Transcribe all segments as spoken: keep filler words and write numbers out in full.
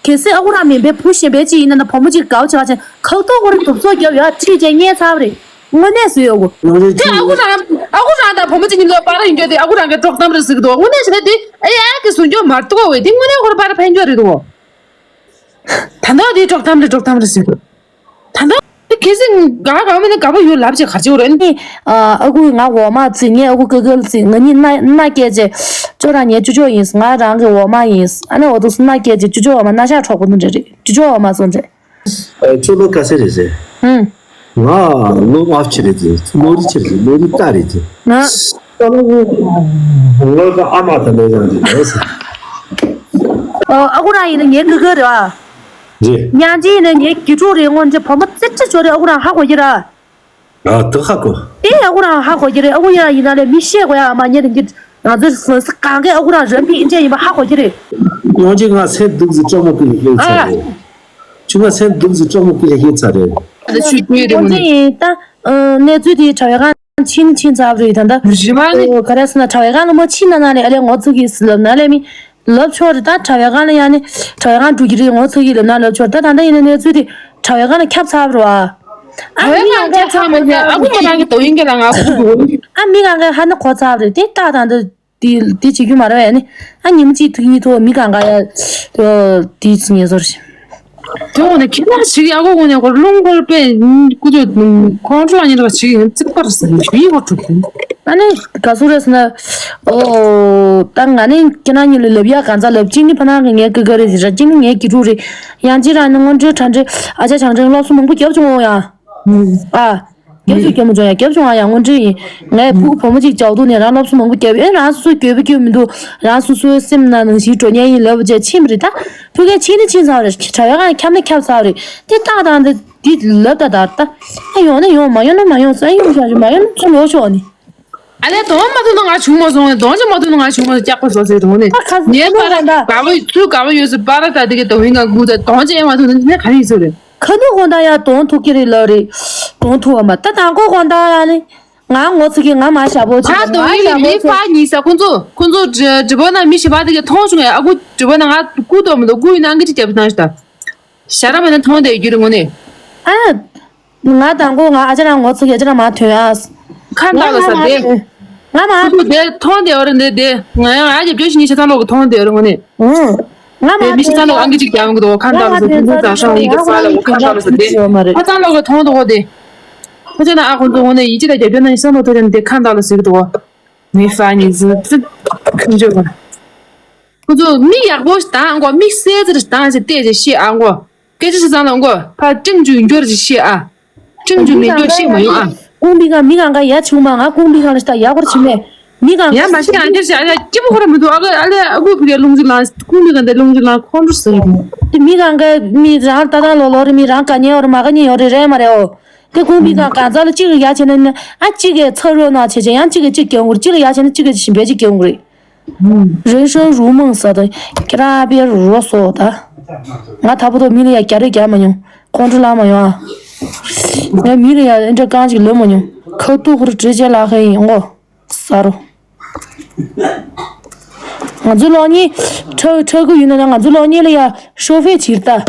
གལ་སྲིད་ཨ་ཁུ་རང་མིན་པའི་བུ་གཞན་པའི་ཅིག་ཡིན་ན་ན་བུ་མོ་ཅིག་དགའ་བོ་བྱེད་པ་ཅན་ཁག་ཐོག་ཁོ་རང་དུབ་ཚོགས་རྒྱབ་ཡོད་ཁྲིད་བྱས་ཉན་ཚར་བ་རེད། དངོས་གནས་བཟོས་ཡོད་གོ། ཡང་རེད་དེ་ཨ་ཁུ་རང་ཨ་ཁུ་རང་དང་བུ་མོ་གཅིག་གཉིས་ལོ་པར་ཡིན་རྒྱུ་དེ་ཨ་ཁུ་རང་གི་དཀྲོག་གཏམ་རེད་ཟེར་གི་འདུག་དངོས་གནས་བྱས་ན་དེ་ཨེ་ཨེ་གི་བཟོ་རྒྱུ་མ་གཏོགས་བས་དེ་དངོས་གནས་ཁོ་རང་པར་ཕན་རྒྱུ་རེད་འདུག་ད་ལྟ་དེ་དཀྲོག་གཏམ་རེད་དཀྲོག་གཏམ་རེད་ཟེར་གི་འདུག་ད་ལྟ་དེ་གལ་སྲིད་ག་ག་མིན་ན་དགའ་པོ་ཡོད་ལབ་ཅིག་ག་ཅིག་རེད་ནི། ཨ་ཁུ་ང་འོ་མ་བཙིར་ངས་ཨ་ཁུ་ཀི་ཀི་ལ་བཙིར་ང་གཉིས་སྣ་སྣ་སྐྱེས་རྗེས་ཅོ་རང་ངའི་ཅོ་ཅོ་ཡིན་ང་རང་གི་འོ་མ་ཡིན་ཨ་ནི་འོ་དུ་སྣ་སྐྱེས་རྗེས་ཅོ་ཅོ་འོ་མ་སྣ་ཤ་འཕྲོག་པོ་འདི་འདྲ་རེད་ཅོ་ཅོ་འོ་མ་སོང་རྗེས། ཨ་ཁྱོད་ལོ་ག་ཚོད་རེད་ཟེར། ཧུམ། ང་ལོ་ལྔ་བཅུ་རེད་ཟེར། ལོ་རི་ཆེ་རེད་ཟེར། ལོ་རི་ལྟ་རེད་ཟེར། ང་། ལོ་ལྔ་ཨ་མ་དང་ལོ་ཡང་རེད་ཟེར། ཨོ་ཨ་ཁུ་རང་ཡིན་ན་ངའི་ཀི་ཀི་རེད་བ། རེད། ཉང་ཅི་ཡིན་ན་ངའི་གི་ཕྲུག་རེད་སྔོན་ཆད་བུ་མོ་ཙི་ཙི་ཆོ་རེད་ཨ་ཁུ་རང་ཧ་གོ་གི་ར། ཨ་ད་ཧ་གོ། དེ་ཨ་ཁུ་རང་ཧ་གོ་གི་རེད་ཨ་ཁུ་ཡ་ཡིན་ན་ལས་མི་ཤེས་གོ་ཡ་མ་ཉེ་རིང་གི་ང་ཚོའི་སོ་སོ་གང་གའི་ཨ་ཁུ་རང་རབ་མི་ཨིན་ཅན་ཡིན་པ་ཧ་གོ་གི་རེད། ཡང་ཅི་ང་སེམས་སྡུག་ཟི་སྐྲག་མོ་ཀུན་ལ་ཧེ་ཚ་རེད། ཅི་ང་སེམས་སྡུག་ཟི་སྐྲག་མོ་ཀུན་ལ་ཧེ་ཚ་རེད། ཨ་ད་ཆུ་ཀུན་རེད་མོ་ནི། ཡིན་ད། གནས་ཚུལ་དེ་དྲ་བའི་སྒང་ཕྱིན་ཕྱིན་ཚར་བ་རེད་ད་ལྟ། རི་མ་ནི། ག་རེ་ཟེར་ན་དྲ་བའི་སྒང་ལ་མ་ཕྱིན་ན་ན་ལས་ཨ་ལས་ངོ་ཚ་གི་ཟི་ལབ་ན་ལས་མི། ལབ་ཆོག་རེད་ད་དྲ་བའི་སྒང་ལ་ཡང་ནི་དྲ་བའི་སྒང་འགྲོ་གི་རེད་ངོ་ཚ་གི་ལབ་ན་ལབ་ཆོག་རེད་ད་ད་ལྟ་ཡིན་ན་གནས་ཚུལ་དེ་དྲ་བའི་སྒང་ལ་ཁྱབ་ཚར་བ་རེད་བ། ཨ་དྲ་བའི་སྒང་ལ་ཁྱབ་ཚར་མ་ཟད་ཨ་ཁུ་མོ་རང་གི་དོ་ཡིན་གྱི་ལ་ང་ཁུ་གུ། ཨ་མི་གང་ག་ཧ་ན་གོ་ཚར་བ་རེད་དེ་ལྟ་དང་འདི་དེ་དེ་བྱེད་རྒྱུ་མ་རེད་བས་ནི་ཨ་ཉིན་མོ་གཅིག་ཐུག་གཉིས་ཐུག་མི་གང་ག་ཡ་དེ་ཚོ་ངེས་ཚོར་ཞིག་དེ་འོ་ནས་ཁྱེད་རང་ཞིག་ཡག་པོ་འོ་ནས་ཁོ་རླུང་འཁོར་པས་ཀུ་ཅོ་ཁོང་ཁྲོ་ལ་ཉེ་ར་ཞིག་ཡིན་ཙིག་པར་ཟིན་ཞུ་ཡི་ཁོ་ཁྲུག་ཡིན། ཨ་ནི་ག་སུ་རེད་ཟེར་ན། ཨོ། ད་ང་ནི་ཁྱེད་རང་གཉིས་ལ་ལབ་ཡག་གང་ཚ་ལབ་གཅིག་ནི་ཕ་ནང་གི་ངའི་ཀི་ཀ་རེད་ཟེར་གཅིག་ནི་ངའི་གི་ཕྲུག་རེད། ཡང་གཅིག་རང་ནི་སྔོན་འགྲོའི་དྲ་འདྲེ་ཨ་ཅག་བྱང་ཆེན་སློབ་གསོ་མང་པོ་རྒྱབ་བྱུང་ངོ་ཡང་། ཨ། རྒྱབ་བྱུང་རྒྱབ་མ་བྱུང་ཡང་རྒྱབ་བྱུང་ཨ་ཡང་སྔོན་འགྲོ་ཡིན། ངའི་ཕྲུ་གུ་བུ་མོ་གཅིག་ཇའོ་ཏུ་ནས་རང་སློབ་གསོ་མང་པོ་རྒྱབ་ཡོད་རང་སོ་སོའི་འགྱོད་པ་སྐྱོ་མི་འདུག་རང་སོ་སོའི་སེམས་ནང་ནང་བཞིན་འགྲོ་མཁན་ཡིན་ལབ་བྱས་ཕྱིན་པ་རེད་ད། ཕ་གིར་ཕྱིན་ནི་ཕྱིན་ཚར་བ་རེད་དྲ་བའི་སྒང་ཁྱབ་ནི་ཁྱབ་ཚར་བ་རེད་དེ་ཏག་ཏག་འདི་འདི་ལབ་ད་ད་ད། ཨ་ཡོང་ན་ཡོང་མ་ཡོང་ན་མ་ཡོང་ས་ཨ་ཡོང་ཤག་མ་ཡོང་ན་ཚུར་ལོག་ཤོག་ནི། ཨ་ལས་གདོང་མ་ཐུག་ན་ང་བྱུང་མ་སོང་ངས་གདོང་ཅན་མ་ཐུག་ན་ང་བྱུང་མ་སོང་སྐྱག་པ་བཟོ་ཟེར་དུང་ནས། ཨ་ཁ་སང་ངའི་པར་ཁ་ནོ་གོང་ད། དགའ་བ་ཚུར་དགའ་བ་ཡོད་ཟེར་པར་ད་དེ་གའི་གདོང་ཡིན་ང་སྒུག་ད་གདོང་ཅན་མ་ཐུག་ན་དེ་ནས་ག་རེ་ཡིན་ཟེར་རེད། ཁ་ནོ་གོང་ད་ཡ་གདོང་ཐུག་གི་རེད་ལབ་རེད། གདོང་ཐུག་བ་མ་ད་དང་གོ་གོང་ད་ཡ་ནི། ང་ངོ་ཚ་གི་ང་མ་ཞབས་པོ་ང་ཆེ་གདོང་ཡིན་ལས་མི་ཕ་གཉིས་ས་ཁོང་ཚོ་ཁོང་ཚོ་འགྲི་འགྲི་པོ་ན་མི་ཞིག་པ་དེ་གའི་མཐོང་བྱུང་ངས་ཨ་ཁུ་འགྲི་པོ་ན་ང་སྐུ་དོ་མི་དོ་སྐུ་ཡིན་ན་གི་ཅི་རྒྱབ་ནང་ཞིག་ད། ཞྭ་ར་མ་ནི་མཐོང་དེ་རྒྱུ་རེད་ངོ་ནི། ཨ། ང་དང་པོ་ང་ཨ་ཅག་རང་ངོ་ཚ་གི་ཨ་ཅག་རང་མ་ཐོན་ཨ། ཁ་ང་འདར་ལ་ང་ཟ་མ་དེ། ཐོན། ང་མ་ཁུ་ཐོན། དེ་མཐོང་དེ་ཨོ་རེད་འདི་དེ། ང་ཡང་ཨ་ཅག་བརྗོད་ཤི་ནི་ཤ་ཚང་ལོག་གི་མཐོང་དེ་ཨོ་རེད་ངོ་ནི། ཨུ། ང་མ་དེ་མི་ཤ་ཚང་ལོག་ཨང་ཀི་གཅིག་ཀྱང་གི་དོ་ཁ་འདར་ལ་ཟ་དེ་ཚོ་ད་ཤ་ཡིན་གི་ས་ལ་ཁ་འདར་ལ་ཟ་དེ། ཁ་ཚང་ལོག་གི་མཐོང་དོ་གོ་དེ། ཁོ་ཚོ་ན་ཨ་ཁོ་ཚོ་ངོ་ནི་ཡི་ཅི་ད་རྒྱབ་སྐྱོར་ན་ཤ་ཚང་ལོག་ཐོ་ཅན་དེ་ཁ་འདར་ལ་ཟ་གི་དོ། མི་ཧྥ་ཉི་ཟི་ཙི། ཁུ་འཇོ་བ། ཁོ་ཚོ་མི་ཡག་པོ་ཞིག་དང་གོ་མི་སེ་ཙི་ཞིག་དང་ཞིག་བལྟས་ཞིག་ཤེས་ཨ་གོ། སྐད་ཆ་ཞིག་ཚང་ལ་གོ་ཕ་ཀྲིང་ཅུ་འགྱུར་ཞིག་ཤེས་ཨ། ཀྲིང་ཅུ་མི་འགྱུར་ཤེས་མ་ཡོང་ཨ། ཀུང་པི་ཁང་མི་གང་ག་ཡ་ཆུང་མ་ང་ཀུང་པི་ཁང་ལ་ཞིག་ད་ཡག་པོ་ཆི་མེད། མི་གང་ཡ་མ་ཤི་ཡང་ཅི་ཞིག་ཨ་ཡ་སྐྱིད་པོ་ཁོ་ར་མི་འདུག་ཨ་ག་ཨ་ལེ་ཨ་གུ་ཕི་གའི་རླུང་འཇུག་ལང་ཀུང་པི་ཁང་དེ་རླུང་འཇུག་ལང་ཁོང་ཁྲོ་ཟ་གི་འདུག་དེ་མི་གང་ག་མི་རང་ལྟ་སྟངས་ལོག་ལོག་རེད་མི་རང་དཀའ་ངལ་ཡོད་རེད་མ་དཀའ་ངལ་ཡོད་རེད་རེད་མ་རེད་ཨོ། དེ་ཀུང་པི་ཁང་གང་ཟག་ལ་གཅིག་ལ་ཡ་བྱས་ན་ཨ་གཅིག་གིས་ཚ་རོགས་གནང་བྱས་བྱས་ཡང་གཅིག་གིས་གཅིག་རྒྱབ་འོང་གི་རེད་གཅིག་ལ་ཡ་བྱས་ན་གཅིག་གིས་གཞན་པའི་གཅིག་རྒྱབ་འོང་གི་རེད། 人生如梦似的，给他别啰嗦的。ང་ད་བར་དུ་མི་ལ་ཡ་རྒྱ་རེ་རྒྱག་མ་མྱོང་། ཁོང་ཁྲོ་ལངས་མ་མྱོང་ཨ། ངས་མི་ལ་ཡ་འདྲ་རྐང་གཅིག་ལོན་མ་མྱོང་། ཁ་ཐུག་ཁུར་བྲེལ་བྱས་ལག་ཁ་ཡིན་ངོ་། ས་རོ། ང་ཚོའི་གློག་བརྙན་ཁྲ་ཁྲ་གུ་ཡིན་ན་ང་ཚོའི་གློག་བརྙན་ལ་ཡ་ཤོ་ཧྥེ་བྱེད་ད།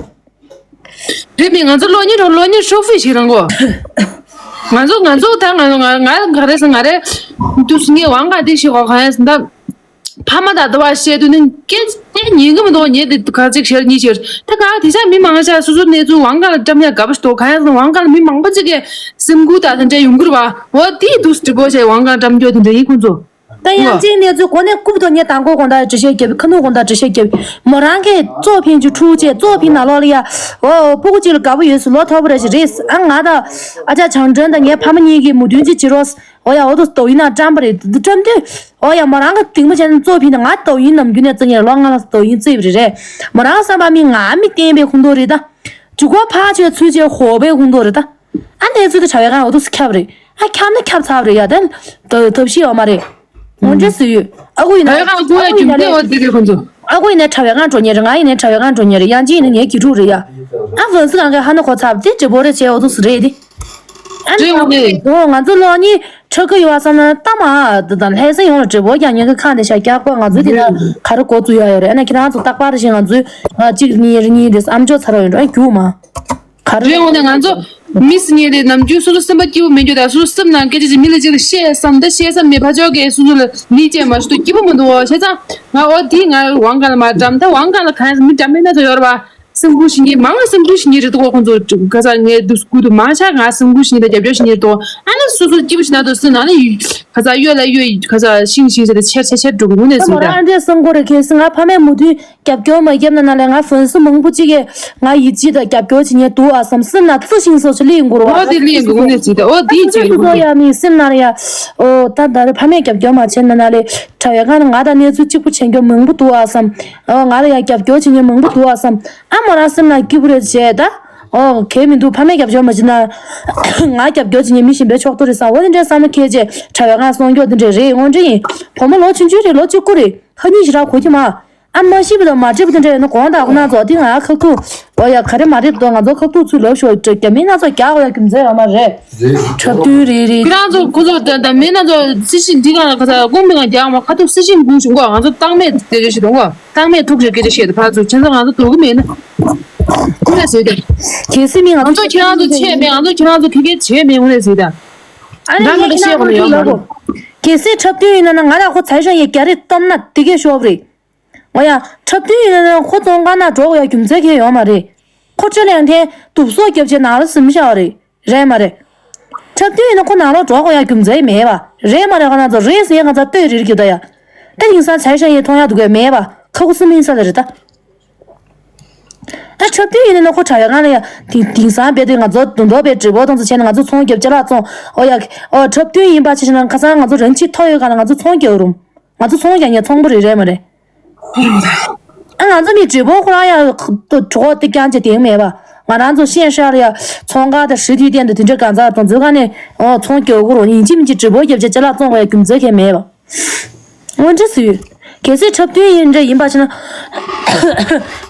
རེད་མི་ང་ཚོ་གློག་བརྙན་རོ་གློག་བརྙན་ཧྲོག་ཧྥི་ཞིག་རང་གོ། ང་ཚོ་ང་ཚོ་ད་ང་ང་ང་ག་རེ་ཟེར་ང་རེ། དུས་ངས་དབང་ག་དེ་ཞིག་གོ་གང་ཡང་ཟེར་ད། ཕ་མ་དང་ལྟ་བ་བཤད་དུས་ནི་སྐད་སྐད་ཉན་གི་མི་འདུག་ཉན་དེ་ག་ཚིག་ཤར་གཉིས་ཤར་ད་ག་དེ་ཆ་མི་མང་ཆ་སོ་སོ་གནས་ཚུལ་དབང་ག་ལ་བཀྲམ་ཡ་དགའ་པོ་ཞིག་འདུག་གང་ཡང་ཟེར་དབང་ག་ལ་མི་མང་པོ་ཅིག་གིས་སེམས་འགུལ་དང་དེ་འདྲ་ཡོང་གི་རེད་བ། འོ་དེའི་དུས་སུ་འགྲིག་པོ་བྱས་དབང་ག་བཀྲམ་རྒྱུ་དེ་འདྲ་ཡིན་ཁོང་ཚོ། ད་ཡང་གཅིག་གནས་ཚུལ་གོ་ནས་རྐུབ་ཐོག་ངས་དང་པོ་དགོང་དག་འགྲེལ་བཤད་རྒྱབ་ཁ་ནུབ་དགོང་དག་འགྲེལ་བཤད་རྒྱབ་མོ་རང་གིས་གཙོ་ཕིན་ཅུ་ཕྲུ་གུ་བཅས་གཙོ་ཕིན་ན་ལོག་ལ་ཡ། འོ་ཕྲུ་གུ་གཅིག་ལ་དགའ་པོ་ཡོད་སུ་ལོ་ཐོབ་པ་རེད་ཞིག་རེད། ཨ་ང་དང་ཨ་ཅག་བྱང་ཁྲོན་དང་ངའི་ཕ་མ་གཉིས་ཀྱིས་མོས་མཐུན་ཅིག་བྱེད་རོགས། འོ་ཡ་འོ་དོ་ཏོ་ཡིན་ན་བཀྲམ་པ་རེད་འདི་བཀྲམ་དུས། འོ་ཡ་མོ་རང་གི་སྡིགས་མོ་བྱས་ན་གཙོ་ཕིན་ན་ང་ཏོ་ཡིན་ནམ་རྒྱུན་ནས་བརྩི་ངེས་ལོ་ལྔ་ལ་ཏོ་ཡིན་བརྩིས་པ་རེད་རེད། མོ་རང་བསམ་པ་མི་ང་མི་བསྟན་པའི་ཁུངས་གཏོགས་རེད་ད། ཇུ་གོ་ཕ་ཆོས་ཚུལ་ཆོས་ཧོ་པའི་ཁུངས་གཏོགས་རེད་ད། ཨ་གནས་ཚུལ་དེ་བྱ་བའི་སྒང་འོ་དོ་སུ་ཁྱབ་རེད། ཨ་ཁྱབ་ན་ཁྱབ་ཚར་བ་རེད་ཡ་ད། ད་ཐབས་ཤེས་ཡོད་མ་རེད། ངོ་འདྲེ་སུ་ཡོད། ཨ་ཁུ་ཡིན་ན། བྱ་བའི་སྒང་ཁུ་ཡ་རྒྱུ་མཚན་འོ་དེ་གའི་ཁོ་ཚོ། ཨ་ཁུ་ཡིན་ན་བྱ་བའི་སྒང་འགྲོ་ཉེ་རེད། ང་ཡིན་ན་བྱ་བའི་སྒང་འགྲོ་ཉེ་རེད། ཡང་ཅི་ཡིན་ན་ངའི་གི་ཕྲུག་རེད་ཡ། ཨ་ཧྥན་སི་སྒང་གི་ཧ་ན་གོ་ཚབ་དེ་འདྲི་པོ་རེད་བྱས་འོ་དོ་སུ་རེད་དེ། ཨ་རེད་འོ་ནི། འོ་ང་ཚོ་ལོ་གཉིས་ ཁྲག་གི་ཡོད་བསམ་ན་ལྟ་མ་ད་ལྷ་ས་ཡོང་ལ་འབྲས་བུ་ཀྱང་ཉན་གི་ཁ་འདི་ཤ་རྒྱག་པ་ང་ཚོའི་དེ་ན་ག་རེ་འགོ་བཙུགས་ཡ་ཡོད་རེད། ཨ་ན་ཁྱེད་རང་ཚོ་རྟག་པར་བཞིན་ང་ཚོའི་ང་གཅིག་གཉིས་རེ་གཉིས་རེ་ཨམ་ཅོག་ཚར་བ་ཡོད་འགྲོ་ཨ་རྒྱུག་མ། ག་རེ་རེད་འོང་ནས་ང་ཚོ་མི་སི་ཉེ་རེད། ནམ་རྒྱུན་སོ་སོ་སེམས་པ་སྐྱིད་པོ་མེད་རྒྱུ་དང་སོ་སོ་སེམས་ནང་སྐད་ཆ་ཅིག་མི་ལ་ཅིག་ལ་བཤད་བསམ་ད་བཤད་བསམ་མེད་ཕ་ཆོག་གི་སོ་སོ་ལ་ལིག་བྱས་མ་ཞུ་དུ་སྐྱིད་པོ་མི་འདུག་བ་བྱས་ཙང་ང་འོ་དེ་ང་ཝང་ག་ལ་མ་འགྲམ་ད་ཝང་ག་ལ་གང་མི་འགྲམ་མེད་ན་ཚོ་ཡོད་རེད་བ། སེམས་ཁུར་ཞིག་ཉེ་མང་ལ་སེམས་ཁུར་ཞིག་ཉེ་རེད་དོ། ཁོང་ཚོ་ག་ས་ངའི་དུས་སྐུ་དུ་མང་ཆ་ང་སེམས་ཁུར་ཞིག་ཉེ་དང་རྒྱབ་སྐྱོར་ཞིག་ཉེ་རེད་དོ། ཨ་ནི་སོ་སོ་སྐྱིད་པོ་ཞིག་ན་དོ་སེམས་ནང་ནས་ག་ས་གཡོ་ལ་གཡོ་ག་ས་ཤིང་ཤིང་ཟེར་ཏེ་ཆེར་ཆེར་ཆེར་འགྲོ་གི་ངུ་ནས་ཨ་མོ་ཟེར་ད། རང་འདྲས་སེམས་ཁུར་རེ་ཁེ་སི་ང་ཕ་མས་མུ་མཐུད་རྒྱབ་སྐྱོར་མ་བརྒྱབ་ན་ན་ལས་ང་ཧྥན་སི་མང་པོ་ཅིག་གིས་ང་ཡིད་ཆེས་དང་རྒྱབ་སྐྱོར་བྱེད་ཉེ་འདུག་ཨ་བསམ་སེམས་ན་བརྩི་ཞིང་སོ་ཆ་ལི་ཡིན་དགོས་རོགས་ཨ་དེ་ལི་ཡིན་དགོས་ངུ་ནས་ཟེར་ད། འོ་དེ་ཨ་བྱེད་སུ་གི་ངུ་སོ་ནས། ཡ་མི་སེམས་ན་ཡ་ཨོ་ད་ད་རེ་ཕ་མས་རྒྱབ་སྐྱོར་མ་བྱས་ན་ན་ལས་དྲ་བའི་སྒང་ནས་ང་དང་གནས་ཚུལ་གཅིག་པུ་བྱེད་མཁན་མང་པོ་འདུག་ཨ་བསམ། ཨོ་ང་ལ་ཡང་རྒྱབ་སྐྱོར་བྱེད་མཁན་མང་པོ་འདུག་ཨ་བསམ། ཨ་མོ་རང་སེམས་ན་སྐྱིད་པོ་རེད་བྱས་ད། ཨོ་གལ་མི་འདུག་ཕ་མས་རྒྱབ་སྐྱོར་མ་བྱེད་ན། ང་རྒྱབ་སྐྱོར་བྱེད་མཁན་མི་གཞན་པའི་ཕྱོགས་གཏོགས་རེད་བསམ། འོ་དེ་འདྲའི་བསམ་བློ་འཁྱེར་བྱས་དྲ་བའི་སྒང་གསུང་སྐྱོར་དེ་འདྲ་རེད། དངོས་འབྲེལ་ཡིན། བུ་མོ་ལོ་ཆུང་ཆུང་རེད། ལོ་གཅིག་དགུ་རེད། ཁ་ཉིན་ཞིག་ར་གོ་གི་མ། ཨ་མ་ཤི་བ་དང་མ་བྲིས་པ་དེ་འདྲ་ཡོད་ན་དགོངས་དག་ཁོ་ན་ཚོ་དེ་ང་ཁ་ཐུག་ཨོ་ཡ་ག་རེ་མ་རེད་དོ། ང་ཚོ་ཁ་ཐུག་ཚུར་ལབ་ཤོག་རྒྱ་མི་སྣ་ཚོ་རྒྱག་དགོས་ཡ་རྒྱུ་མཚན་ཡོད་མ་རེད། འཁྲབ་སྟོན་རེད་རེད། ཁྱེད་རང་ཚོ་ཁོ་ཚོ་ད་ད་མི་སྣ་ཚོ་སྲི་ཞིང་འདི་གང་ལ་ཁ་ཚ་ཀུན་པའི་ངང་རྒྱག་མ་ཁ་ཐུག་སྲི་ཞིང་འགུག་བྱུང་གོ། ང་ཚོ་བཏང་མེད་སྐད་ཆ་བཤད་འདུག་གོ། བཏང་མེད་ཐུག་རེད་སྐད་ཆ་བཤད་འདུག་ཕར་ཚུར་ཁྱེད་ཚོ་ང་ཚོ་འགྲོ་གི་མེད་ན། ཁོ་ལ་ཟེར་ཏེ། གལ་སྲིད་མི་ང་ང་ཚོ་ཚོ་ཁྱེད་རང་ཚོ་ཆེ་མེད། ང་ཚོ་ཁྱེད་རང་ཚོ་ཁེ་ཁེ་བྱེད་མེད་ཁོ་ལ་ཟེར་ཏེ། ཨ་ནི་རང་ངས་གི་ཁྱེད་རང་ཚོ་ཁེ་ཁེ་ལབ་གོ། གལ་སྲིད་འཁྲབ་སྟོན་ཡིན་ན་ན་ང་དང་ཁོ་ཚ་ཞང་ཡི་རྒྱ་རེ་གཏམ་ན་དེ་གས་ཤོབ་རེད། འོ་ཡ། འཁྲབ་སྟོན་ཡིན་ན་ན་ཁོ་བཙོན་ཁང་ནང་འགྲོ་དགོས་ཡ་རྒྱུ་མཚན་གང་ཡང་ཡོད་མ་རེད། ཁོ་ཁྲེ་ལེང་ཐེན་དུབ་སོགས་རྒྱབ་བྱས་ནང་ལ་ཟིན་བཞག་པ་རེད། རེད་མ་རེད། འཁྲབ་སྟོན་ཡིན་ན་ཁོ་ནང་ལོགས་འགྲོ་དགོས་ཡ་རྒྱུ་མཚན་མེད་པ། རེད་མ་རེད། ཁོ་ན་ཚོ་རེད་ཟེར་ཡ་ང་ཚ་ལྟོས་རེ་རེ་རྒྱབ་ད་ཡ། ད་དེང་སང་ཚ་ཞང་ཡི་མཐོང་ཡ་འདུག་གས་མེད་པ། ཁ་ཁུ་སུམ་ཡིན་ས་ལ་རེད་ད། ད་འཁྲབ་སྟོན་ཡིན་ན་ན་ཁོ་དྲ་བའི་སྒང་ལ་ཡ་དེང་དེང་སང་རྦད་དེ་ང་ཚོ་དུང་དོ་པའི་འབྲས་བུ་དང་ཚོ་བྱས་ན་ང་ཚོ་ཚོང་རྒྱབ་ཅ་ལག་བཙོང་། ཨོ་ཡ། ཨོ་འཁྲབ་སྟོན་ཡིན་པ་ཆ་བཞག་ན་ཁ་སང་ང་ཚོ་རང་ཆེ་མཐོ་ཡོད་ག་ལ་ང་ཚོ་ཚོང་རྒྱག་རུང་། ང་ཚོ་ཚོང་རྒྱག་མཁན་ཚོང་པ་རེད་རེད་མ་རེད། ཨ་ང་ཚོ་མི་བགྲེས་པོ་ཁོ་རང་ཡང་གྲོགས་དེ་རྐྱང་བྱས་དེང་མེད་པ། ང་རང་ཚོ་ཤེས་ཤར་ཡ་ཚོང་ཁང་དང་སྲིད་དུས་སྟེང་དུ་དེ་འདྲའི་གང་ཟག་དང་ཚོའི་ཁ་ནས་ཨོ་ཚོང་རྒྱག་དགོས་རུང་ཡིན་གཅིག་མིན་གཅིག་བགྲེས་པོ་རྒྱབ་བྱས་ཅ་ལག་བཙོང་དགོས་ཡ་རྒྱུ་མཚན་གང་མེད་པ། དངོས་འབྲེལ་སུ་ཡོད། གལ་སྲིད་འཁྲབ་སྟོན་ཡིན་འདྲ་ཡིན་པ་ཆ་ན།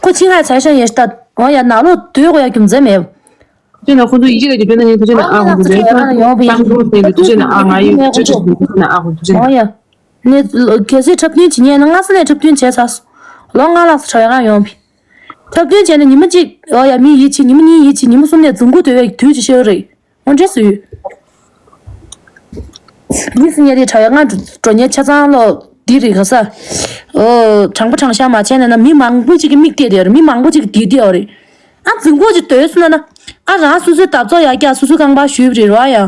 ཁོ་ཆིང་ཧའེ་ཚ་ཞང་ཡེ་ཤ་ད་འོ་ཡ་ནང་ལོགས་སྡོད་དགོས་ཡ་རྒྱུ་མཚན་མེད་པ། དེ་ན་ཁོ་ཚོ་ཡིད་ཆེས་ལ་གི་དཔེར་ན་ངས་དུས་ཆེན་ནས་ཨ་ཁོ་ཚོ་ལས་ཁོ་ཡང་བཏང་ཐུབ་ཟིན་ཏེ་དུས་ཆེན་ནས་ཨ་ང་ཡོད་དུས་ཆེན་ནས་ཨ་ཁོ་དུས་ཆེན་ནས། འོ་ཡ། ནས་གལ་སྲིད་འཁྲབ་སྟོན་བྱེད་མཁན་ནི་སྔ་ས་ནས་འཁྲབ་སྟོན་བྱས་ཚར་སོང་། ལོ་ལྔ་ལྷག་ཙམ་དྲ་བའི་སྒང་ཡོང་བས། འཁྲབ་སྟོན་བྱས་ནས་ཉི་མ་གཅིག་འོ་ཡ་མི་ཡིད་ཆེས། ཉི་མ་གཉིས་ཡིད་ཆེས། ཉི་མ་གསུམ་ནས་རྫུན་རྐུ་སྡོད་པའི་དུས་ཅིག་ཤར་གི་རེད། དངོས་འབྲེལ་སུ་ཡོད། མི་སུ་ཉལ་དེ་དྲ་བའི་སྒང་འགྲོ་ཉལ་ཆ་ཚང་ལོ་འདི་རེད་ག་ས། ཨོ་དྲང་པོ་དྲང་བཞག་མ་བྱས་ན་ན་མི་མང་པོ་ཅིག་གི་མིག་བལྟས་བསྡད་ཡོད་རེད། མི་མང་པོ་ཅིག་གི་དེ་བལྟས་ཡོད་རེད། ཨ་རྫུན་རྐུ་ཅིག་སྡོད་སོང་ན་ན། ཨ་རང་སོ་སོའི་འདབ་ཚོགས་ཡར་རྒྱག་སོ་སོའི་རྐང་པ་གཞུས་པ་རེད་རོ་ཡ།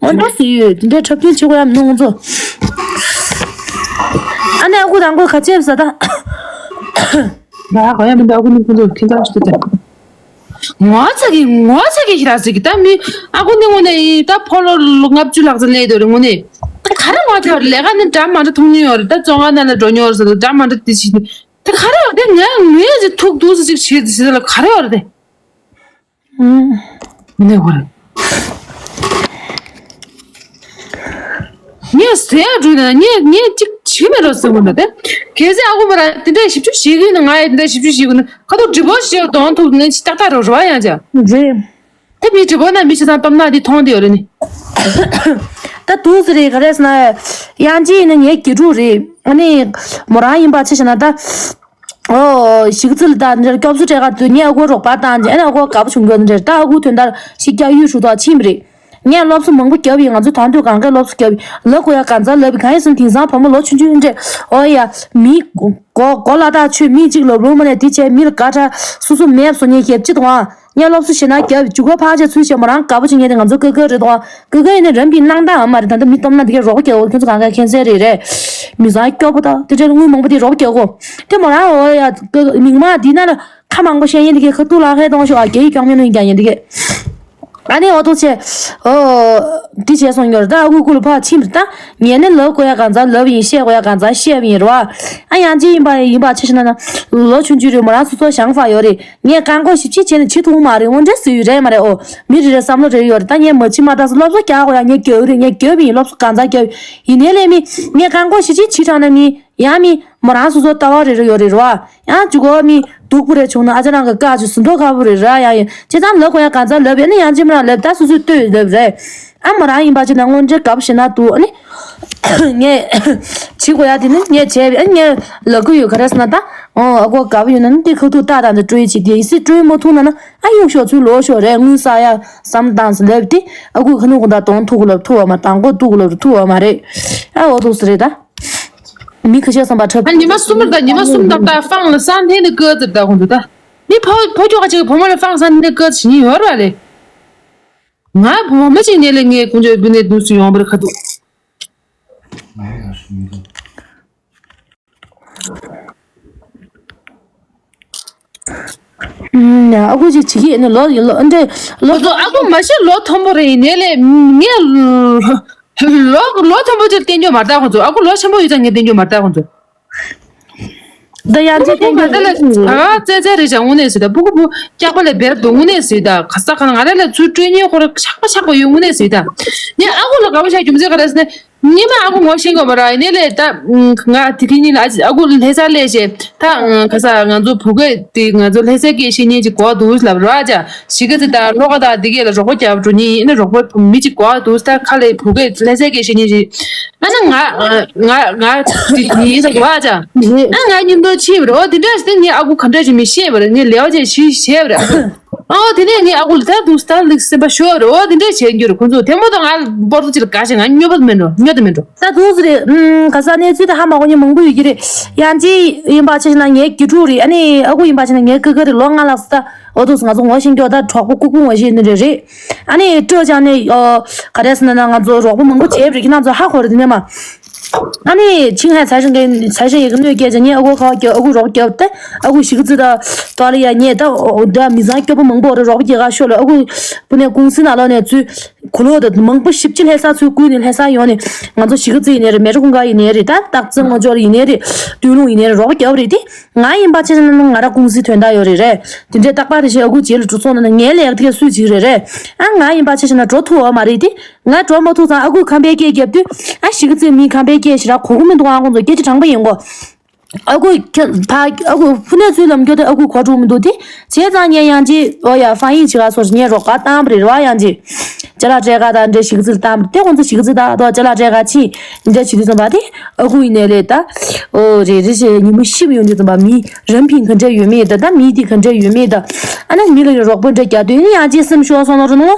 དངོས་འབྲེལ་སུ་ཡོད་དེ་འདྲའི་འཁྲབ་སྟོན་བྱེད་དགོས་ཡ་མི་འདུག་ཁོང་ཚོ། ཨ་ནི་ཨ་ཁུ་དང་ཁུ་ག་ཅེབ་ཟ་ད། ང་ག་ཡ་མི་འདུག་ཨ་ཁུ་ནི་ཁོང་ཚོ་ཁྱིམ་ཚང་ཞིག་ཏུ་བསྡད། ངོ་ཚ་གི་ངོ་ཚ་གི་ཞིག་རག་ཟིག་གི་ད་མི་ཨ་ཁུ་ནི་དངོས་གནས་ཡིན་ད་ཕོ་ལོ་ལོ་ལྔ་བཅུ་ལྷག་ཙམ་སླེབས་འདུག་རེད་དངོས་གནས། ད་ག་རེ་ངོ་ཚ་བ་རེད། ལས་ཀ་ནི་འདྲ་མ་འདྲ་མཐོང་མྱོང་ཡོད་རེད། ད་བཙོན་ཁང་ནང་ལ་འགྲོ་མྱོང་ཡོད་རེད་ཟེར་འདྲ་མ་འདྲ་དེ་ཞིག་ནི་ད་ག་རེ་ཡོད་དེ་ངས་ངས་ཅིག་ཐུག་འདུག་ཟེར་ཅིག་བྱེད་ཟེར་ལ་ག་རེ་ཡོད་རེད་དེ། ཨུམ། ནེ་ཧོར། ངས་ཟས་ཡ་འགྲོ་ན་ངས་ངས་ཅིག་བྱེད་མེད་རོགས་ཟེར་གོ་ན་དེ། གལ་སྲིད་ཨ་ཁུ་མ་ར་དེ་འདྲ་ཞིབ་འཇུག་བྱེད་གི་ན་ང་ཡི་དེ་འདྲ་ཞིབ་འཇུག་བྱེད་གི་ན་ཁ་ཐུག་འདྲི་པོ་ཞིག་གདོང་ཐུག་ནས་ཅི་ཏག་ཏག་རོ་རོ་ཡང་ཅག་རེད། དེ་མི་འདྲི་པོ་ན་མི་ཤི་ཚང་གཏམ་ན་དེ་མཐོང་དེ་ཡོད་རེད་ནི། ད་དུས་ཟེར་རེད་ག་རེ་ཟེར་ན། ཡང་ཅི་ཡིན་ན་ངའི་དགེ་ཕྲུག་རེད། ཨ་ནི། མོ་རང་ཡིན་པ་ཆ་བཞག་ན་ད། ཨོ། གཞིས་རྩེ་ལ་ད་འདིར་སྐྱོབ་གསོ་སྤྲད་ག་དུས་ངས་ཨ་ཁུ་རོགས་པ་བཏང་རྗེས་ཨ་ནི་ཨ་ཁུ་དགའ་པོ་བྱུང་གི་འདིར་ད་ཨ་ཁུ་དོན་དག་ཞིག་སྐྱག་ཡུས་ཧྲུག་ཐོག་ཕྱིན་པ་རེད། ངས་སློབ་གསོ་མང་པོ་བརྒྱབ་ཡིན། ང་ཚོ་དང་དུས་གང་གས་སློབ་གསོ་བརྒྱབ་ཡིན། ལབ་དགོས་ཡ་གང་ཚ་ལབ་ཡིན། གང་ཡིན་ཟེར་ན་དེང་སང་བུ་མོ་ལོ་ཆུང་ཆུང་འདྲས་ཨོ་ཡ་མི་གོ་གོ་ལ་དག་ཆོས་མི་གཅིག་ལབ་ལུང་མ་ནས་དེ་བྱས་མི་ལ་དགའ་དྲག་སོ་སོ་མེད་བཟོ་མཁན་ཞེ་པོ་ཅིག་འདུག་ཨང་། ངས་སློབ་གསོ་ཞེ་ན་བརྒྱབ་འཇུག་ག་ཕར་བྱས་ཚུལ་བྱས་མོ་རང་དགའ་པོ་བྱེད་མཁན་དེ་ང་ཚོ་ཀ་ཀ་རེད་འདུག་ཨང་། ཀ་ཀ་ཡིན་ན་རིམ་པས་སྣང་དག་ཨ་མ་རེད། ད་ལྟ་མི་སྟོབས་ན་དེ་གས་རོགས་རྒྱག་གོ། ཁྱོད་ཚོ་གང་ག་མཁྱེན་གསལ་རེད་རེད། མི་བཟང་སྐྱོ་པོ་དང་དེ་འདྲའི་དངུལ་མང་པོ་དེ་རོགས་རྒྱག་གོ། དེ་མོ་རང་འོ་ཡ་མིག་མ་དེ་ན་ལ་ཁ་མང་པོ་བཤད་ཡིན་དེ་གས་ཁ་ཐུག་ལ་ཧེ་གཏོང་ཤོག་ཨ། རྒྱ་ཡིག་རྐྱང་མིན་ནོ་ཡིན་ཀྱང་ཡིན་དེ་གས། ཨ་ནི་འོ་ཐུག་ཆེ། ཨོ། འདི་བྱས་སོང་ཡོད་རེད། ད་ཨ་ཁུ་ཁུ་ལ་ཕར་ཕྱིན་པ་རེད། ད་ངས་ནི་ལབ་དགོས་ཡ་གང་ཚ་ལབ་ཡིན། བཤད་དགོས་ཡ་གང་ཚ་བཤད་པ་ཡིན་རོ། ཨ་ཡང་ཅི་ཡིན་པ་ཡིན་པ་ཆ་བཞག་ན་ན་ལོ་ཆུང་ཆུང་རེད། མོ་རང་སོ་སོ་ཞང་ཧྥ་ཡོད་རེད། ངས་རྐང་འཁོར་ཞིབ་དཔྱད་བྱས་ནས་བྱེད་ཐུབ་མ་རེད། འོ་འདྲ་སུ་ཡོད་རེད་མ་རེད། ཨོ་མི་རེ་རེ་བསམ་བློ་རེ་ཡོད་རེད། ད་ངས་མ་བྱེད་མ་ད་སློབ་གསོ་རྒྱག་དགོས་ཡ་ངས་རྒྱབ་རེད། ངས་རྒྱབ་ཡིན། སློབ་གསོ་གང་ཚ་རྒྱབ་ཡིན་ནའི་ལས་མི་ངས་རྐང་འཁོར་ཞིབ་དཔྱད་བྱེད་དྲགས་ན་མི་ཡང་མི་མོ་རང་སོ་སོ་ལྟ་བ་རེ་རེ་ཡོད་རེད་རོ། ཡང་ཅུ་གོ་མི་སྡུག་པོ་རེ་བྱུང་ན་ཨ་ཅག་རང་གི་བཀའ་ཅུ་ཟིན་ཐོ་ཁ་པོ་རེད་ར། ཡ་ཡིན་བྱས་ཙང་ལབ་དགོས་ཡ་གང་ཚ་ལབ་ཡ་ནི་ཡང་ཅི་མ་རང་ལབ་ད་སོ་སོས་ལྟོས་ལབ་རེད། ཨ་མོ་རང་ཡིན་པ་ཅིག་ན་དངོས་འབྲེལ་དགའ་པོ་ཞེ་ན་འདུག་ཨ་ནི། ངས་བྱེད་དགོས་ཡ་དེ་ནི་ངས་བྱས་པའི་ཨ་ངས་ལབ་གི་ཡོད། ག་རེ་ཟེར་ན་ད། ཨོ་ཨ་ཁུ་དགའ་པོ་ཡོད་ན་ནི་དེ་ཁ་ཐུག་ཏག་ཏག་འདི་སྤྲོད་ཡི་ཅིག་དེ་ཡིན་སྲིད་སྤྲོད་མ་ཐུབ་ན་ན་ཨ་གཡུག་ཤོག་ཚུར་ལོག་ཤོག་རེད། དངུལ་བསགས་ཡ་བསམ་བཏང་ཟེར་ལབ་དེ་ཨ་ཁུ་ཁ་ནུ་གུ་ད་གཏོང་ཐུབ་གི་ལབ་ཐུབ་བ་མ་དང་གོ་ཐུབ་གི་ལབ་ཐུབ་བ་མ་རེད། ཨ་འོ་འདུག་ཟེར་རེད་ད། མི་ཁ་ཤས་བསམ་པ་འཁྲབ། ཨ་ཉི་མ་གསུམ་པར་ད་ཉི་མ་གསུམ་དང་ད་ཧྥང་ལ་སང་ཐེན་ནི་ཀི་ཙི་ད་ཁོང་ཚོ་ད། མི་ཕོ་ཕོ་ཁྱོ་ག་ཅིག་བུ་མོ་ལ་ཧྥང་སང་ཐེན་ནི་ཀི་ཙི་ཞིག་ཡོད་ར་ལེ། ང་བུ་མོ་ཅིག་ནས་ལས་ངའི་ཀུན་སྤྱོད་བུ་ནས་དུས་སུ་ཡོང་བར་ཁ་ཐུག་ཨ་ཁུ་ཅིག་བྱེད་ཀྱི་ཡིན་ནས་ལོ་ཡིན་ལོ་འདྲེ་ལོ། ཁོ་ཚོ་ཨ་ཁུ་མ་གཞི་ལོ་མཐོན་པོ་རེད་ཡིན་ནས་ལས་ངས་ལོ་ལོ་མཐོན་པོ་ཅིག་བསྟན་རྒྱུ་མ་རེད་ད་ཁོ་ཚོ། ཨ་ཁུ་ལོ་ཆེན་པོ་ཡོད་ཙང་ངས་བསྟན་རྒྱུ་མ་རེད་ད་ཁོ་ཚོ། ད་ཡང་ཅིག་བསྟན་རྒྱུ་ང་རེ་ལ་ད་ཙེ་ཙེ་རེད་ཅང་དངོས་གནས་ཟེར་ད། སྤུ་གུ་བུ་སྐྱག་པ་ལས་བེར་འདུག་དངོས་གནས་ཟེར་ད། ག་ས་ག་ལ་ང་རེ་ལ་ཚུར་སྤྲོད་ཉེན་ཁོ་ར་ཆག་པ་ཆག་པ་ཡོད་དངོས་གནས་ཟེར་ད། ནི་ཨ་ཁུ་ལ་དགའ་པོ་བྱ་རྒྱུ་མཚན་ག་རེ་ཟེར་ན། ཉི་མ་ཨ་ཁུ་ངོ་ཤེས་དགོས་པ་ར་ཡིན་ནའི་ལས་ད། ང་དེ་གི་ཉིན་ལ་ཨ་ཁུ་ལྷ་ས་སླེབས་བྱས་ད་ག་ས་ང་ཚོ་བུ་གས་དེ་ང་ཚོ་ལྷ་སའི་སྐད་བཤད་མཁན་ཅིག་གོ་འདུག་ལབ་ར་ཅག་གཞིས་ཀ་རྩེ་དང་ལྷོ་ཁ་དང་དེ་གས་ལ་རོགས་པ་རྒྱབ་འགྲོ་མཁན་ཡིན་ན་རོགས་པ་མི་ཅིག་གོ་འདུག་ད་ཁ་ལས་བུ་གས་ལྷ་སའི་སྐད་བཤད་མཁན་ཅིག་ཨ་ན་ང་ང་ང་དེ་ཡིན་ས་གོ་ཅག་ཨ་ང་གཉིས་འདོད་ཆེ་བ་རེད། འོ་དེ་འདྲ་ཞིག་ངས་ཨ་ཁུ་ག་འདྲ་ཞིག་མི་ཤེས་པ་རེད། ངས་ལེའོ་ཅེ་ཞིག་བྱས་པ་རེད། ཨོ་དེ་ནས་ངས་ཨ་ཁུ་ལ་ད་འདུག་ད་ལིག་སེམས་པ་ཤོར་རེད། ཨོ་དེ་འདྲས་བྱས་རྒྱུ་རེད། ཁོ་ཚོ་དེ་མོ་ད་ང་པོར་ཏོ་ཅིག་ལ་དགའ་ཞིང་ང་སྨྱོ་པ་མིན་འགྲོ་སྨྱོ་དེ་མིན་འགྲོ། ད་འདུག་ཟེར་རེད། ཨུམ་ག་ས་གནས་ཚུལ་དེ་ཧ་མ་གོ་མཁན་མང་པོ་ཡོད་ཀྱི་རེད། ཡང་ཅི་ཡིན་པ་ཆ་བཞག་ན་ངའི་དགེ་ཕྲུག་རེད། ཨ་ནི་ཨ་ཁུ་ཡིན་པ་ཆ་བཞག་ན་ངའི་ཀི་ཀི་རེད། ལོ་ལྔ་ལྷག་ཙམ་ད་ཨོ་འདུག་ང་ཚོ་ངོ་ཤེས་མཁན་ད་གྲོགས་པོ་ལྐུགས་པོ་ངོ་ཤེས་ནི་རེད་རེད། ཨ་ནི་སྤྲོ་བྱས་ནས་ཨོ་ག་རེ་ཟེར་ན་ང་ཚོ་རོགས་པ་མང་པོ་བྱས་པ་རེད། ཁྱེད་རང་ཚོ་ཧ་གོ་རེད་དེ་ནས་མ། ཨ་ནི་ཆིང་ཧའེ་ཚ་ཞིང་གི་ཚ་ཞིང་ཡི་གེ་གནོད་སྐྱེལ་ཅིང་ཉེ་ཨ་ཁུ་ཁ་བ་སྐྱོབ། ཨ་ཁུ་རོགས་སྐྱོབ་སྟེ་ཨ་ཁུ་ཞི་གི་ཙི་ད་ཏོ་ལི་ཡ་ཉེ་ད་ཨོ་ད་མི་ཚང་སྐྱོབ་པོ་མང་པོ་རེ་རོགས་སྐྱེལ་ག་ཤོ་ལ་ཨ་ཁུ་པུ་ནེ་ཀུང་སི་ནང་ལོགས་ནས་ཚུལ་གུ་ལོ་ད་མང་པོ་ཞིབ་ཅི་ལྷ་ས་ཚུལ་བསྐུལ་ནས་ལྷ་ས་ཡོང་ནས་ང་ཚོ་ཞི་གི་ཙི་ཡིན་ནའི་རེད། མེ་ཏྲ་ཀུན་དགའ་ཡིན་ནའི་རེད། ད་སྟག་རྩེ་ངོ་ཅོག་ཡིན་ནའི་རེད། སྟོད་ལུང་ཡིན་ནའི་རེད། རོགས་སྐྱོབ་རེད་དེ་ང་ཡིན་པ་ཆ་བཞག་ན་ང་ར་ཀུང་སི་དོན་དག་ཡོད་རེད་རེད། དེ་འདྲའི་རྟག་པར་དེ་བཞིན་ཨ་ཁུ་རྗེས་ལ་འགྲོ་སོང་ན་ངའི་ལས་ཀ་དེ་ག་སུས་བྱེད་རེད་རེད། ཨ་ང་ཡིན་པ་ཆ་བཞག་ན་འགྲོ་ཐུབ་བ་མ་རེད་དེ། ང་འགྲོ་མ་ཐུབ་ཙང་ཨ་ཁུས་ཁམས་པའི་སྐད་རྒྱབ་དུས་ཨ་ཞི་གི་ཙི་མི་ཁམས་པའི་སྐད་ཞེ་དྲག་གོ་གི་མི་འདུག་ཨ་ཁོང་ཚོ་སྐད་ཆ་དྲང་པོ་ཡིན་གོ། ཨ་ཁུ་ཁྱ་ཕ་ཨ་ཁུ་ཕུ་ནས་ཚུར་ལམ་རྒྱུ་དེ་ཨ་ཁུ་གོ་འགྲོ་མི་འདུག་དེ་བྱས་ཙང་ངས་ཡང་ཅི་ཨོ་ཡ་ཧྥང་ཡིག་བྱེད་ག་སོར་ངས་རོགས་ག་བཏང་བ་རེད་བ། ཡང་ཅི་ཅ་ལག་སྤྲད་ག་དང་འདྲ་ཞི་གི་ཙི་ལ་བཏང་བ་རེད། དེ་ཁོང་ཚོ་ཞི་གི་ཙི་ད་ཨ་ཏོ་ཅ་ལག་སྤྲད་ག་ཕྱིན་འདྲ་བྱེད་དུས་ཙམ་པ་དེ་ཨ་ཁུ་ཡིན་ནའི་ལས་ད་ཨོ་རེད་རེད་ཞེས་ཉིན་མོ་ཤི་བ་ཡོང་དུས་ཙམ་པ་མི་རིན་ཕིང་ག་འདྲ་ཡོད་མེད་ད་ད་མི་དེ་ག་འདྲ་ཡོད་མེད་ད་ཨ་ན་མི་ལ་ཡང་རོགས་པ་འདྲ་རྒྱག་དུས་ནི་ཡང་ཅི་སེམས་ཤོར་སོང་ནོ་རུ་ནོ།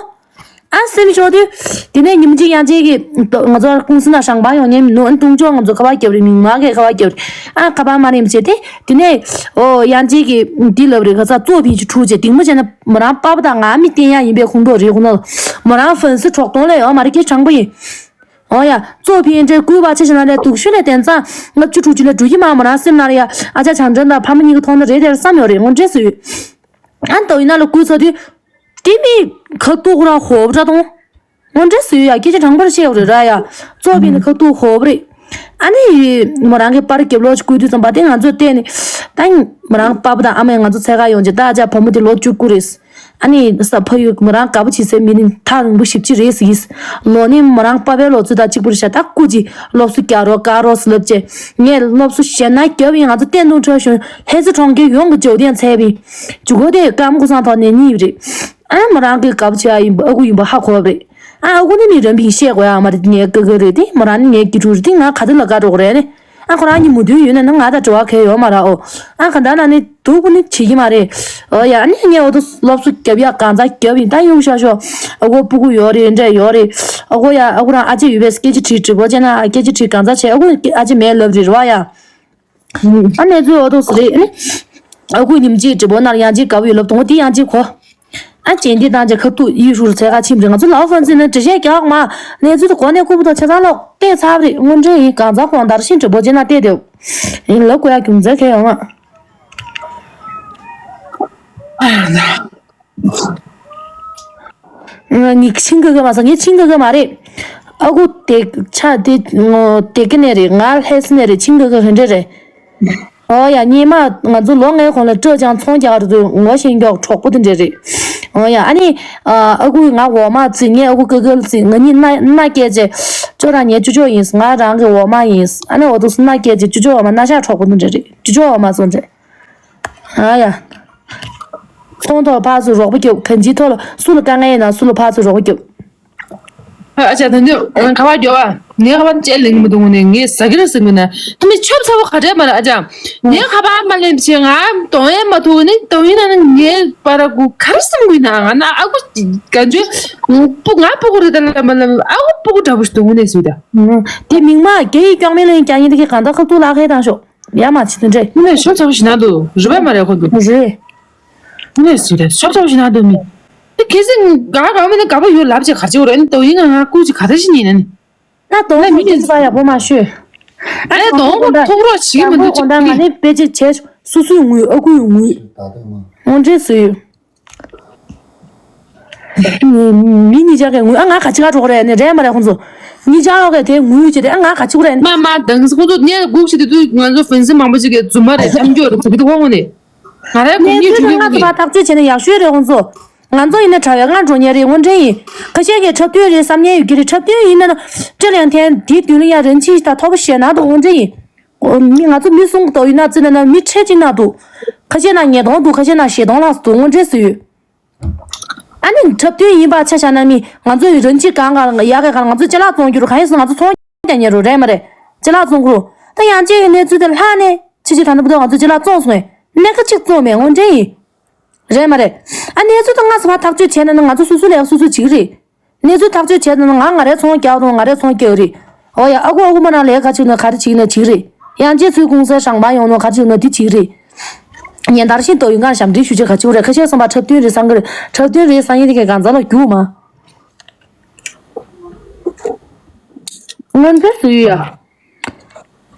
ཨ་སེམས་ཤོར་དུས། དེ་ནས་ཉིན་གཅིག་ཡང་གཅིག་གིས་ང་ཚོ་ཀུང་སི་ན་ཞང་པ་ཡོང་ཉན་མི་འདུག་ཨ་ནི་ཏུང་ཅོ་ང་ཚོ་ཁ་པར་རྒྱབ་རེད། མིང་མ་གིས་ཁ་པར་རྒྱབ་རེད། ཨ་ཁ་པར་མ་རེད་མི་བྱེད་དེ། དེ་ནས་ཨོ་ཡང་གཅིག་གིས་འདི་ལབ་རེད། ཁ་ས་གཙོ་ཕིན་ཅི་ཁྲུ་བྱས་དེང་མོ་བྱས་ན་མོ་རང་པ་པ་དང་ང་མི་བསྟན་ཡ་ཡིན་པའི་ཁུངས་གཏོགས་རེད། ཁོ་ན་མོ་རང་ཧྥན་སི་གྲོགས་གཏོང་ལས་ཡོད་མ་རེད། ཁྱེད་དྲང་པོ་ཡིན། ཨོ་ཡ་གཙོ་ཕིན་འདྲའི་སྐུལ་བ་ཆེ་ཞིག་ན་ལས་སྡུག་ཤོས་ལས་བསྟན་ཙང་ལྔ་བཅུ་དྲུག་ཅུ་ལས་འགྲོ་གི་མ་མོ་རང་སེམས་ནང་ལ་ཡ་ཨ་ཅག་བྱང་ཁྲ་དང་ཕ་མ་གཉིས་ཀྱི་ཐོག་ན་རེད་དེར་བསམ་ཡོད་རེད། ངོ་འདྲེས་སུ་ཡོད། ཨ་ནི་ཏོ་ཡིན་ན་ལ་སྐུལ་ཚར་དུས། དེ་མི་ཁ་ཐུག་རང་ཧོབ་ར་དང་། ངོ་འདྲེས་སུ་ཡ་སྐད་ཆ་དྲང་པོར་བཤད་དགོས་རེད་ར་ཡ། གཙོ་བོ་ནི་ཁ་ཐུག་ཧོབ་རེད། ཨ་ནི་མོ་རང་གི་པར་རྒྱབ་ལོག་ཅིག་བསྐུར་དུས་ཙམ་པ་དེ་ང་ཚོ་བལྟས་ནས་ད་མོ་རང་པ་ཕ་དང་ཨ་མས་ང་ཚོ་འཚོལ་ག་ཡོང་རྗེས་ད་ཨ་ཅག་བུ་མོ་དེ་ལོ་བཅུ་དགུ་རེད། ཨ་ནི་ས་ཕ་ཡུལ་མོ་རང་དགའ་པོ་བྱེད་སའི་མི་ནི་ཐག་རིང་པོ་ཞེ་པོ་ཅིག་རེད་ཟེར་གི། ལོ་ནི་མོ་རང་པ་ཕའི་ལོ་ཚོད་དང་གཅིག་པུ་རེད་ཤག་ད་སྐུ་མཁྱེན་སློབ་གསོ་རྒྱག་རོགས་དགའ་རོགས་ཟེར་ལབ་བྱས། ངས་སློབ་གསོ་གཞན་ན་རྒྱབ་ཡིན། ང་ཚོ་བསྟན་དུང་ཁྲོད་བཞུགས་ལྷ་ས་གྲོང་ཁྱེར་ཡོངས་ཀྱི་ཇོ་བསྟན་འཚོལ་བ་ཡིན། ཇུ་གོ་དེ་ཀམ་ཀུ་སང་ཐོག་ནས་གཉིས་རེད། ཨ་མོ་རང་གི་དགའ་པོ་བྱེད་ཡ་ཡིན་པ་ཨ་ཁུ་ཡིན་པ་ཧ་གོ་བ་རེད། ཨ་ཨ་ཁུ་ནི་མི་རིན་ཕིང་བཤད་དགོས་ཡ་མ་རེད། ངའི་ཀི་ཀི་རེད་དེ་མོ་རང་ནི་ངའི་དགེ་ཕྲུག་རེད་དེ་ང་ག་དུས་ལ་དགའ་འགྲོ་གི་རེད་ནི། ཨ་ཁོ་རང་གཉིས་མོས་མཐུན་ཡོད་ན་ནི་ང་དང་འབྲེལ་བ་གང་ཡང་ཡོད་མ་རེད། ཨོ་ཨ་ག་འདྲ་ན་ནི་སྡུག་པོ་ནི་བྱེད་ཀྱི་མ་རེད། ཨོ་ཡ་ཨ་ནི་ངས་འོ་དོ་སློབ་གསོ་རྒྱབ་ཡག་གང་ཙམ་རྒྱབ་ཡིན། ད་གཡུག་ཤོག་ཤོག་ཨ་ཁུ་སྤུ་གུ་ཡོད་རེད། འདྲ་ཡོད་རེད། ཨ་ཁུ་ཡ་ཨ་ཁུ་རང་ཨ་ཅེ་ཡོད་པས་སྐད་ཆ་དྲིས་དྲི་བ་བྱས་ན་སྐད་ཆ་དྲིས་གང་ཙམ་བྱས། ཨ་ཁུ་ཨ་ཅེ་མེད་ལབ་རེད་རེད་བ་ཡ། ཨ་གནས་ཚུལ་འོ་དོ་སི་རེད། ཨ་ཁུ་ཉིན་གཅིག་འབྲི་བོ་ནར་ཡང་གཅིག་དགའ་བོ་ཡོད་ལབ་དོང་དེ་ཡང་གཅིག་གོ། ཨ་ཅེ་འདི་དང་ཅེ་ཁ་ཐུག་ཡིད་ཧྲུལ་ཚེ་ག་ཕྱིན་རེད། ང་ཚོ་ལའོ་ཧྥན་སི་ནི་འདྲི་བཤད་རྒྱག་མ། གནས་ཚུལ་དུ་གོ་ནས་ཁུ་བུ་དང་ཆ་ཚང་ལོག་བལྟས་ཚར་བ་རེད། དངོས་འབྲེལ་ཡིན་གང་ཚ་གོང་དར་ཤིང་འབྲི་བོ་ཅེ་ན་བལྟས་དེ། ཡིན་ལབ་དགོས་ཡ་རྒྱུ་མཚན་གང་ཡོད་མ། ངས་ཆིང་གི་གི་མ་ཟ། ངས་ཆིང་གི་གི་མ་རེད། ཨ་ཁུ་དེ་ཆ་དེ་དེ་གི་ནས་རེད། ང་ལྷ་ས་ནས་རེད། ཆིང་གི་གི་གི་འདྲ་རེད། ཨོ་ཡ་སྙེ་མ་ང་ཚོ་ལོ་ལྔའི་གོང་ལ་སྤྲོ་ཅང་ཚོང་རྒྱག་རུ་དུ་ངོ་ཤེས་མགྱོགས་གྲོགས་པོ་དེ་འདྲ་རེད། ཨོ་ཡ་ཨ་ནི་ཨ་ཁུ་ང་འོ་མ་བཙིར། ངས་ཨ་ཁུ་ཀི་ཀི་བཙིར། ང་གཉིས་སྣ་སྣ་སྐྱེས་རྗེས་ཅོ་རང་ངའི་ཅོ་ཅོ་ཡིན། ང་རང་གི་འོ་མ་ཡིན། ཨ་ནི་འོ་དུ་སྣ་སྐྱེས་རྗེས་ཅོ་ཅོ་འོ་མ་སྣ་ཤ་གྲོགས་པོ་དེ་འདྲ་རེད། ཅོ་ཅོ་འོ་མ་སོང་རྗེས། ཨ་ཡ། ཚོང་ཐོག་ཕར་ཚུར་རོགས་པ་རྒྱབ། གང་ཅིའི་ཐོག་ལ་སུ་ལ་དཀའ་ངལ་ཡིན་ན་སུ་ལ་ཕར་ཚུར་རོགས་པ་རྒྱབ། ཨ་ཅག་ད་འདི་ཁ་པར་རྒྱོབ་ཨ། ངའི་ཁ་པར་ཅེས་ལེན་མི་འདུག་ནས་ངས་ཟ་གི་རེད་ཟེར་གི་ན། ད་མི་ཆབ་ཚ་བོ་ག་འདྲས་མ་རེད་ཨ་ཅག་ངའི་ཁ་པར་མ་ལེན་བྱས་ང་གཏོང་ཡས་མ་ཐུབ་ནི་གཏོང་ཡིན་ན་ནི་ངའི་པ་ར་གུ་གར་སང་གི་ན་ང་ན་ཨ་གུ་ག་འཇོ་སྤུ་ང་སྤུ་གུ་རེད་ད་ལ་མ་ལ་ཨ་གུ་སྤུ་གུ་འདྲ་པོ་ཞིག་འདུག་ནས་ཟེར་ད། དེ་མིང་མ་རྒྱ་ཡིག་སྐྱོང་མེད་ལ་ཡིན་རྒྱ་ཡིན་དེ་གི་གང་ལྟར་ཁ་ཐུག་ལ་ཁའི་དང་ཤོག་ཡ་མ་ཆི་དུ་འདྲེ། ནས་ཤོབ་ཚ་བོ་ཞིག་ན་འདུག་རི་བ་མ་རེད་ཁོ་འདུག་རེད། ནས་ཟེར་ད་ཤོབ་ཚ་བོ་ཞིག་ན་འདུག་མི། དེ་གལ་སྲིད་ག་ག་མི་ནི་ག་པ་ཡོད་ལབ་ཅེས་ག་ཅིག་རེད་ནི་དོ་ཡིན་ང་ང་སྐུ་ཅིག་ག་ད་ཞིག་ཉིན་ནི། ད་དོང་མི་དེ་ཚ་ཡག་པོ་མ་ཤོད། ཨ་ནི་དོང་ཐུག་རོགས་བྱེད་ཀྱི་མི་འདུག་ཅིག་ང་ནི་དཔེ་ཅིག་བྱས་སུ་སུའི་ངུས་ཨ་ཁུའི་ངུས། འོང་འདྲེ་སུ་ཡོད། མི་གཉིས་ཆ་གས་ངུས་ཨ་ང་ག་ཅི་ག་འགྲོ་གི་རེད་ནི་རེད་མ་རེད་ཁོང་ཚོ། གཉིས་ཆ་ཡོད་གས་དེ་ངུས་ཅི་རེད་ཨ་ང་ག་ཅི་ག་རེད་ནི། མ་མ་དང་ཁོང་ཚོ་ནས་སྒུག་ཤི་དེ་དུས་ང་ཚོ་ཧྥན་སི་མང་པོ་ཅིག་གིས་རྫུན་མ་རེད་འཐམ་རྒྱུ་རེད་ཟེར་གི་འདུག་ཁོང་ནས། ང་རའི་གོ་གནས་གཉིས་ཚོས་གྲུ་ང་ཚོ་ཕར་ཐག་གཅོད་བྱས་ན་ཡག་ཤོས་རེད་ཁོང་ཚོ། ང་ཚོ་ཡིན་ན་དྲ་བའི་སྔ་འགྲོ་ཉེ་རེད་འོན་ཏེ་ཡིན། ཁ་ཤས་ཀྱིས་འཁྲབ་སྟོན་རེད་བསམ་ཉེ་ཡོད་ཀྱི་རེད་འཁྲབ་སྟོན་ཡིན་ན་ན། སྤྲེལ་ཡང་ཐན་དེའི་མདུན་ལ་ཡང་རིན་ཆེན་ཞིག་དང་ཐོབ་པ་ཞེ་ན་འདུག་འོན་ཏེ་ཡིན། མི་ང་ཚོ་མི་གསུམ་གྱི་ཏོག་ཡིན་ན་བརྩིས་ན་ན་མི་ཁྲི་གཅིག་ན་འདུག་ཁ་ཤས་ན་ཉིས་སྟོང་འདུག་ཁ་ཤས་ན་བཞི་སྟོང་ལྷག་འདུག་དངོས་འབྲེལ་སུ་ཡོད། ཨ་ནི་འཁྲབ་སྟོན་ཡིན་པ་ཆ་བཞག་ན་མི་ང་ཚོ་ཡི་རིན་ཅི་གང་གང་ཡག་གི་གང་ང་ཚོ་ཅ་ལག་བཙོང་རྒྱུ་རུ་གང་ཡིན་སུ་ང་ཚོ་ཚོང་རྒྱག་ཉེ་རུ་རེད་མ་རེད། ཅ་ལག་བཙོང་གི་རུ་ད་ཡང་ཅིག་གི་གནས་ཚུལ་དེ་ལྷག་ནས་ཕྱི་ཕྱི་ད་ནི་བུ་ད་ང་ཚོ་ཅ་ལག་བཙོང་སོང་ངས་གནས་ཁ་གཅིག་བཙོང་མེད་དངོས་འབྲེལ་ཡིན། རེད་མ་རེད། ཨ་གནས་ཚུལ་དེ་ང་ཚོ་ཕར་ཐག་གཅོད་བྱས་ན་ནི་ང་ཚོ་སོ་སོ་ལས་ཀ་སོ་སོ་བྱེད་ཀྱི་རེད། གནས་ཚུལ་ཐག་གཅོད་བྱས་ན་ང་ང་རའི་ཚོང་རྒྱག་དང་ང་རའི་ཚོང་རྒྱག་རེད། ཨོ་ཡ་ཨ་ཁུ་ཨ་ཁུ་མ་ནང་ལས་ཀ་བྱེད་ན་ག་རེ་བྱེད་ན་བྱེད་རེད། ཡང་རྗེས་ཚུལ་ཀུང་སེ་ཧྲང་པ་ཡོང་ན་ག་རེ་བྱེད་ན་དེ་བྱེད་རེད། ཉན་དར་ཤིན་ཏོ་ཡུན་གང་ཞབས་འདྲེན་ཞུ་ཆེད་ག་ཅིག་རེད་ཁ་ཤས་བསམ་པ་འཁྲབ་སྟོན་རེད་བསམ་གི་རེད། འཁྲབ་སྟོན་རེད་བསམ་ཡིན་དེ་གའི་གང་ཟག་ལ་རྒྱུག་མ། ངོ་མཚར་སུ་ཡོད་ཡ།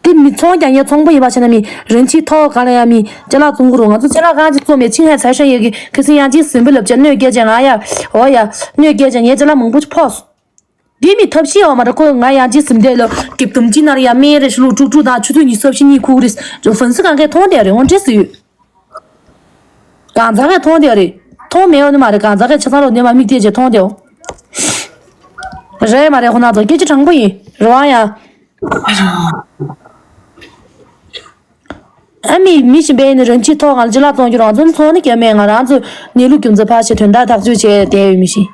དེ་མི་ཚོང་རྒྱག་མཁན་ཚོང་པ་ཡིན་པ་བྱས་ན་མི་རིན་ཆེན་ཐོག་གང་ལ་ཡང་མི་ཅ་ལག་བཙོང་གི་རུང་ང་ཚོ་ཅ་ལག་གང་ཅི་བཙོང་མེད་ཆིང་ཧའེ་ཚའི་ཧྲན་ཡེ་གི་ཁི་སི་ཡང་ཅི་ཟིན་པ་ལབ་ཅེ་གནོད་སྐྱེལ་ཅེ་ང་ཡ་ཨོ་ཡ་གནོད་སྐྱེལ་ཅེ་ངའི་ཅ་ལག་མང་པོ་ཅིག་ཕོག་སོང་། དེ་མི་ཐབས་ཤེས་ཡོད་མ་རེད་ཁོ་ང་ཡང་ཅི་ཟིན་དེ་ལ་གི་དུམ་ཅི་ནར་ཡ་མེ་རེ་ཤི་ལུ་དཀྲུག་དཀྲུག་དང་ཆུ་ཚོད་ཉི་ཤུ་རྩ་བཞི་གཉིས་ཁུག་རེ་ཧྥན་སི་གང་གའི་མཐོང་དེ་རེད་འོང་འདྲེ་སུ་ཡོད། གང་ཚ་གས་མཐོང་དེ་རེད། མཐོང་མེད་འོ་ནི་མ་རེད་གང་ཚ་གས་ཆ་ཚང་རོ་ནས་མ་མིག་བལྟས་ཅེ་མཐོང་དེའོ། རེད་མ་རེད་ཁོ་ན་ཚོ་སྐད་ཆ་དྲང་པོ་ཡིན་རེད་བ་ཡ། ཨ་མི་མི་ཞིག་པས་ནི་རིན་ཆེན་ཐོག་ང་ལ་ཅི་ལ་བཙོང་རྒྱུ་རང་ཚོ་ཚོང་ནི་སྐྱོན་མེད་ང་རང་ཚོ་གནས་ལུགས་རྒྱུ་མཚན་ཕར་ཞིག་དོན་དག་ཐག་གཅོད་བྱས་བསྡད་ཡོད་མི་ཤེས།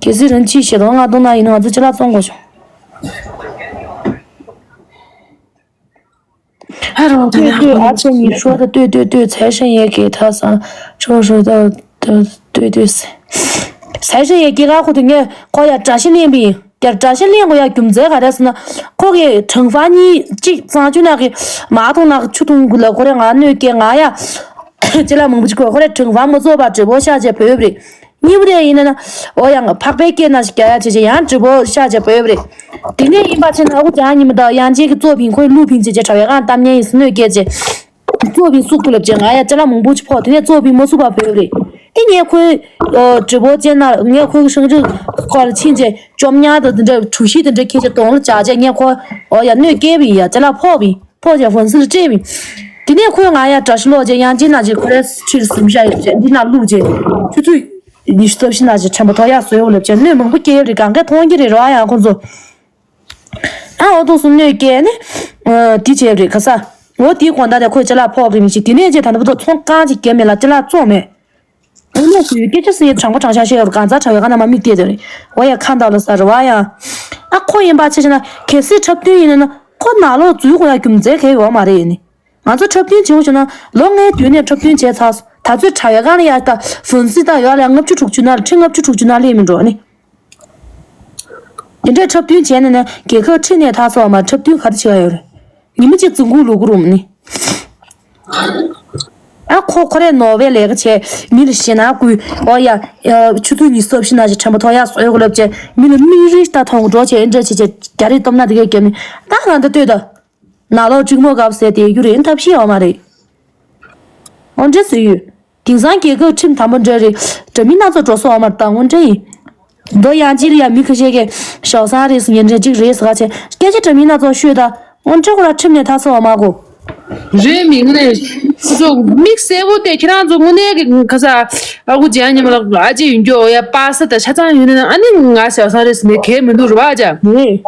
གལ་སྲིད་རིན་ཆེན་བཞི་སྟོང་ལྔ་སྟོང་ན་ཡིན་ན་ང་ཚོ་ཅི་ལ་བཙོང་དགོས་བྱུང་། ལྟོས་ལྟོས་ཨ་ཅེ་ཉི་ཤོ་ད་ལྟོས་ལྟོས་ལྟོས་ཚའི་ཧྲན་ཡེ་གེ་ཐ་སང་ཁྲོ་ཧྲོ་ད་ལྟོས་ལྟོས་ཚའི་ཧྲན་ཡེ་གེ་ག་ཁོ་དུ་ངས་ཁོ་ཡ་བཀྲ་ཤིས་གླིང་པི་ཡིན་ཀྱར་བཀྲ་ཤིས་གླིང་གོ་ཡ་རྒྱུ་མཚན་ག་རེ་ཟེར་ན་ཁོ་གི་ཁྲང་ཧྥ་གཉིས་གཅིག་གཙང་ཆུ་ནག་གི་མ་ཐོང་ནག་ཆུ་འཐུང་གི་ལ་ཁོ་རེ་ང་གནོད་སྐྱེལ་ང་ཡ་ཅི་ལ་མང་པོ་ཅིག་ཁོ་ཁོ་རེ་ཁྲང་ཧྥ་མ་ཚོགས་པ་དྲི་བོ་ཤ་བྱས་བོད་རེད། གཉིས་པ་དེ་ཡིན་ན་ན། འོ་ཡང་འཕགས་པའི་སྐད་ན་ཞིག་རྒྱག་ཡ་བྱེད་ཅེས་ཡང་དྲི་བོ་ཤ་བྱས་བོད་རེད། དེ་ནས་ཡིན་པ་ཆེ་ན་ཨ་ཁུ་ཅག་ཉི་མ་དང་ཡང་ཅིག་གི་གཙོ་ཕིང་ཁོའི་ལུག་ཕིང་བྱེད་ཅེས་དྲ་བའི་ཁང་གཏམ་ཉན་ཡིན་སུ་གནོད་སྐྱེལ་ཅེས། གཙོ་ཕིང་སུག་པོ་ལབ་ཅེས་ང་ཡ་ཅ་ལག་མང་པོ་ཅིག་ཕོག་དེ་ནས་གཙོ་ཕིང་མ་སུག་པ་བོད་རེད། དེ་ངས་ཁོའི་དྲི་བོ་ཅན་ན་ངས་ཁོའི་ཧྲིང་རིག་ཁོ་ལ་ཕྱིན་ཅེས་བཅོམ་ཉག་དང་དེ་འདྲ་གྲུ་བཞི་དེ་འདྲ་ཁྱེར་ཅེས་གདོང་ལ་བྱ་ཅེས་ངས་ཁོ་འོ་ཡ་གནོད་སྐྱེལ་བ་ཡིན་ཡ་ཅ་ལག་ཕོག་པ་ཡིན། ཕོ་ཅེ་ཧྥོན་སི་ལ་སྤྲད་མི། དེ་ནས་ཁོས་ང་ཡ་བཀྲ་ཤིས་ལོ་ཅེ་ཡང་ཅི་ན་ཅེ་ཁོ་རེ་ཁྲིར་སུམ་ཤ་ཡོད་ཅེ་འདི་ན་བླུག་ཅེ། ཆུ་ཚོད་ཉི་ཤུ་རྩ་བཞི་ན་ཅེ་ཕྲན་བུ་ཐོ་ཡ་སོས་འོ་ལབ་ཅེ་གནོད་མང་པོ་སྐྱེལ་རེད་གང་ག་མཐོང་གི་རེད་རོ་ཨ་ཡང་ཁོ་ཚོ། ཨ་འོ་ཐོག་སུ་གནོད་སྐྱེལ་ནི། དེ་བྱས་རེད་ག་ས། འོ་དེའི་དགོང་དག་དེ་ཁོས་ཅ་ལག་ཕོག་རེད་མི་ཤེས་དེ་ནས་ཅེ་ད་ནི་བུ་ཐོ་ཚོང་རྐང་ཅིག་བརྒྱབ་མེད་ལ་ཅ་ལག་བཙོང་མེད། དངོས་གནས་སུ་སྐད་ཆ་ཟེར་ཡས་དྲང་པོ་དྲང་བཞག་བཤད་ཡོད་རེད་གང་ཟག་དྲ་བའི་ཁ་ན་མ་མིག་བལྟས་དེ་རེད་འོ་ཡ་ཁ་འདར་ལ་ས་རེད་བ་ཡ། ཨ་ཁོ་ཡིན་པ་ཆ་བཞག་ན་གལ་སྲིད་འཁྲབ་སྟོན་ཡིན་ན་ན་ཁོ་ནང་ལོགས་འཛུལ་དགོས་ཡ་རྒྱུ་མཚན་གང་ཡོད་མ་རེད་ཡིན་ནི། ང་ཚོ་འཁྲབ་སྟོན་བྱེད་དགོས་བྱུང་ན་ལོ་ལྔའི་དུས་ནས་འཁྲབ་སྟོན་བྱས་ཚར་སོང་ད་ཚོད་དྲ་བའི་སྒང་ལ་ཡ་ད་ཧྥོན་སི་དང་ཡོད་ལ་ལྔ་བཅུ་དྲུག་ཅུ་ན་ཁྲི་ལྔ་བཅུ་དྲུག་ཅུ་ན་སླེབས་མི་འགྲོ་ནི། དེ་འདྲའི་འཁྲབ་སྟོན་བྱས་ནས་ན་རྒྱལ་ཁབ་ཁྲི་ནས་ཐར་སོང་བ་མ་འཁྲབ་སྟོན་ག་རེ་བྱེད་ཡ་ཡོད་རེད། ཉི་མ་གཅིག་རྫུན་གུག་ལུག་གུ་རུམ་ནི། ཨ་ཁོ་ཁོ་རེ་ནོར་བའི་ལས་ཀ་བྱས་མི་ལ་ཞེད་སྣང་བསྐུལ་འོ་ཡ། ཆུ་ཚོད་ཉི་ཤུ་རྩ་བཞི་ན་ཞིག་ཁྲམ་པ་ཐོག་ཡ་སོས་གོ་ལབ་བྱས་མི་ལ་མིག་རིལ་ལྟ་མཐོང་འགྲོ་བྱས་ཨེ་འདྲ་བྱས་བྱས་རྒྱ་རིགས་སྟོབས་ན་དེ་གས་རྒྱབ་ནི་ད་ང་འདི་ལྟོས་ད། ནང་ལོག་ཀྲིག་མོ་གབ་ཟེར་དེ་རྒྱུ་རེད་ཐབས་ཤེས་ཡོད་མ་རེད། འོ་འདྲ་ཟེར་ཡོད། དེང་སང་རྒྱལ་ཁབ་ཁྲིམས་དམ་པོ་འདྲ་རེད། འདྲ་མིན་སྣ་ཚོགས་འགྲོ་སོང་བ་མ་རེད་ད་འོ་འདྲ་ཡིན། མདོ་ཡང་ཅིག་ལ་ཡ་མི་ཁ་ཤས་ཀྱིས་ཞའོ་སང་རེད་ཟེར་ཉན་འདྲ་ཅིག་རེད་ཟེར་ག་བྱས་སྐད་ཆ་འདྲ་མིན་སྣ་ཚོགས་ཤོད་ད། འོ་འདྲ་ཁོ་ར་ཁྲིམས་ནས་ཐར་སོང་བ་མ་གོ། རེད་མི་ངོ་ནས་ཁོ་ཚོ་མིག་གསལ་པོ་དེ་ཁྱེད་རང་ཚོ་དངོས་གནས་ཀྱི་ཁ་ས་ཨ་ཁུ་རྒྱལ་ཉི་མ་ལགས་ཨ་ཅེ་ཡིན་རྒྱུ་ཡ་པ་ས་ད་ཆ་ཚང་ཡོད་ན་ཨ་ནི་ང་ཞའོ་སང་རེད་ཟེར་ནས་གལ་མི་འདུག་རེད་བ་ཨ་ཅག་རེད།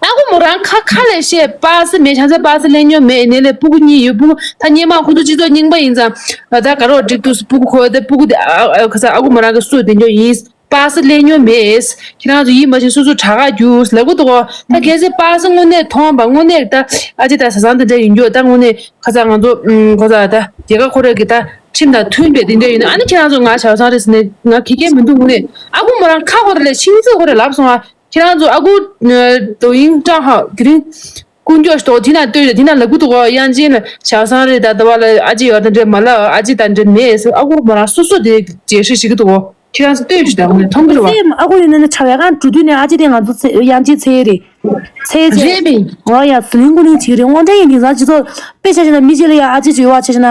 ཨ་ཁུ་མོ་རང་ཁ་ཁ་ལས་བཤད། པ་སེ་མེད། ཆང་ས་པ་སེ་ལེན་ཉོ་མེད། ནས་ལས་སྤུ་གུ་གཉིས་ཡོད། སྤུ་གུ་ད་སྙེ་མ་ཁོ་ཚོ་སྤྱི་ཚོགས་རྙིང་པ་ཡིན་ཙང་། ད་ག་རོགས་འགྲིག་འདུག་སྤུ་གུ་ཁོ་ད་སྤུ་གུ་དེ་ཨ་ཨ་ཁ་ས་ཨ་ཁུ་མོ་རང་གི་སུ་དེ་ཉོ་ཡིན། པ་སེ་ལེན་ཉོ་མེད། ཁྱེད་རང་ཚོ་ཡིད་མ་ཆེས་སོ་སོ་དྲག་ག་རྒྱུགས་ལབ་གི་འདུག་གོ། ད་གལ་སྲིད་པ་སེ་དངོས་གནས་མཐོང་བ་དངོས་གནས་ད་ཨ་ཅེ་ད་བཟའ་ཚང་དེ་འདྲ་ཡིན་རྒྱུ་ད་དངོས་གནས་ཁ་ས་ང་ཚོ་ཁོ་ཚ་ད་རྒྱལ་ཁབ་ཁོ་རེ་གི་ད་ཁྲིམས་དང་མཐུན་པའི་དེ་འདྲ་ཡིན་ན། ཨ་ནི་ཁྱེད་རང་ཚོ་ང་བྱ་བ་བཟང་རེད་ཟེར་ནས་ང་ཁེ་ཁེ་མི་འདུག་དངོས་གནས་ཨ་ཁུ་མོ་རང་ཁ་ཁོ་རེ་ལས་ཤིང་རྩི་ཁོ་རེ་ལབ་སོང་ཨ། ཁྱེད་རང་ཚོ་ཨ་ཁུ་དོ་དབྱིངས་ཀྲང་ཧ་དེ་རིང་དཀོན་མཆོག་ཏོ་དེ་ན་ལྟོས་དེ་ན་ལབ་གི་འདུག་གོ། དབྱངས་ཅན་ལ་བྱ་བཟང་རེད། ད་ལྟ་བ་ལ་ཨ་ཅེ་ཡོད་དེ་འདྲ་མ་ལབ། ཨ་ཅེ་དང་འདྲ་མེད་ཟེར། ཨ་ཁུ་མོ་རང་སོ་སོ་དེ་རྒྱས་བཤད་བྱེད་གི་འདུག་གོ། ཁྱེད་རང་ཚོ་ལྟོས་ཤིག་དང་མཐོང་གི་རེད་བ། སེམས་ཨ་ཁུ་ཡིན་ན་ནི་བྱ་བའི་ཁང་འགྲོ་དུས་ནས་ཨ་ཅེ་དེ་ང་ཚོ་ཚེ་དབྱངས་ཅན་ཚེ་རེད། ཚེ་ཚེ་རེད་མིན། འོ་ཡ་ཟི་ལིང་ཀུ་ལིང་བྱེད་ཀྱི་རེད། དངོས་འབྲེལ་ཡིན་དེང་སང་སྤྱི་ཚོགས་དཔེ་ཆ་བཞག་ན་མི་གཅིག་ལ་ཡ་ཨ་ཅེ་བྱོས་བ་ཆ་བཞག་ན་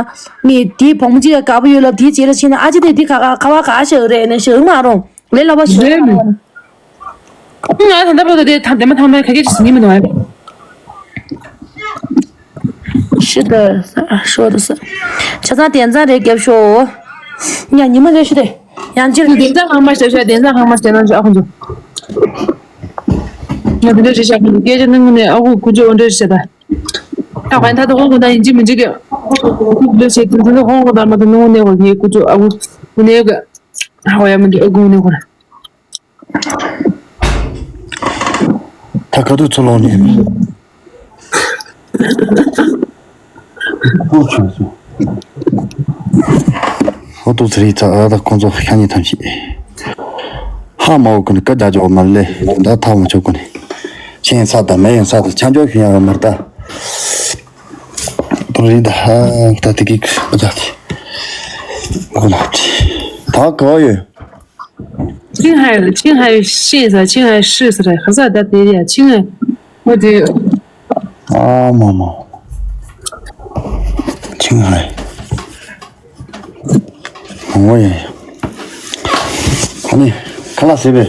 མི་དེའི་བུ་མོ་གཅིག་ལ་དགའ་པོ་ཡོད་ལབ་དེའི་རྗེས་ལ་ཕྱིན་ན་ཨ་ཅེ་དེ་དེ་ག་ག་ག་བ་ག་ཞིག་རེད་ནས་ཞིག་མ་རུང་ལས་སླ་བ་ཞིག་རེད་མིན། ང་ད་ལྟ་བར་དུ་དེ་ཐ་དེ་མ་ཐང་མ་ཁ་སྐད་ཅིག་ཟིན་གྱི་མི་འདུག་ཨ། ཤི་ད་ཤོ་ད་ས། ཆ་ཚང་དན་ཚང་རེ་རྒྱབ་ཤོ། ཉ་ཉི་མ་རེ་ཤི་དེ། ཡང་ཅིར་དེ་དན་ཚང་ཧང་མ་ཤ་ཤ་དན་ཚང་ཧང་མ་ཤ་ན་ཅི་ཨ་ཁོང་ཚོ། ང་དེ་འདྲ་ཞིག་བཤད་ཀྱི་འདུག་སྐད་ཆ་ནང་ནས་ཨ་ཁུ་ཁུ་ཅོ་འདྲ་ཞིག་བཤད་ད། ད་ཁོང་ད་ད་ཁོང་ཁོང་ད་ཡིན་གཅིག་མིན་གཅིག་གི། ཁུ་འདྲ་ཞིག་དེ་ཚོ་ཁོང་ཁོང་ད་མ་ད་ནོ་ནས་གོ་ངའི་ཁུ་ཅོ་ཨ་ཁུ་ཁུ་ནས་གི། ཧ་གོ་ཡ་མི་འདུག་ཨ་ཁུ་ནས་གོ་ར། ད་ག་དུས་ཚུར་ལོག་ནས། ཨོ་ཆུང་སོང་། ཨོ་ཏོ་ཚེ་རིང་ཚ་ཨ་ད་ཁོང་ཚོ་ཤ་ཉེ་ཐམས་ཅད། ཧ་མ་འོ་ཀུན་ཀ་རྒྱ་ཇོ་མ་ལེ་ད་ཐ་མ་ཆོ་ཀུན། ཆེན་ས་དང་མེ་ཡང་ས་དང་ཆ་འཇོག་ཤུ་ཡང་མར་ད། ཏོ་རིང་ད་ཧ་ད་དེ་གི་ཀ་རྒྱ་དེ། གོ་ལ་དེ། ད་ག་ཡོད། 青海，青海是啥？青海是啥？还是在北边？青海，我的。 ཨ་མ་མ། ཆིང་ཧའེ། ཨོ་ཡ་ཡ། ཨ་ནི་ཁ་ལག་ཟས་པས།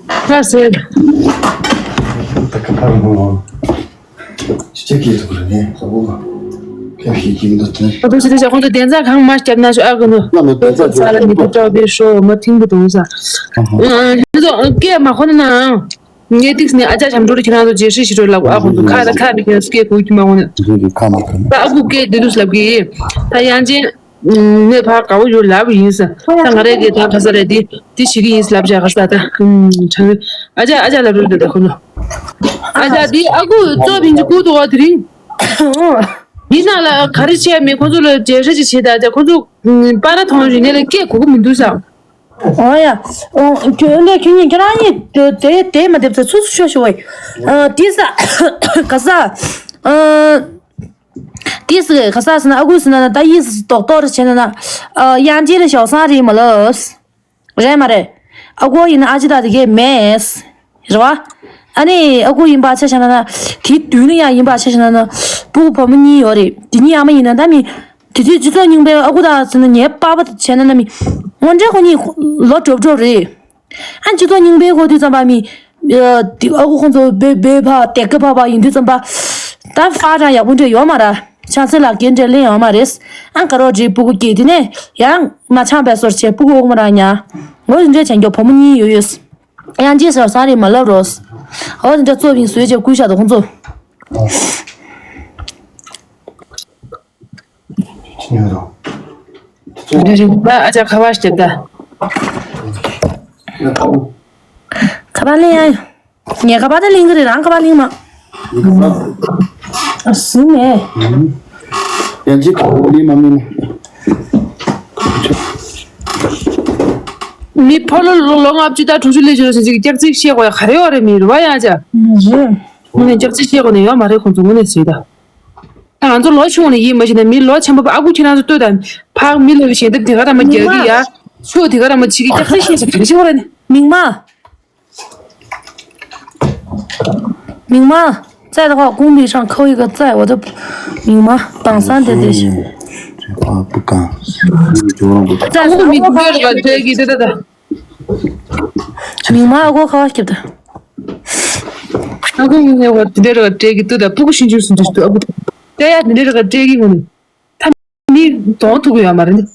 ཁ་ལག་ཟས། ད་ཁ་ཁ་རུ་ནོ། ཅི་སྐད་ཐུག་རེད་ནི་ད་བུ་མ། ཁྱེད་ཀྱིས་ཀྱིས་མི་འདུག་དེ། ཨ་ཏོ་ཞི་ཚེ་ཞག་ཁོང་ཚོ་དན་རྩ་གང་མ་སྐྱབས་ན་ཤོ་ཨ་གི་ནོ། ང་མི་དན་རྩ་ས་ལ་མི་དུ་ཀྲའོ་བེ་ཤོ་མ་ཐིང་བུ་དུང་ས། ཨ་ཧ། ཨ་ཧ། ཁྱེད་ཚོ་སྐད་མ་ཁོ་ན་ན། ངས་ཏིག་ནས་ཨ་ཅག་བྱམས་སྒྲོལ་ཁྱེད་རང་ཚོ་རྗེས་ཧྲིལ་ཞིག་འགྲོ་ལབ་ཨ་ཁོང་ཚོ་ཁ་ད་ཁ་མི་ཁྱེར་སྐད་གོ་གི་མ་འོང་ནས། རེད་རེད་ཁ་མ་ཁ་མ། ད་ཨ་ཁུ་སྐད་དེ་དུས་ལབ་གི། ད་ཡང་ཅན་ནས་ཕར་དགའ་བོ་ཡོད་ལབ་ཡིན་ས། ད་ང་རེ་གི་ད་ཁ་ས་རེ་དེ་དེ་བྱེད་གི་ཡིན་ལབ་བྱ་ཁ་ས་ད་ཁྲང་ཨ་ཅག་ཨ་ཅག་ལབ་རེད་ད་ཁོ་ནོ། ཨ་ཅག་དེ་ཨ་ཁུ་ཙོ་བིན་གྱི་སྐུ་དུ་བ་དེ་རིང་། ཡིན་ན་ལ་ག་རེ་བྱས་མེད་ཁོང་ཚོ་ལ་རྗེས་ཧྲིལ་ཅིག་བྱེད་ད་ཨ་ཅག་ཁོང་ཚོ་པ་ར་ཐོང་རིན་ནས་ལ་སྐད་གོ་གི་མི་འདུག་ས། ཨོ་ཡ། ཨོ་ཁྱོད་འདི་ཁྱོད་གཉིས་ཁྱོད་རང་གཉིས་དེ་དེ་དེ་མ་འདེབས་ཚེ་ཚུགས་ཚུགས་ཤོད་ཤོད་བས། ཨ་དེ་ས་ག་ས། ཨ་དེ་ས་ག་ས་ཟེར་ན་ཨ་ཁུ་ཟེར་ན་ད་ཡིས་རྡོག་རྡོག་རེ་བྱས་ན་ན། ཨ་དབྱངས་ཅན་ལ་ཞའོ་སང་རེད་མ་ལབ། རེད་མ་རེད། ཨ་ཁུ་ཡིན་ན་ཨ་ཅེ་ད་དེ་གས་མེད། རེད་བ། ཨ་ནི་ཨ་ཁུ་ཡིན་པ་ཆ་བཞག་ན་ན། དེའི་མདུན་ལ་ཡང་ཡིན་པ་ཆ་བཞག་ན་ན། སྤུ་གུ་བུ་མོ་གཉིས་ཡོད་རེད། དེ་གཉིས་ཨ་མ་ཡིན་ན་ད་མི། དེ་དུས་སྤྱི་ཚོགས་རྙིང་པའི་ཨ་ཁུ་དང་ཟེར་ན་ངའི་པ་ཕ་བྱས་ན་ན་མི། དངོས་འབྲེལ་ཁོ་གཉིས་ལོ་གྲོབ་གྲོབ་རེད། ཨ་སྤྱི་ཚོགས་རྙིང་པའི་ཁོ་དུས་ཙམ་པ་མི། ཨ་དེ་ཨ་ཁུ་ཁོང་ཚོ་བེ་བེ་ཕ་དེ་ཀ་ཕ་ཕ་ཡིན་དུས་ཙམ་པ། ད་ཕ་རང་ཡག་པོ་འདྲ་ཡོད་མ་ར། ཆང་སེ་ལག་འཁྱེར་འདྲ་ལེན་ཡོད་མ་རེད། ཨ་ཀ་རོ་འདྲའི་སྤུ་གུ་སྐྱེས་དེ་ནས་ཡང་མ་ཆང་བས་སོར་བྱས་སྤུ་གུ་འོག་མ་ར་ཉ། འོ་དེ་འདྲ་བྱས་མགྱོགས་བུ་མོ་གཉིས་ཡོད་ཡོད། ཡང་རྗེས་སོར་སང་རེད་མ་ལབ་རོགས། འོ་དེ་འདྲ་ཙོ་བིང་བཟོས་བྱས་བསྐུལ་བཞག་དང་ཁོང་ཚོ། ཉོ་རོགས། རེ་རེ་ད་ཨ་ཅག་ཁ་པར་ཞིག་ད། ཁ་པར་ལེན་ཡ། ངས་ཁ་པར་ད་ལེན་གི་རེད་རང་ཁ་པར་ལེན་མ། ཨ་སུ་མེད། ཡང་ཅིག་ཁ་པར་ལེན་མ་མིན། མི་ཕོ་ལོ་ལོ་ལོ་ལྔ་བཅུ་དང་དྲུག་ཅུ་ལས་བྱོས་ཟེར་ཅིག་སྐྱག་རྫུན་བཤད་དགོས་ཡ་ག་རེ་ཡོད་རེད་མི་རུ་བ་ཡང་ཅག་རེད། ངས་སྐྱག་རྫུན་བཤད་དགོས་ནས་ཡོད་མ་རེད་ཁོང་ཚོ་ངོ་ནས་ཟེར་ད། ང་ཚོ་ལོ་ཆུང་ནས་ཡིད་མ་ཆེས་ན་མི་ལོ་ཆེན་པོ་ཨ་ཁུ་ཁྱེད་རང་ཚོ་ལྟོས་དང་། ཕག་མི་ལོ་ཞལ་འདེབས་དེ་ག་རང་མ་རྒྱག་གི་ཡ། ཆོས་དེ་ག་རང་མ་བྱེད་ཀྱི་སྐྱག་རྫུན་བཤད་ཟེར་ག་རེ་བྱེད་དགོས་རེད་ནི། མིག་མ། མིག་མ། 在的话，公屏上扣一个在，我的名吗？当三的这些。 ཨ་ཁུ་མི་དེ་འདྲ་ག་བྱེད་ཀྱི་དེ་ད་ད། མིག་མ་ཨ་ཁུ་ཁ་བ་སྐྱིད་ད། ཨ་ཁུ་ངའི་བར་དེ་འདྲ་ར་སྤྲད་ཀྱི་འདུག་ད་སྤུ་གུ་ཤིན་ཅུར་སུ་འདྲ་ཞིག་འདུག་ཨ་ཁུ། ད་ཡ་དེ་འདྲ་ར་སྤྲད་ཀྱི་ངོ་ནས། ད་མི་གདོང་ཐུག་གི་ཡོད་མ་རེད་ནི། ད་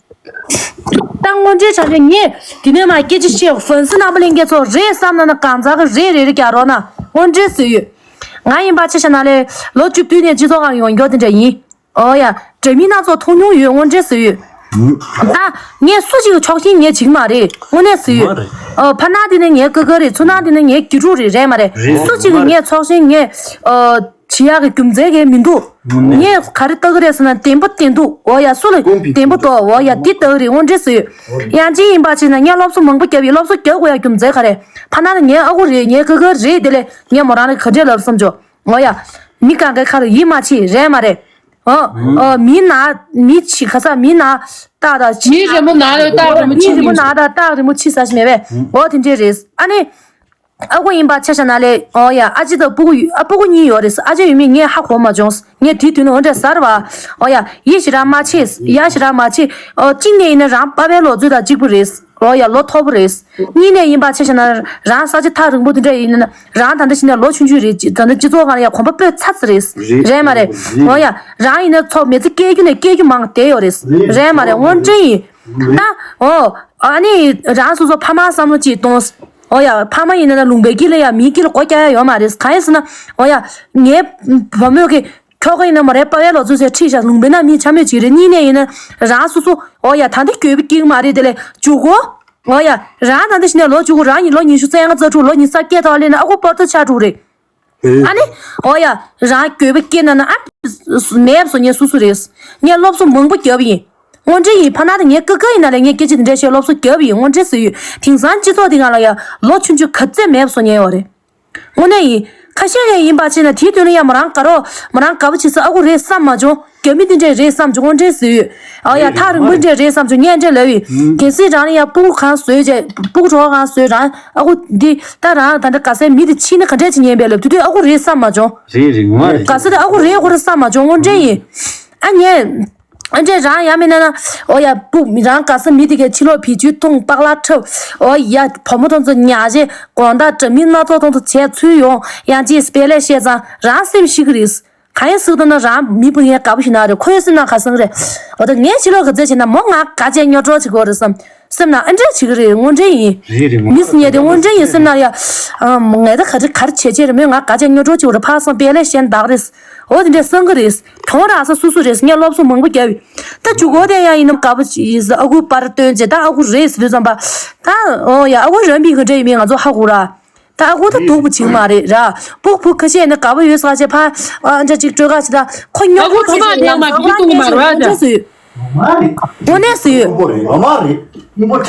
དངོས་འབྲེལ་བྱ་བྱེད་ངས་དེ་ནས་མ་སྐད་ཆ་བཤད་ཧྥན་སི་རྣམ་པ་ལྷན་རྒྱས་ཚོ་རེད་བསམ་ན་ན་གང་ཟག་གི་རེད་རེད་རེད་རྒྱག་རོགས་ན། དངོས་འབྲེལ་བཟོས་ཡོད། ང་ཡིན་པ་ཆ་བཞག་ན་ལས་ལོ་བཅུ་བདུན་ནས་སྤྱི་ཚོགས་ཁང་ཡོང་མགྱོགས་དེ་འདྲ་ཡིན། ཨོ་ཡ། དྲ་མིག་སྣ་ཚོགས་མཐོང་མྱོང་ཡོད། དངོས་འབྲེལ་བཟོས་ཡོད། ད་ངས་སུ་ཞིག་གི་ཕྱོགས་ཞེན་ངས་བྱེད་ཀྱི་མ་རེད། དངོས་གནས་བཟོས་ཡོད། མ་རེད། ཨ། ཕར་ནང་དེ་ནི་ངའི་ཀ་ཁ་རེད། ཚུར་ནང་དེ་ནི་ངའི་དགེ་ཕྲུག་རེད། རེད་མ་རེད། རེད། སུ་ཞིག་གི་མ་རེད། ངས་ཕྱོགས་ཞེན་ངས་ཨ། བྱེད་ཡག་གི་རྒྱུ་མཚན་གང་མི་འདུག། དངོས་གནས། ངས་ག་རེ་ལྟ་གི་རེད་ཟེར་ན་བདེན་པ་བདེན་འདུག། འོ་ཡ། སུ་ལ་བདེན་པ་འདུག། འོ་ཡ། འདི་ལྟ་གི་རེད། དངོས་འབྲེལ་བཟོས་ཡོད། ཡང་ཅིག་ཡིན་པ་ཅིག་ན་ངས་སློབ་གསོ་མང་པོ་བརྒྱབ་ཡོད། སློབ་གསོ་རྒྱག་དགོས་ཡག་རྒྱུ་མཚན་ག་རེ། ཕར་ནང་ལ་ངའི་ཨ་ཁུ་རེད། ངའི་ཀ་ཁ་རེད། དེ་ལས་ངས་མོ་རང་ལ་ག་འདྲས་ལབ་བསམ་བྱུང་། འོ་ཡ། མི་གང་གའི་ཁ་ལ་ཡིད་མ་ཆེས། རེད་མ་རེད། ཨོ། ཨོ། མི་ན། མི་ཆེ་ག་ས་མི་ན་སྟག་དང་ཆེ། མི་རི་མོ་ན་ལ་སྟག་རི་མོ་མི་ཆེ་རི་མོ་ན་དང་སྟག་རི་མོ་ཆེ་ཟེར་ཞིག་མེད་པས། འོ་དེ་འདྲས་རེད། ཨ་ནི། ཨ་ཁུ་ཡིན་པ་ཆ་བཞག་ན་ལས། ཨོ་ཡ། ཨ་ཅེ་དང་སྤུ་གུ་ཡོད། ཨ། སྤུ་གུ་གཉིས་ཡོད་རེད། ཨ་ཅེ་ཡོད་མེད་ངས་ཧ་གོ་མ་བྱུང་། ངས་དེ་དུས་ནས་འོ་འདྲས་ཟེར་བ། ཨོ་ཡ། ཡིད་ཞེ་དྲག་མ་ཆེས། ཡ་ཞེ་དྲག་མ་ཆེས། ཨོ། གཅིག་ནས་ཡིན་ན་རང་པ་ཕའི་ལོ་ཚོད་དང་གཅིག་པ་རེད། ཨོ་ཡ། ལོ་མཐོ་པོ་རེད། གཉིས་ནས་ཡིན་པ་ཆ་བཞག་ན་རང་ས་ཆ་ཐག་རིང་པོ་དེ་འདྲ་ཡིན་ན། རང་ད་ལྟ་བྱས་ན་ལོ་ཆུང་ཆུང་རེད། ད་ལྟ་སྤྱི་ཚོགས་ཁང་ལ་ཡ་གོམ་པ་སྤོས་ཚར་ཚར་རེད། རེད་མ་རེད། ཨོ་ཡ། རང་ཡིན་ན་ཚོ་མི་ཚེ་སྐྱེལ་རྒྱུ་ནས་སྐྱེལ་རྒྱུ་མང་བསྡད་ཡོད་རེད། རེད་མ་རེད། དངོས་འབྲེལ་ཡིན། ད། ཨོ། ཨ་ནི་རང་སོ་སོ་ཕ་མ་བསམ་བློ་ཅིག་གཏོང་། ཨོ་ཡ། ཕ་མ་ཡིན་ན་ལུང་པའི་དཀྱིལ་ལ་ཡ་མིའི་དཀྱིལ་ལ་སྒོ་རྒྱག་ཡ་ཡོད་མ་རེད། གང་ཡིན་ཟེར་ན། ཨོ་ཡ། ངའི་བུ་མོས་ཀྱི་ཁྱོ་ག་ཡིན་ན་མོ་རའི་པ་ཕའི་ལོ་ཚོད་ཟེར་ཁྲིད་བཞག། ལུང་པའི་ནང་མི་འཆམ་མེད་ཅིག་རེད། གཉིས་ནས་ཡིན་ན་རང་སོ་སོ། ཨོ་ཡ། ད་འདི་འགྱོད་པ་སྐྱེ་གི་མ་རེད། དེ་ལས་འཇུག་གོ། ཨོ་ཡ། རང་ད་འདི་བྱས་ནས་ལོ་བཅུ་དགུ། རང་ཉིད་ལོ་ཉི་ཤུ་རྩ་ལྔ་རྩ་དྲུག། ལོ་ཉི་ཤུ་རྩ་བརྒྱད་ཐོག་སླེབས་ན་ཨ་ཁུ་པོ་ཏོ་ཆགས་འགྲོ་གི་རེད། ཨ་ནི། ཨོ་ཡ། རང་འགྱོད་པ་སྐྱེས་ན་ན་ཨ། མེད་བཟོ་ངས་སུ་སུ་རེད། ངས་སློབ་གསོ་མང་པོ་བརྒྱབ་ཡིན། དངོས་འབྲེལ་ཡིན། ཕ་ན་དང་ངའི་ཀ་ཁ་ཡིན་ན་ལས་ངས་སྐད་ཆ་འདི་འདྲ་བཤད། སློབ་གསོ་བརྒྱབ་ཡིན། དངོས་འབྲེལ་བཟོས་ཡོད། དེང་སང་སྤྱི་ཚོགས་འདི་སྒང་ལ་ཡ་ལོ་ཆུང་ཆུང་ག་ཚད་མེད་བཟོ་ཉན་ཡོད་རེད། དངོས་གནས་ཡིན། ཁ་ཤས་ཡང་ཡིན་པ་བྱས་ན་དེའི་དོན་ལ་ཡང་མོ་རང་དགའ་རོགས། མོ་རང་དགའ་པོ་བྱེད་ས་ཨ་ཁུ་རེད་བསམ་མ་བྱུང་། རྒྱ་མི་འདི་འདྲས་རེད་བསམ་བྱུང་། དངོས་འབྲེལ་བཟོས་ཡོད། ཨ་ཡ། ཐག་རིང་པོ་འདྲས་རེད་བསམ་བྱུང་། ངས་འདྲས་ལབ་ཡིན། གལ་སྲིད་རང་ལ་ཡང་སྤུ་གུ་གང་བཟོས་བྱས། སྤུ་གུ་གྲོགས་གང་བཟོས། རང་ཨ་ཁུ་འདི་ད་རང་ད་ལྟ་དགའ་སའི་མི་དེ་ཕྱིན་ན་ག་འདྲས་བྱེད་ཉན་པས་ལབ་དུས་དུས་ཨ་ཁུ་རེད་བསམ་མ་བྱུང་། རེད་རེད། ངོ་མ་རེད། དགའ་ས་དེ་ཨ་ཁུ་རེད། ཁོ་རེད་བསམ་མ་བྱུང་། དངོས་འབྲེལ་ཡིན། ཨ་ངས། ཨ་འདྲས་རང་ཡ་མིན་ན་ན། ཨོ་ཡ། སྤུ་རང་དགའ་ས་མི་དེ་གའི་ཕྱི་ལོགས་བེད་སྤྱོད་འཐུང་། པགས་ལག་འཁྲབ། ཨོ་ཡ། བུ་མོ་དང་ཚོ་ཉལ་བྱས། དགོང་དག་དྲ་མིག་སྣ་ཚོགས་དང་ཚོ་བྱས་ཚུར་ཡོང་། ཡང་ཅིག་སྤེལ་ལས་བཤད་ཙང་རང་སེམས་ཤི་གི་རེད། གང་ཡིན་ཟེར་ན་རང་མི་བུ་ངའི་དགའ་པོ་ཞིག་ན་རེད། ཁོའི་སེམས་ནང་ག་བསམ་རེད། འོ་ད་ངས་ཕྱི་ལོགས་ག་ཚད་བྱས་ན་མོ་ང་དགའ་བྱས་རྙོག་གྲོགས་བྱེད་དགོས་རེད་བསམ། སེམས་ནང་ཨ་འདྲས་བྱེད་ཀྱི་རེད། དངོས་འབྲེལ་ཡིན། རེད་རེད། ངོ་མ་མི་སེམས་ཉལ་དེ་དངོས་འབྲེལ་ཡིན་སེམས་ནང་ཡ། ཨ་ངས་ད་ག་རེ་ག་རེ་བྱེད་ཅེས་རེད། མོས་ང་དགའ་བྱས་རྙོག་གྲོགས་བྱེད་དགོས་རེད། ཕར་སོང་སྤེལ་ལས་གཞན་དག་རེད། འོ་དེ་འདྲས་བསམ་གི་རེད། གྱོང་རག་ས་སུ་སུ་རེད། ངས་སློབ་གསོ་མང་པོ་བརྒྱབ་ཡོད། ད་ཇུ་གོ་དེ་ཡང་ཡིན་ནམ་དགའ་པོ་ཡིན་ས། ཨ་ཁུ་པར་སྟོན་བྱས། ད་ཨ་ཁུ་རེད་ཟེར་དུས་ཙམ་པ། ད་ཨོ་ཡ། ཨ་ཁུ་རང་པིན་ག་འདྲ་ཡིན་མིན་ང་ཚོ་ཧ་གོ་ར། ད་ཨ་ཁུ་ད་སྡུག་པོ་བྱེད་མ་རེད་ར། སྤུ་གུ་ཕྲུག་ཁ་ཤས་ནི་དགའ་པོ་ཡོད་ས་ཆེ་ཕ། ཨ་འདྲ་ཅིག་སྤྲོད་ག་ཞིག་ད་ཁོ་རྙོག་གྲ་ཆེ་ཆེ་ཡང་ས་ཁ་ཉན་ཞིག་འདྲ་ཟེར། དངོས་གནས་སུ་ཡོད།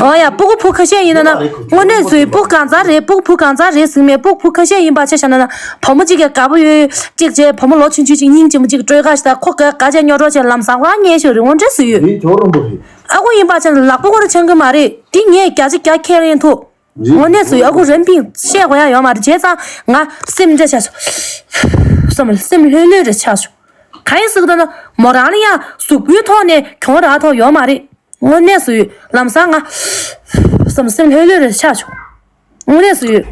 ཨོ་ཡ། སྤུ་གུ་ཕྲུག་ཁ་ཤས་ཡིན་ན་ན། དངོས་གནས་སུ་ཡོད། སྤུ་གུ་གང་ཚ་རེད། སྤུ་གུ་ཕྲུག་གང་ཚ་རེད་ཟེར་མེད། སྤུ་གུ་ཕྲུག་ཁ་ཤས་ཡིན་པ་ཆ་བཞག་ན་ན། བུ་མོ་གཅིག་གིས་དགའ་པོ་ཡོད་ཅིག་བྱས། བུ་མོ་ལོ་ཆུང་ཆུང་ཅིག་སྙིང་རྗེ་མོ་ཅིག་སྤྲོད་ག་ཞིག་ད་ཁོ་ག་ག་བྱས་རྙོག་གྲ་བྱས་ལམ་སང་རང་ཉན་ཞིག་རེད། དངོས་གནས་སུ་ཡོད། ཨ་ཁུ་ཡིན་པ་ཆ་ན་ལག་པ་ཁོ་རང་འཆང་གི་མ་རེད། དེ་ངས་བརྒྱ་ཆ་བརྒྱ་ཁས་ལེན་ཐུབ། དངོས་གནས་སུ་ཡོད། ཨ་ཁུ་རང་པིན་བཤད་དགོས་ཡ་ཡོད་མ་རེད། བྱས་ཙང་ང་སེམས་འདྲ་ཆགས་བྱུང་། སེམས་སེམས་ལྷོད་ལྷོད་རེ་ཆགས་བྱུང་། གང་ཡིན་ཟེར་ན་མོ་རང་ལ་ཡང་གཟུགས་པོའི་ཐོག་ནས་གྱོང་རག་ཐོག་ཡོད་མ་རེད། དངོས་གནས་སུ་ཡོད། ལམ་སང་ང་སེམས་སེམས་ལྷོད་ལྷོད་རེ་ཆགས་བྱུང་། དངོས་གནས་སུ་ཡོད།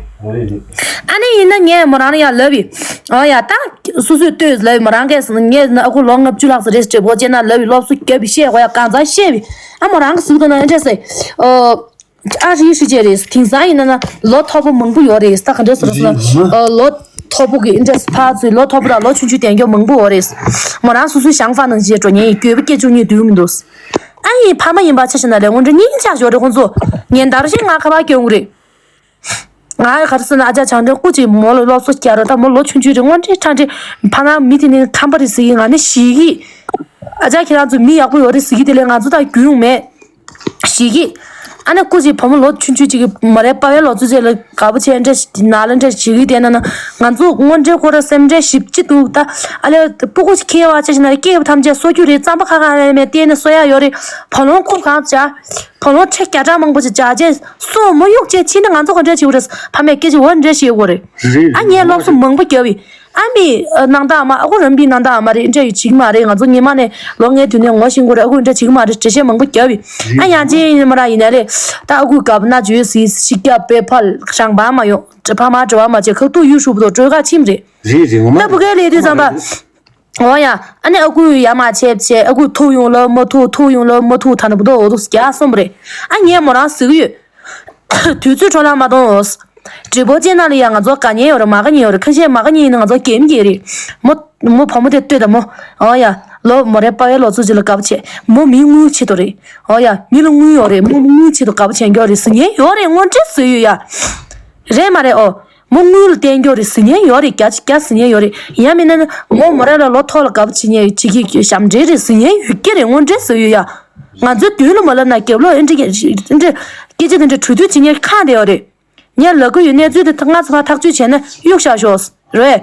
ཨ་ནི་ཡིན་ན་ངས་མོ་རང་ལ་ཡང་ལབ་ཡིན། ཨ་ཡ། ད་སུ་སུས་ལྟོས་ལབ་ཡིན། མོ་རང་གིས་ངས་ན་ཨ་ཁུ་ལོ་ལྔ་བཅུ་ལྷག་ཙམ་རེད། སྤྲད་པོ་བྱས་ན་ལབ་ཡིན། སློབ་གསོ་བརྒྱབ་ཡིན། བཤད་དགོས་ཡ་གང་ཚང་བཤད་ཡིན། ཨ་མོ་རང་གི་གཟུགས་དང་ན་འདྲ་ཟེར། ཨོ། ཨ་རི་ཧྲི་ཅེ་རེད། དེང་སང་ཡིན་ན་ན་ལོ་མཐོ་པོ་མང་པོ་ཡོད་རེད། ད་ག་འདྲ་ཟེར་ཟེར་ན། ཨ་ལོ་མཐོ་པོ་གི་འདྲ་ཕར་ཚུར་ལོ་མཐོ་པོ་དང་ལོ་ཆུང་ཆུང་བསྟེན་རྒྱུ་མང་པོ་ཡོད་རེད། མོ་རང་སོ་སོའི་ཞང་ཧྥ་ནང་བཞིན་འགྲོ་ཉན་ཡིན། འགྱོད་པ་སྐྱེ་བཅུག་ཉན་དུས་མི་འདུག། ཨ་ཡིན་ཕ་མ་ཡིན་པ་ཆ་བཞག་ན་ལས་དངོས་འབྲེལ་སྙིང་ཆགས་ཞོར་རེད། ཁོང་ཚོ་ཉན་དར་ཞིག་ང་ཁ་པར་སྐྱོན་གི་རེད། ང་ག་རེ་ཟེར་ན་ཨ་ཅག་བྱང་ཁྲའི་སྐུ་གཅིག་མོ་ལ་སློབ་གསོ་རྒྱག་རོགས། ད་མོ་ལོ་ཆུང་ཆུང་རེད། དངོས་འབྲེལ་ཁྲ་འདྲེ་ཕ་ན་མི་དེ་ནི་ཁམས་པ་རེད་ཟེར་གི། ང་ནི་ཞིག་གི། ཨ་ཅག་ཁྱེད་རང་ཚོ་མི་ཡག་པོ་ཡོད་རེད་ཟེར་གི། དེ་ལས་ང་ཚོ་ད་རྒྱུས་ཡོང་མེད། ཞིག་གི། ཨ་ནི་སྐུ་གཅིག་བུ་མོ་ལོ་ཆུང་ཆུང་གཅིག་གི་མ་རེད། པ་ཕའི་ལོ་ཚོད་ཅིག་ལ་དགའ་པོ་བྱས་འདྲ་ཞིག་ན་ལ་འདྲ་ཞིག་གི། དེ་ན་ན་ང་ཚོ་དངོས་འབྲེལ་ཁོ་ར་སེམས་ཁྲལ་ཞེ་པོ་ཅིག་འདུག། ད་ཨ་ལས་སྤུ་གུ་ཁྱེར་བ་ཆ་བཞག་ན་སྐྱེས་བུ་ཐམས་ཅད་གསོ་རྒྱུ་རེད། རྩམ་པ་ཁ་ཁ་ལ་མེད་བལྟས་ནས་གསོ་ཡ་ཡོད་རེད། བུ་ལོན་ཁོ་གང་བྱ། བུ་ལོན་ཁྲི་བརྒྱ་ཕྲག་མང་པོ་ཞིག་བྱ་རྗེས་སོ་མོ་གཡུག་བྱས་ཕྱིན་ན་ང་ཚོ་ག་འདྲ་བྱེད་དགོས་རེད། ཕ་མས་སྐད་ཆ་འོ་འདྲ་བཤད་དགོས་རེད། རེད། ཨ་ངས་སློབ་གསོ་མང་པོ་བརྒྱབ་ཡིན། ཨ་མི་ནང་ད་ཨ་མ། ཨ་ཁུ་རང་པིན་ནང་ད་ཨ་མ་རེད། འདྲ་ཡོད་བྱེད་ཀྱི་མ་རེད། ང་ཚོ་ཉི་མ་ནས་ལོ་ལྔའི་དུས་ནས་ངོ་ཤེས་དགོས་རེད། ཨ་ཁུ་འདྲ་བྱེད་ཀྱི་མ་རེད། འགྲེལ་བཤད་མང་པོ་བརྒྱབ་ཡིན། ཨ་ཡང་ཅི་ཡིན་མ་ར་ཡིན་ན་རེད། ད་ཨ་ཁུ་གབ་ན་བརྗོད་སྲིད་ཤིག་རྒྱབ་པའི་ཕར་ཞང་པ་མ་ཡོང་། ཕ་མ་འབྲེལ་བ་མ་བྱས། ཁ་ཐུག་ཡུ་ཧྲུབ་དང་སྤྲོད་ཁ་ཕྱིན་རེད། རེད་རེད། ངོ་མ་ད་བུ་གའི་ལས་དུས་ཙམ་པ། འོ་ཡ། ཨ་ནི་ཨ་ཁུ་ཡ་མ་བྱས་བྱས། ཨ་ཁུ་ཐུག་ཡོང་ལབ་མ་ཐུག། ཐུག་ཡོང་ལབ་མ་ཐུག། ད་ནི་བུ་དོ་འོ་དོ་རྒྱག་སོང་བ་རེད། ཨ་ངས་མོ་རང་ཟེར་གི་ཡོད། དུས་ཚོད་འཕྲོ་བརླག་མ་གཏོང་། བགྲེས་པོ་ཅན་ན་ལ་ཡ་ང་ཚོ་དགའ་ཉེན་ཡོད་རེད། མ་དགའ་ཉེན་ཡོད་རེད། ཁ་ཤས་མ་དགའ་ཉེན་ཡིན་ན་ང་ཚོ་དགེ་མི་དགེ་རེད། མོ་མོ་བུ་མོ་དེ་ལྟོས་དང་མོ། ཨོ་ཡ། ལོ་མོ་རེ་པ་བའི་ལོ་ཚོད་ཅིག་ལ་དགའ་པོ་བྱས། མོ་མི་དངུལ་ཆེད་དུ་རེད། ཨོ་ཡ། མི་ལ་དངུལ་ཡོད་རེད། མོ་མོ་དངུལ་ཆེད་དུ་དགའ་པོ་བྱས་མགྱོགས་རེད་ཟེར་ཉེན་ཡོད་རེད། དངོས་འབྲེལ་ཟེར་ཡོད་ཡ། རེད་མ་རེད། ཨོ། མོ་དངུལ་ལ་བརྟེན་མགྱོགས་རེད་ཟེར་ཉེན་ཡོད་རེད། རྒྱ་ཆེ་རྒྱ་ཟེར་ཉེན་ཡོད་རེད། ཡང་མིན་ན་མོ་མོ་རེ་ལ་ལོ་ཐོག་ལ་དགའ་པོ་བྱེད་ཉེན་བྱེད་ཀྱི་ཞབས་འདྲེན་རེད་ཟེར་ཉེན་ཡོད་ཀྱི་རེད། དངོས་འབྲེལ་ཟེར་ཡོད་ཡ། ང་ཚོའི་མདུན་ལ་མ་ལབ་ན་རྒྱབ་ལོགས་ཨེ་འདྲ་ཨེ་འདྲ་སྐད་ཆ་དེ་འདྲ་གྲོས་བསྡུར་བྱེད་ཉེན་ཁག་དེ་ཡོད་རེད། ངས་ལབ་གི་ཡོད། གནས་ཚུལ་དེ་སྔ་ཚོད་ཐག་གཅོད་བྱས་ན་གཡུག་བཞག་ཤོག་རེད།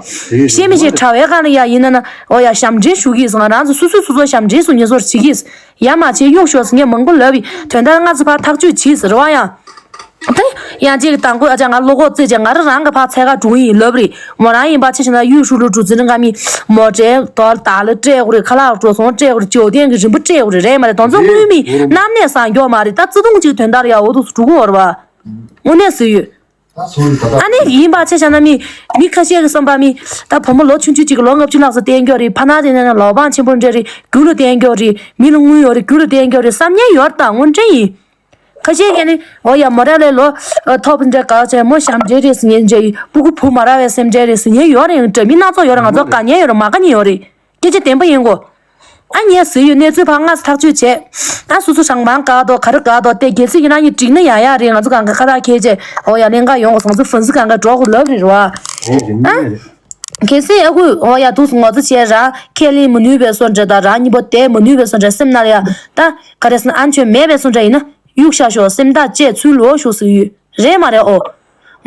ཤེས་མི་ཤེས། དྲ་བའི་སྒང་ལ་ཡ་ཡིན་ན་ན་ཨོ་ཡ་ཞབས་འདྲེན་ཞུ་གི་ཡིན་ཟེར། ང་རང་ཚོ་སོ་སོས་སོ་སོ་ཞབས་འདྲེན་སུ་ཉེ་ཚོར་བྱེད་ཀྱི་ཡིན། ཡ་མ་བྱེད་གཡུག་ཤོག་ཟེར་ངས་མང་པོ་ལབ་ཡིན། དོན་དག་སྔ་ཚོད་ཕར་ཐག་གཅོད་བྱེད་ཟེར་བ་ཡང་། དེ་ཡང་གཅིག་དང་པོ་ཨ་ཅག་ང་བློ་ཁོག་བརྩེ་བྱས་ང་རང་རང་གི་ཕར་འཚོལ་ག་འགྲོ་ཡིན་ལབ་རེད། མོ་རང་ཡིན་པ་ཆ་བཞག་ན་གཡུ་ཧྲུག་ལུ་གྲུ་འཛིན་རིང་ཀ་མི་མོ་ཊའི་དོ་ད་ལ་སྤྲད་དགོས་རེད། ཁ་ལག་འགྲོ་སོང་སྤྲད་དགོས་རེད། ཇོ་ཐེན་གྱི་རིན་པ་སྤྲད་དགོས་རེད། རེད་མ་རེད། དོན་ཚོ་དངུལ་མི་གནམ་ནས་བཟང་མགྱོགས་མ་རེད། ད་བརྩེ་དུང་གཅིག་དོན་དག་ཡ་འོ་ཐུག་འགྲོ་གི་ཡོད་རེད་བ། དངོས་གནས་ཟེར་ཡོད། ཨ་ནི་ཡིན་པ་ཆ་བཞག་ན་མི་མི་ཁ་ཤས་ཀྱི་བསམ་པ་མི་ད་བུ་མོ་ལོ་ཆུང་ཆུང་གཅིག་གི་ལོ་ལྔ་བཅུ་ལྷག་ཙམ་བསྟེན་མགྱོགས་རེད། ཕ་ན་དེ་ནས་ལོ་པང་ཆེན་པོ་འདྲ་རེད། རྒྱུ་ལ་བསྟེན་མགྱོགས་རེད། མི་ལ་དངུལ་ཡོད་རེད། རྒྱུ་ལ་བསྟེན་མགྱོགས་རེད་བསམ་ཉེན་ཡོད་རེད། ད་དངོས་འབྲེལ་ཡིན། ཁ་ཤས་ཀྱིས་ནི་ཨོ་ཡ་མོ་ར་ལས་ལོ་ཐོབ་འདྲ་ག་བྱས་མོ་ཞབས་འདྲེན་རེད་ཟེར་ཉེན་འདྲ་ཡིན། སྤུ་གུ་བུ་མ་ར་བའི་སེམས་འདྲ་རེད་ཟེར་ཉེན་ཡོད་རེད། འདྲ་མི་སྣ་ཚོགས་ཡོད་རེད། ང་ཚོ་དགའ་ཉེན་ཡོད་རེད། མ་དགའ་ཉེན་ཡོད་རེད། སྐད་ཆ་བདེན་པ་ཡིན་གོ། ཨ་ངས་ཟེར་ཡོད། གནས་ཚུལ་ཕར་སྔ་ས་ཐག་གཅོད་བྱས། ཨ་སོ་སོ་ཞང་མང་དགའ་དོ་ག་རེ་དགའ་དོ་དེ་གལ་སྲིད་ཡིན་ན་ཡིན་འགྲིག་ན་ཡག་ཡག་རེད། ང་ཚོ་གང་ག་ཁ་ཐག་ཁེལ་བྱས་ཨོ་ཡ་ལེན་ག་ཡོང་གོ། ང་ཚོ་ཧྥན་སི་གང་ག་འགྲོ་གོ་ལབ་རེད་བ། ཨ། གལ་སྲིད་ཨ་ཁུ་ཨོ་ཡ་དུས་སུ་ངོ་ཚ་བྱས་ར་ཁས་ལེན་མ་ནུས་པའི་སོ་འདྲ་དང་རང་གཉིས་པོ་བསྡད་མ་ནུས་པའི་སོ་འདྲ་སེམས་ནང་ལ་ཡ་ད་ག་རེ་ཟེར་ན་ཨན་ཆོས་མེད་པའི་སོ་འདྲ་ཡིན་ན་གཡུག་བཞག་ཤོག་སེམས་ཐག་བཅད་ཚུར་ལོག་ཤོག་ཟེར་ཡོད། རེད་མ་རེད་ཨོ།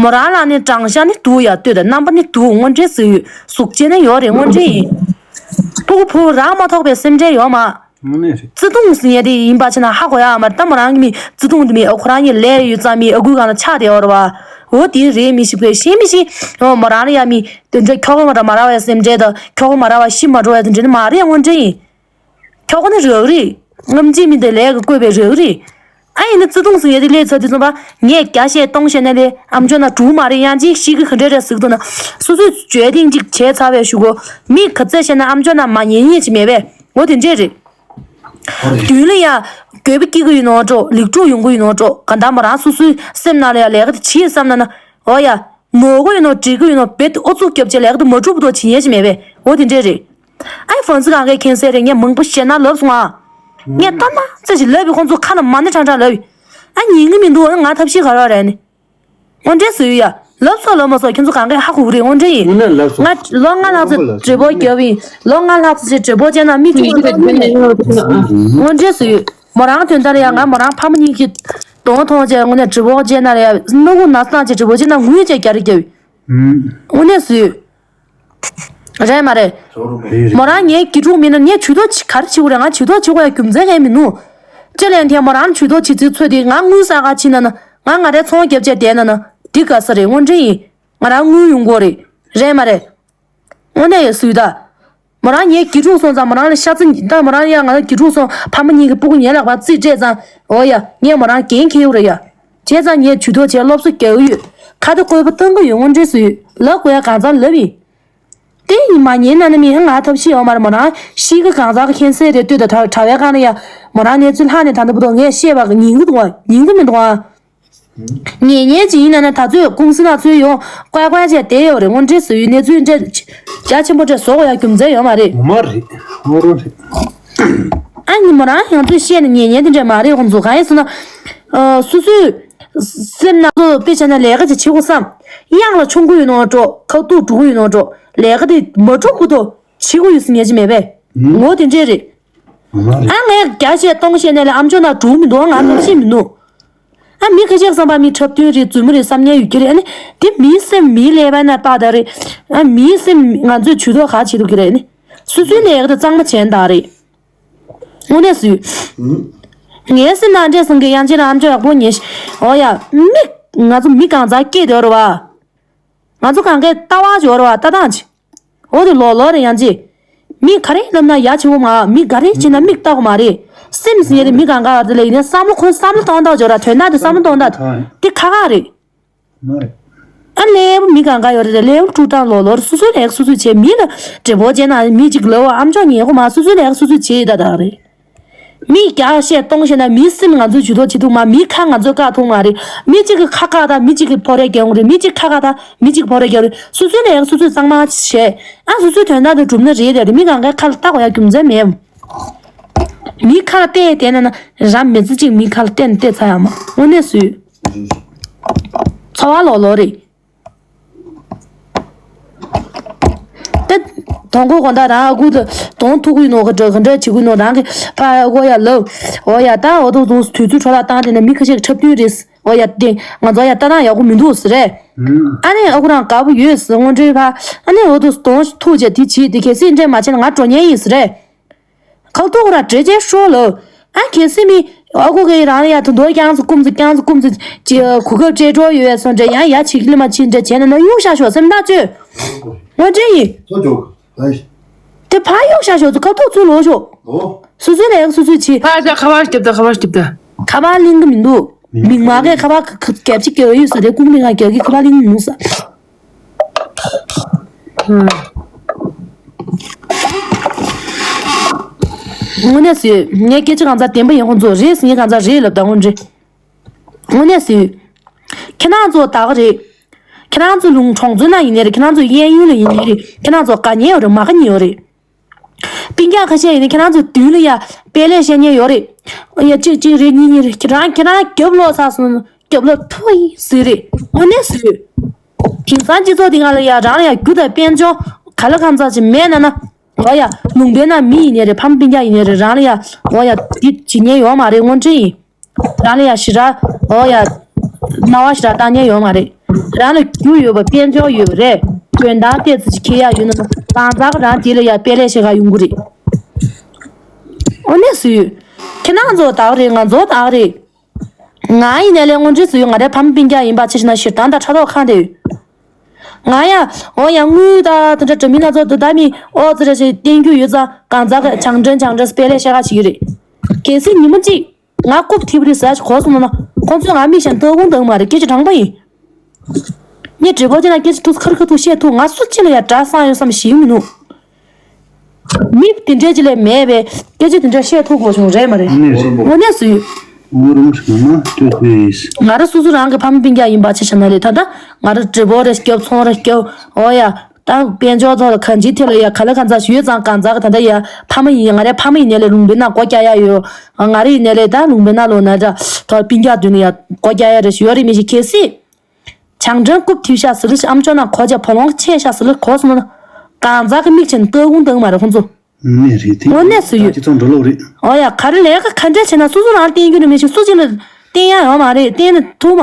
མོ་རང་ལ་ནི་དྲང་ཤ་ནི་འདུག་ཡ། ལྟོས་དང་རྣམ་པ་ནི་འདུག་དངོས་འབྲེལ་ཟེར་ཡོད། གཟུགས་བྱད་ནི་ཡོད་རེད། དངོས་འབྲེལ་ཡིན། སྤུ་གུ་བུ་རག་མ་ཐོགས་པའི་སེམས་ཁྲལ་ཡོད་མ། དངོས་གནས་རེད། བརྩེ་དུང་ཟེར་ཡ་དེ་ཡིན་པ་ཆ་ན་ཧ་གོ་ཡ་མ་རེད། ད་མོ་རང་གི་མི་བརྩེ་དུང་དེ་མི་ཨ་ཁོ་རང་གཉིས་ལས་ཡོད་ཙང་མི་ཨ་ཁུའི་སྒང་ལ་ཆགས་བསྡད་ཡོད་རེད་བ། འོ་དེ་རེད་མི་ཤེས་པས་ཤེས་མི་ཤེས། འོ་མོ་རང་ལ་ཡ་མི་དེ་འདྲ་ཁྱོ་ག་མ་ར་མ་ར་བའི་སེམས་ཁྲལ་དང་ཁྱོ་ག་མ་ར་བ་ཤི་མ་འགྲོ་བའི་དེ་འདྲ་ནི་མ་རེད། དངོས་འབྲེལ་ཡིན། ཁྱོ་ག་ནི་རག་རེད། རྔམ་བརྗིད་མི་དེ་ལས་ཀ་བསྐོས་པའི་རག་རེད། ཨ་ཡིན་ན་བརྩེ་དུང་ཟེར་ཡ་དེ་སླེབས་ཚར་དུས་ཙམ་པ་ངས་བརྒྱ་བཤད་སྟོང་བཤད་ན་ལས་ཨམ་ཅོག་ན་འགྲུག་མ་རེད། ཡང་ཅིག་ཤི་གི་ག་འདྲ་རེད་ཟེར་གི་འདུག་ན་སོ་སོས་བརྗོད་ཐེངས་གཅིག་བྱས་ཚར་བའི་གཞུག་གུ་མི་ག་ཚད་བཤད་ན་ཨམ་ཅོག་ན་མ་ཉན་ཉན་ཅིག་མེད་པས། འོ་དེ་འདྲས་རེད། མདུན་ལ་ཡ་འགྱོད་པ་སྐྱེ་གི་ཡོད་ནོ་འགྲོ། ལེགས་གྲུབ་ཡོང་གི་ཡོད་ནོ་འགྲོ། ག་འདྲ་མོ་རང་སོ་སོའི་སེམས་ནང་ལ་ཡ་ལས་ཀ་དེ་བྱེད་བསམ་ན་ན་འོ་ཡ། ནོར་གི་ཡོད་ནོ་འགྲིག་གི་ཡོད་ནོ་བེད་ཨོ་ཙུག་རྒྱབ་བྱས་ལས་ཀ་དེ་མ་འགྲུབ་པ་དོ་བྱེད་ཉན་ཞིག་མེད་པས། འོ་དེ་འདྲས་རེད། ཨའི་ཧྥོན་སི་གང་གའི་ཁྱེན་སེ་རེད། ངས་མང་པོ་བཤད་ན་ལབ་སོང་ཨ། ངས་ལྟ་ན་ཙེ་ཞིག་ལབ་པའི་ཁོང་ཚོ་ཁ་ན་མ་ཎི་ཁྲང་ཁྲང་ལབ་ཡིན། ཨ་ཉན་གི་མི་འདུག་ཨ་ང་ཐབས་ཤེས་ག་རེ་རེད་ནི། དངོས་འབྲེལ་ཟེར་ཡོད་ཡ། ལབ་སོང་ལབ་མ་སོང་ཁྱེད་ཚོ་གང་གའི་ཧ་གོ་གི་རེད། དངོས་འབྲེལ་ཡིན། དངོས་གནས་ལབ་སོང་། ང་ལོ་ལྔ་ལྷག་ཙམ་བགྲེས་པོ་རྒྱབ་ཡིན། ལོ་ལྔ་ལྷག་ཙམ་བགྲེས་པོ་བྱས་ན་མི་ཁྱོད་ཚོ་དངོས་འབྲེལ་ཟེར་ཡོད། མོ་རང་དོན་དག་ལ་ཡ་ང་མོ་རང་ཕ་མ་གཉིས་ཀྱི་གདོང་མཐོང་བྱས་དངོས་གནས་བགྲེས་པོ་བྱས་ན་ལ་ཡ་སྣ་ཁུག་ན་སངས་བྱས་བགྲེས་པོ་བྱས་ན་ངུས་བྱས་རྒྱ་རེ་རྒྱབ་ཡིན། དངོས་གནས་ཟེར་ཡོད། རེད་མ་རེད། མོ་རང་ངའི་དགེ་ཕྲུག་མིན་ན་ངས་ཇུས་གཏོགས་ག་རེ་བྱེད་དགོས་རེད། ང་ཇུས་གཏོགས་བྱེད་དགོས་ཡ་རྒྱུ་མཚན་གང་ཡང་མི་འདུག་ཅི་ལན་ཐེ་མོ་རང་ཇུས་གཏོགས་བྱེད་ཚུལ་ཚོད་དེ་ང་དངུལ་བསགས་ག་ཕྱིན་ན་ན་ང་ང་རའི་ཚོང་རྒྱབ་བྱས་བསྡད་ན་ན་འདི་དགའ་ས་རེད། དངོས་འབྲེལ་ཡིན། ང་རང་དངུལ་ཡོང་གི་རེད། རེད་མ་རེད། དངོས་གནས་ཡོད་སུས་ད། མོ་རང་ངའི་དགེ་ཕྲུག་སོང་ཙང་མོ་རང་ལ་ཤ་ཚ་ད་མོ་རང་ཡ་ང་ལ་དགེ་ཕྲུག་སོང་ཕ་མ་གཉིས་ཀྱི་སྤུ་གུ་ངའི་ལག་པར་རྩིས་སྤྲད་ཙང་འོ་ཡ་ངས་མོ་རང་འགན་འཁྱེར་ཡོད་རེད་ཡ། བྱས་ཙང་ངས་ཇུས་གཏོགས་བྱས་སློབ་གསོ་རྒྱག་གི་ཡོད། ཁ་ཏ་བཀོད་པ་བཏང་གི་ཡོད། དངོས་འབྲེལ་སུས་ལབ་དགོས་ཡ་གང་ཚང་ལབ་ཡིན། དེ་ཡིན་མ་ཉན་ན་ནི་མི་ང་ཐབས་ཤེས་ཡོད་མ་རེད། མོ་རང་ཤི་གི་གང་ཟག་གི་ཁྱེན་སེ་རེད། ལྟོས་དང་དྲ་བའི་སྒང་ལ་ཡ་མོ་རང་གནས་ཚུལ་ལྷག་ནས་ད་ལྟ་བར་དུ་ངས་བཤད་པ་གི་ཉན་གི་འདུག་བ། ཉན་གི་མི་འདུག་བ། ཉན་ཉན་ཅིག་ཡིན་ན་ནི་ད་ཚོད་ཀུང་སི་ནང་ཚུད་ཡོང་ཀོའི་ཀོའི་བྱས་བསྡད་ཡོད་རེད། དངོས་འབྲེལ་ཟེར་ཡོད་གནས་ཚུལ་འདྲ་རྒྱ་ཆེན་པོ་འདྲ་བཟོ་དགོས་ཡ་རྒྱུ་མཚན་ཡོད་མ་རེད། ངོ་མ་རེད། ངོ་རོ་རེད། ཨ་ནི་མོ་རང་ཡང་ཚོད་བཤད་ནས་ཉན་ཉན་དེ་འདྲ་མ་རེད། ཁོང་ཚོ་གང་ཡིན་ཟེར་ན། ཨ་སོ་སོའི་སེམས་ནང་དུ་དཔེ་བྱས་ན་ལས་ཀ་ཅིག་བྱེད་དགོས་བསམ། གཡང་ལ་མཆོང་གི་ཡོད་ནོ་འགྲོ། ཁ་ཐུག་འགྲོ་གི་ཡོད་ནོ་འགྲོ། ལས་ཀ་དེ་མ་འགྲུབ་གི་འདུག་བྱེད་དགོས་ཡོད་ཟེར་ཉན་གྱི་མེད་པས། ངོ་དེ་འདྲས་རེད། ཨ་ངས་བརྒྱ་བཤད་སྟོང་བཤད་ནས་ལས་ཨམ་ཅོག་ནང་འགྲོ་མི་འདུག་ང་ལབ་ཤེས་མི་འདུག་ཨ་མི་ཁ་ཤས་བསམ་པ་མི་འཁྲབ་སྟོན་རེད། རྫུན་མ་རེད་བསམ་མཁན་ཡོད་ཀྱི་རེད། ཨ་ནི་དེ་མིའི་སེམས་མིའི་ཀླད་པ་ན་བཏགས་ད་རེད། ཨ་མིའི་སེམས་ང་ཚོས་ཇུས་གཏོགས་ག་བྱེད་ཐུབ་ཀྱི་རེད། ཨ་ནི་སོ་སོའི་ལས་ཀ་དེ་གཙང་མ་བྱས་ན་ད་རེད། དངོས་གནས་སུ། ངའི་སེམས་ནང་འདྲས་སེང་གེ་དབྱངས་ཅན་ཨམ་ཅོག་ཡག་པོ་ཉན་ཤི། འོ་ཡ། མི། ང་ཚོ་མི་གང་ཟག་སྐྱེས་དེ་རེད་བ། ང་ཚོ་གང་གའི་ལྟ་བ་ཅིག་ཡོད་རེད་བ། ལྟ་སྟངས་ཅིག་འོ་དེ་ལོག་ལོག་རེད་དབྱངས་ཅན། མི་ག་རེ་ལབ་ན་ཡ་ཆེ་བོ་མ། མི་ག་རེ་བྱེད་ན་མིག་ལྟ་དགོས་མ་རེད། སེམས་ཟེར་ཡ་དེ་མི་གང་ག་ཡོད་རེད་དེ་ལས་ཡིན་ན་བསམ་བློ་ཁོའི་བསམ་བློ་གཏོང་སྟངས་ཅིག་ཡོད་རེད། དོན་དག་དེ་བསམ་བློ་གཏོང་སྟངས་དེ་ཁག་ཁག་རེད། མ་རེད། ཨ་ལེའུ་མི་གང་ག་ཡོད་རེད། ལེའུ་དཀྲུག་སྟངས་ལོག་ལོག་སོ་སོའི་ལས་ཀ་སོ་སོས་བྱེད། མི་ལ་འབྲེལ་བོ་བྱས་ན་མི་གཅིག་ལབ་བ་ཨམ་ཅོག་ཉན་དགོས་མ། སོ་སོའི་ལས་ཀ་སོ་སོས་བྱེད་ཡོད་ད་ད་རེད། མི་བརྒྱ་བཤད་སྟོང་བཤད་ན་མིའི་སེམས་ང་ཚོས་ཇུས་གཏོགས་བྱེད་ཐུབ་མ། མིའི་ཁ་ང་ཚོས་བཀག་ཐུབ་མ་རེད། མི་གཅིག་གི་ཁ་བཀག་དང་མི་གཅིག་གི་ཕོ་རེ་རྒྱག་ཡོང་རེད། མི་གཅིག་ཁ་བཀག་དང་མི་གཅིག་ཕོ་རེ་རྒྱག་རེད། སོ་སོའི་ལས་ཀ་སོ་སོས་གཙང་མ་བྱས། ཨ་སོ་སོའི་དོན་དག་དེ་གྲུབ་ན་རེད་དེ་རེད། མི་གང་གའི་ཁ་ལ་བལྟ་དགོས་ཡ་རྒྱུ་མཚན་མེད། མིའི་ཁ་ལ་བལྟས་བལྟས་ན་ན་རང་མི་ཚེ་གཅིག་མིའི་ཁ་ལ་བལྟས་ན་བལྟས་ཚར་ཡ་མ་དངོས་གནས་སུས། འཚོ་བ་ལོག་ལོག་རེད། ཏེ། དོང་ཁོ་གོ་ད་རང་ཨ་ཁུ་དང་དོང་ཐུག་གི་ནོ་ག་འདྲ་ག་འདྲ་བྱེད་གི་ནོ་རང་གི་ཕ་ཨ་ཁུ་ཡ་ལབ། འོ་ཡ་ད་འོ་དོ་དོ་དུས་ཚོད་འཕྲོ་བརླག་བཏང་དེ་ན་མི་ཁ་ཤས་འཁྲབ་སྟོན་རེད། འོ་ཡ་དེ་ང་ཚོ་ཡ་ལྟ་སྟངས་ཡག་པོ་མི་འདུག་ཟེར་རེད། ཨ་ནི་ཨ་ཁུ་རང་དགའ་པོ་ཡོད་ཟེར་དངོས་འབྲེལ་ཕ། ཨ་ནི་འོ་དོ་དོང་ཐུག་བྱས་དེ་བྱེད་དེ་གལ་སྲིད་འདྲེ་མ་བྱས་ན་ང་འགྲོ་ཉན་ཡིན་ཟེར་རེད། ཁ་ཐུག་ར་འདྲེ་ཅན་ཤོ་ལོ། ཨ་གལ་སྲིད་མི་ཨ་ཁུ་གི་རང་ལ་ཡ་དུ་མདོ་རྐྱང་ཚོ་ཀུམ་ཚོ་རྐྱང་ཚོ་ཀུམ་ཚོ་ཅི་གུ་གབ་སྤྲད་འགྲོ་ཡོད་སོང་འདྲ་ཡང་ཡ་ཆིག་ལི་མ་ཆིག་འདྲ་བྱས་ན་ན་གཡུག་བཞག་ཤོག་སེམས་ཐག་ཆོད། ངོ་འདྲེ་ཡིན། ཚོ་ཅོག་ཨེ། དེ་ཕ་གཡུག་བཞག་ཤོག་ཚོ་ཁ་ཐུག་ཚུར་ལོག་ཤོག་ཨོ། སུ་སུའི་ལས་ཀ་སུ་སུས་བྱེད། ཕ་ཅག་ཁ་བ་རྒྱབ་ད་ཁ་བ་རྒྱབ་ད། ཁ་བ་ལིང་གི་མི་འདུག་མིག་མ་གས་ཁ་བ་ག་ག་རྒྱབ་ཅིག་རྒྱབ་ཡོད་ས་རེད། ཀུང་མི་ང་རྒྱབ་ཀྱི་ཁ་བ་ལིང་མི་འདུག་ས། དངོས་གནས་སུ་ངས་སྐད་ཆ་གང་ཚ་བདེན་པ་ཡིན། ཁོང་ཚོ་རེད་ཟེར་ངས་གང་ཚ་རེད་ལབ་ད་དངོས་འབྲེལ། དངོས་གནས་སུ། ཁྱེད་རང་ཚོ་ད་ག་རེད། ཁྱེད་རང་ཚོ་ལུང་གྲོང་ཚོའི་ནང་ཡིན་ནའི་རེད། ཁྱེད་རང་ཚོ་གཡས་གཡོན་ལ་ཡིན་ནའི་རེད། ཁྱེད་རང་ཚོ་དགའ་ཉེ་ཡོད་རེད་མ་དགའ་ཉེ་ཡོད་རེད། སྤུན་ཀྱག་ཁ་ཤས་ཡིན་ན་ཁྱེད་རང་ཚོའི་མདུན་ལ་ཡ་དཔེ་ལེགས་བཤད་མཁན་ཡོད་རེད། ཡ་གཅིག་གཅིག་རེད་གཉིས་གཉིས་རེད། ཁྱེད་རང་ཁྱེད་རང་རྒྱབ་ལོག་ཚར་སོང་། རྒྱབ་ལོག་ཐུ་ཡི་ཟིག་རེད། དངོས་གནས་ཟིག་དེང་སང་སྤྱི་ཚོགས་འདི་སྒང་ལ་ཡ་རང་ལ་ཡ་རྒྱུ་དང་དཔལ་འབྱོར་ག་ལ་གང་ཚ་ཅིག་མེད་ན་ན། འོ་ཡ་ལུང་པའི་ནང་མི་ཡིན་ནའི་རེད། ཕ་མ་སྤུན་ཀྱག་ཡིན་ནའི་རེད། རང་ལ་ཡ་འོ་ཡ་འདི་བྱེད་མཁན་ཡོད་མ་རེད། དངོས་འབྲེལ་ཡིན། རང་ལ་ཡ་ཞེ་དྲག་འོ་ཡ། སྣང་བ་ཞེ་དྲག་བཏང་མཁན་ཡོད་མ་རེད། རང་ལ་རྒྱུ་ཡོད་པ་དཔལ་འབྱོར་ཡོད་པ་རེད། དོན་དག་ཏོག་ཙམ་ཅིག་འཁྱེར་ཡག་ཡོད་ན་གང་ཟག་རང་དེ་ལ་ཡ་དཔེ་ལེགས་བཤད་ག་ཡོང་གི་རེད། དངོས་གནས་སུ་ཡོད། ཁྱེད་རང་ཚོ་དག་རེད། ང་ཚོ་དག་རེད། ང་ཡིན་ནའི་ལས་དངོས་འབྲེལ་སུ་ཡོད། ང་རའི་ཕ་མ་སྤུན་ཀྱག་ཡིན་པ་ཆ་བཞག་ན་ཞེ་སྡང་དང་ཕྲག་དོག་གང་དེ་ཡོད། ང་ཡ་འོ་ཡ་དངུལ་དང་དེ་འདྲ་འདྲ་མི་སྣ་ཚོ་དེ་ད་མི་ཨོ་ཙི་རེ་ཞིག་བསྟན་རྒྱུ་ཡོད་ཙང་གང་ཟག་གི་བྱང་ཁྲན་བྱང་ཁྲན་དཔེ་ལེགས་བཤད་ག་བྱེད་ཀྱི་རེད། གལ་སྲིད་ཉི་མ་གཅིག་ང་རྐུབ་ཐེབས་རེད་ཟེར་ཞིག་གོ་སོང་ན་ཁོང་ཚོས་ང་མིག་བཞིན་ལྟ་དགོངས་གཏོང་མ་རེད། སྐད་ཆ་དྲང་པོ་ཡིན། ངས་དྲི་བ་དེ་ལ་སྐད་ཆ་ཐུག་ཁར་ཁ་ཐུག་བཤད་ཐུབ། ང་སུ་གཅིག་ལ་ཡ་དགྲ་བསགས་ཡོད་བསམ་ཞིག་མི་འདུག་མི་དེ་འདྲས་ཅིག་ལས་མེད་པས་སྐད་ཆ་དེ་འདྲ་བཤད་ཐུབ་དགོས་བྱུང་རེད་མ་རེད། དངོས་གནས་སུ་ཡོད། ངོ་རུམ་ཞིག་མ་ལྟོས་ཏེ། ང་རང་སོ་སོ་རང་གི་ཕ་མ་སྤུན་ཀྱག་ཡིན་པ་ཆ་བཞག་ན་རེད། ད་ལྟ་ང་རང་འབྲས་བུ་རེ་སྐྱོབ་ཚོང་རེ་སྐྱོབ་འོ་ཡ། ད་དཔལ་འབྱོར་ཐོག་ལ་གང་ཅིའི་ཐད་ལ་ཡ་ག་ལ་གང་ཟག་ཞིག་ཡོད་ཙང་གང་ཟག་གི་ད་ལྟ་ཡ་ཕ་མ་ཡིན། ང་རའི་ཕ་མ་ཡིན་ནའི་ལས་ལུང་པའི་ནང་སྒོ་རྒྱག་ཡ་ཡོད། ང་རེ་ཡིན་ནའི་ལས་ད་ལུང་པའི་ནང་ལོག་ན་འདྲ་ད་སྤུན་ཀྱག་མདུན་ལ་ཡ་སྒོ་རྒྱག་ཡ་རེ་ཞིག་ཡོད་རེད། མི་ཞིག་གལ་སྲིད། བྱང་ཁྲན་རྐུབ་ཐེབས་ཤག་ཟེར་ལ་ཨམ་ཅོག་ནང་གོ་ཆ་བ་ལོང་ཆད་ཤག་ཟེར་ལ་གོ་སོང་ན། གང་ཟག་གི་མིག་ཆེན་ལྟ་དགོངས་གཏོང་མ་རེད་ཁོང་ཚོ། དངོས་གནས་རེད་དེ། དངོས་གནས་སུ་ཡོད། སྤྱི་ཚོགས་འགྲོ་ལོག་རེད། ཨོ་ཡ་ག་རེ་ལས་ཀ་ག་འདྲ་བྱས་ན་སོ་སོ་རང་བསྟན་རྒྱུ་རེད་མི་ཤེས། སུ་གཅིག་ལ་བསྟན་ཡ་ཡོད་མ་རེད། བསྟན་ན་ཐུབ་མ།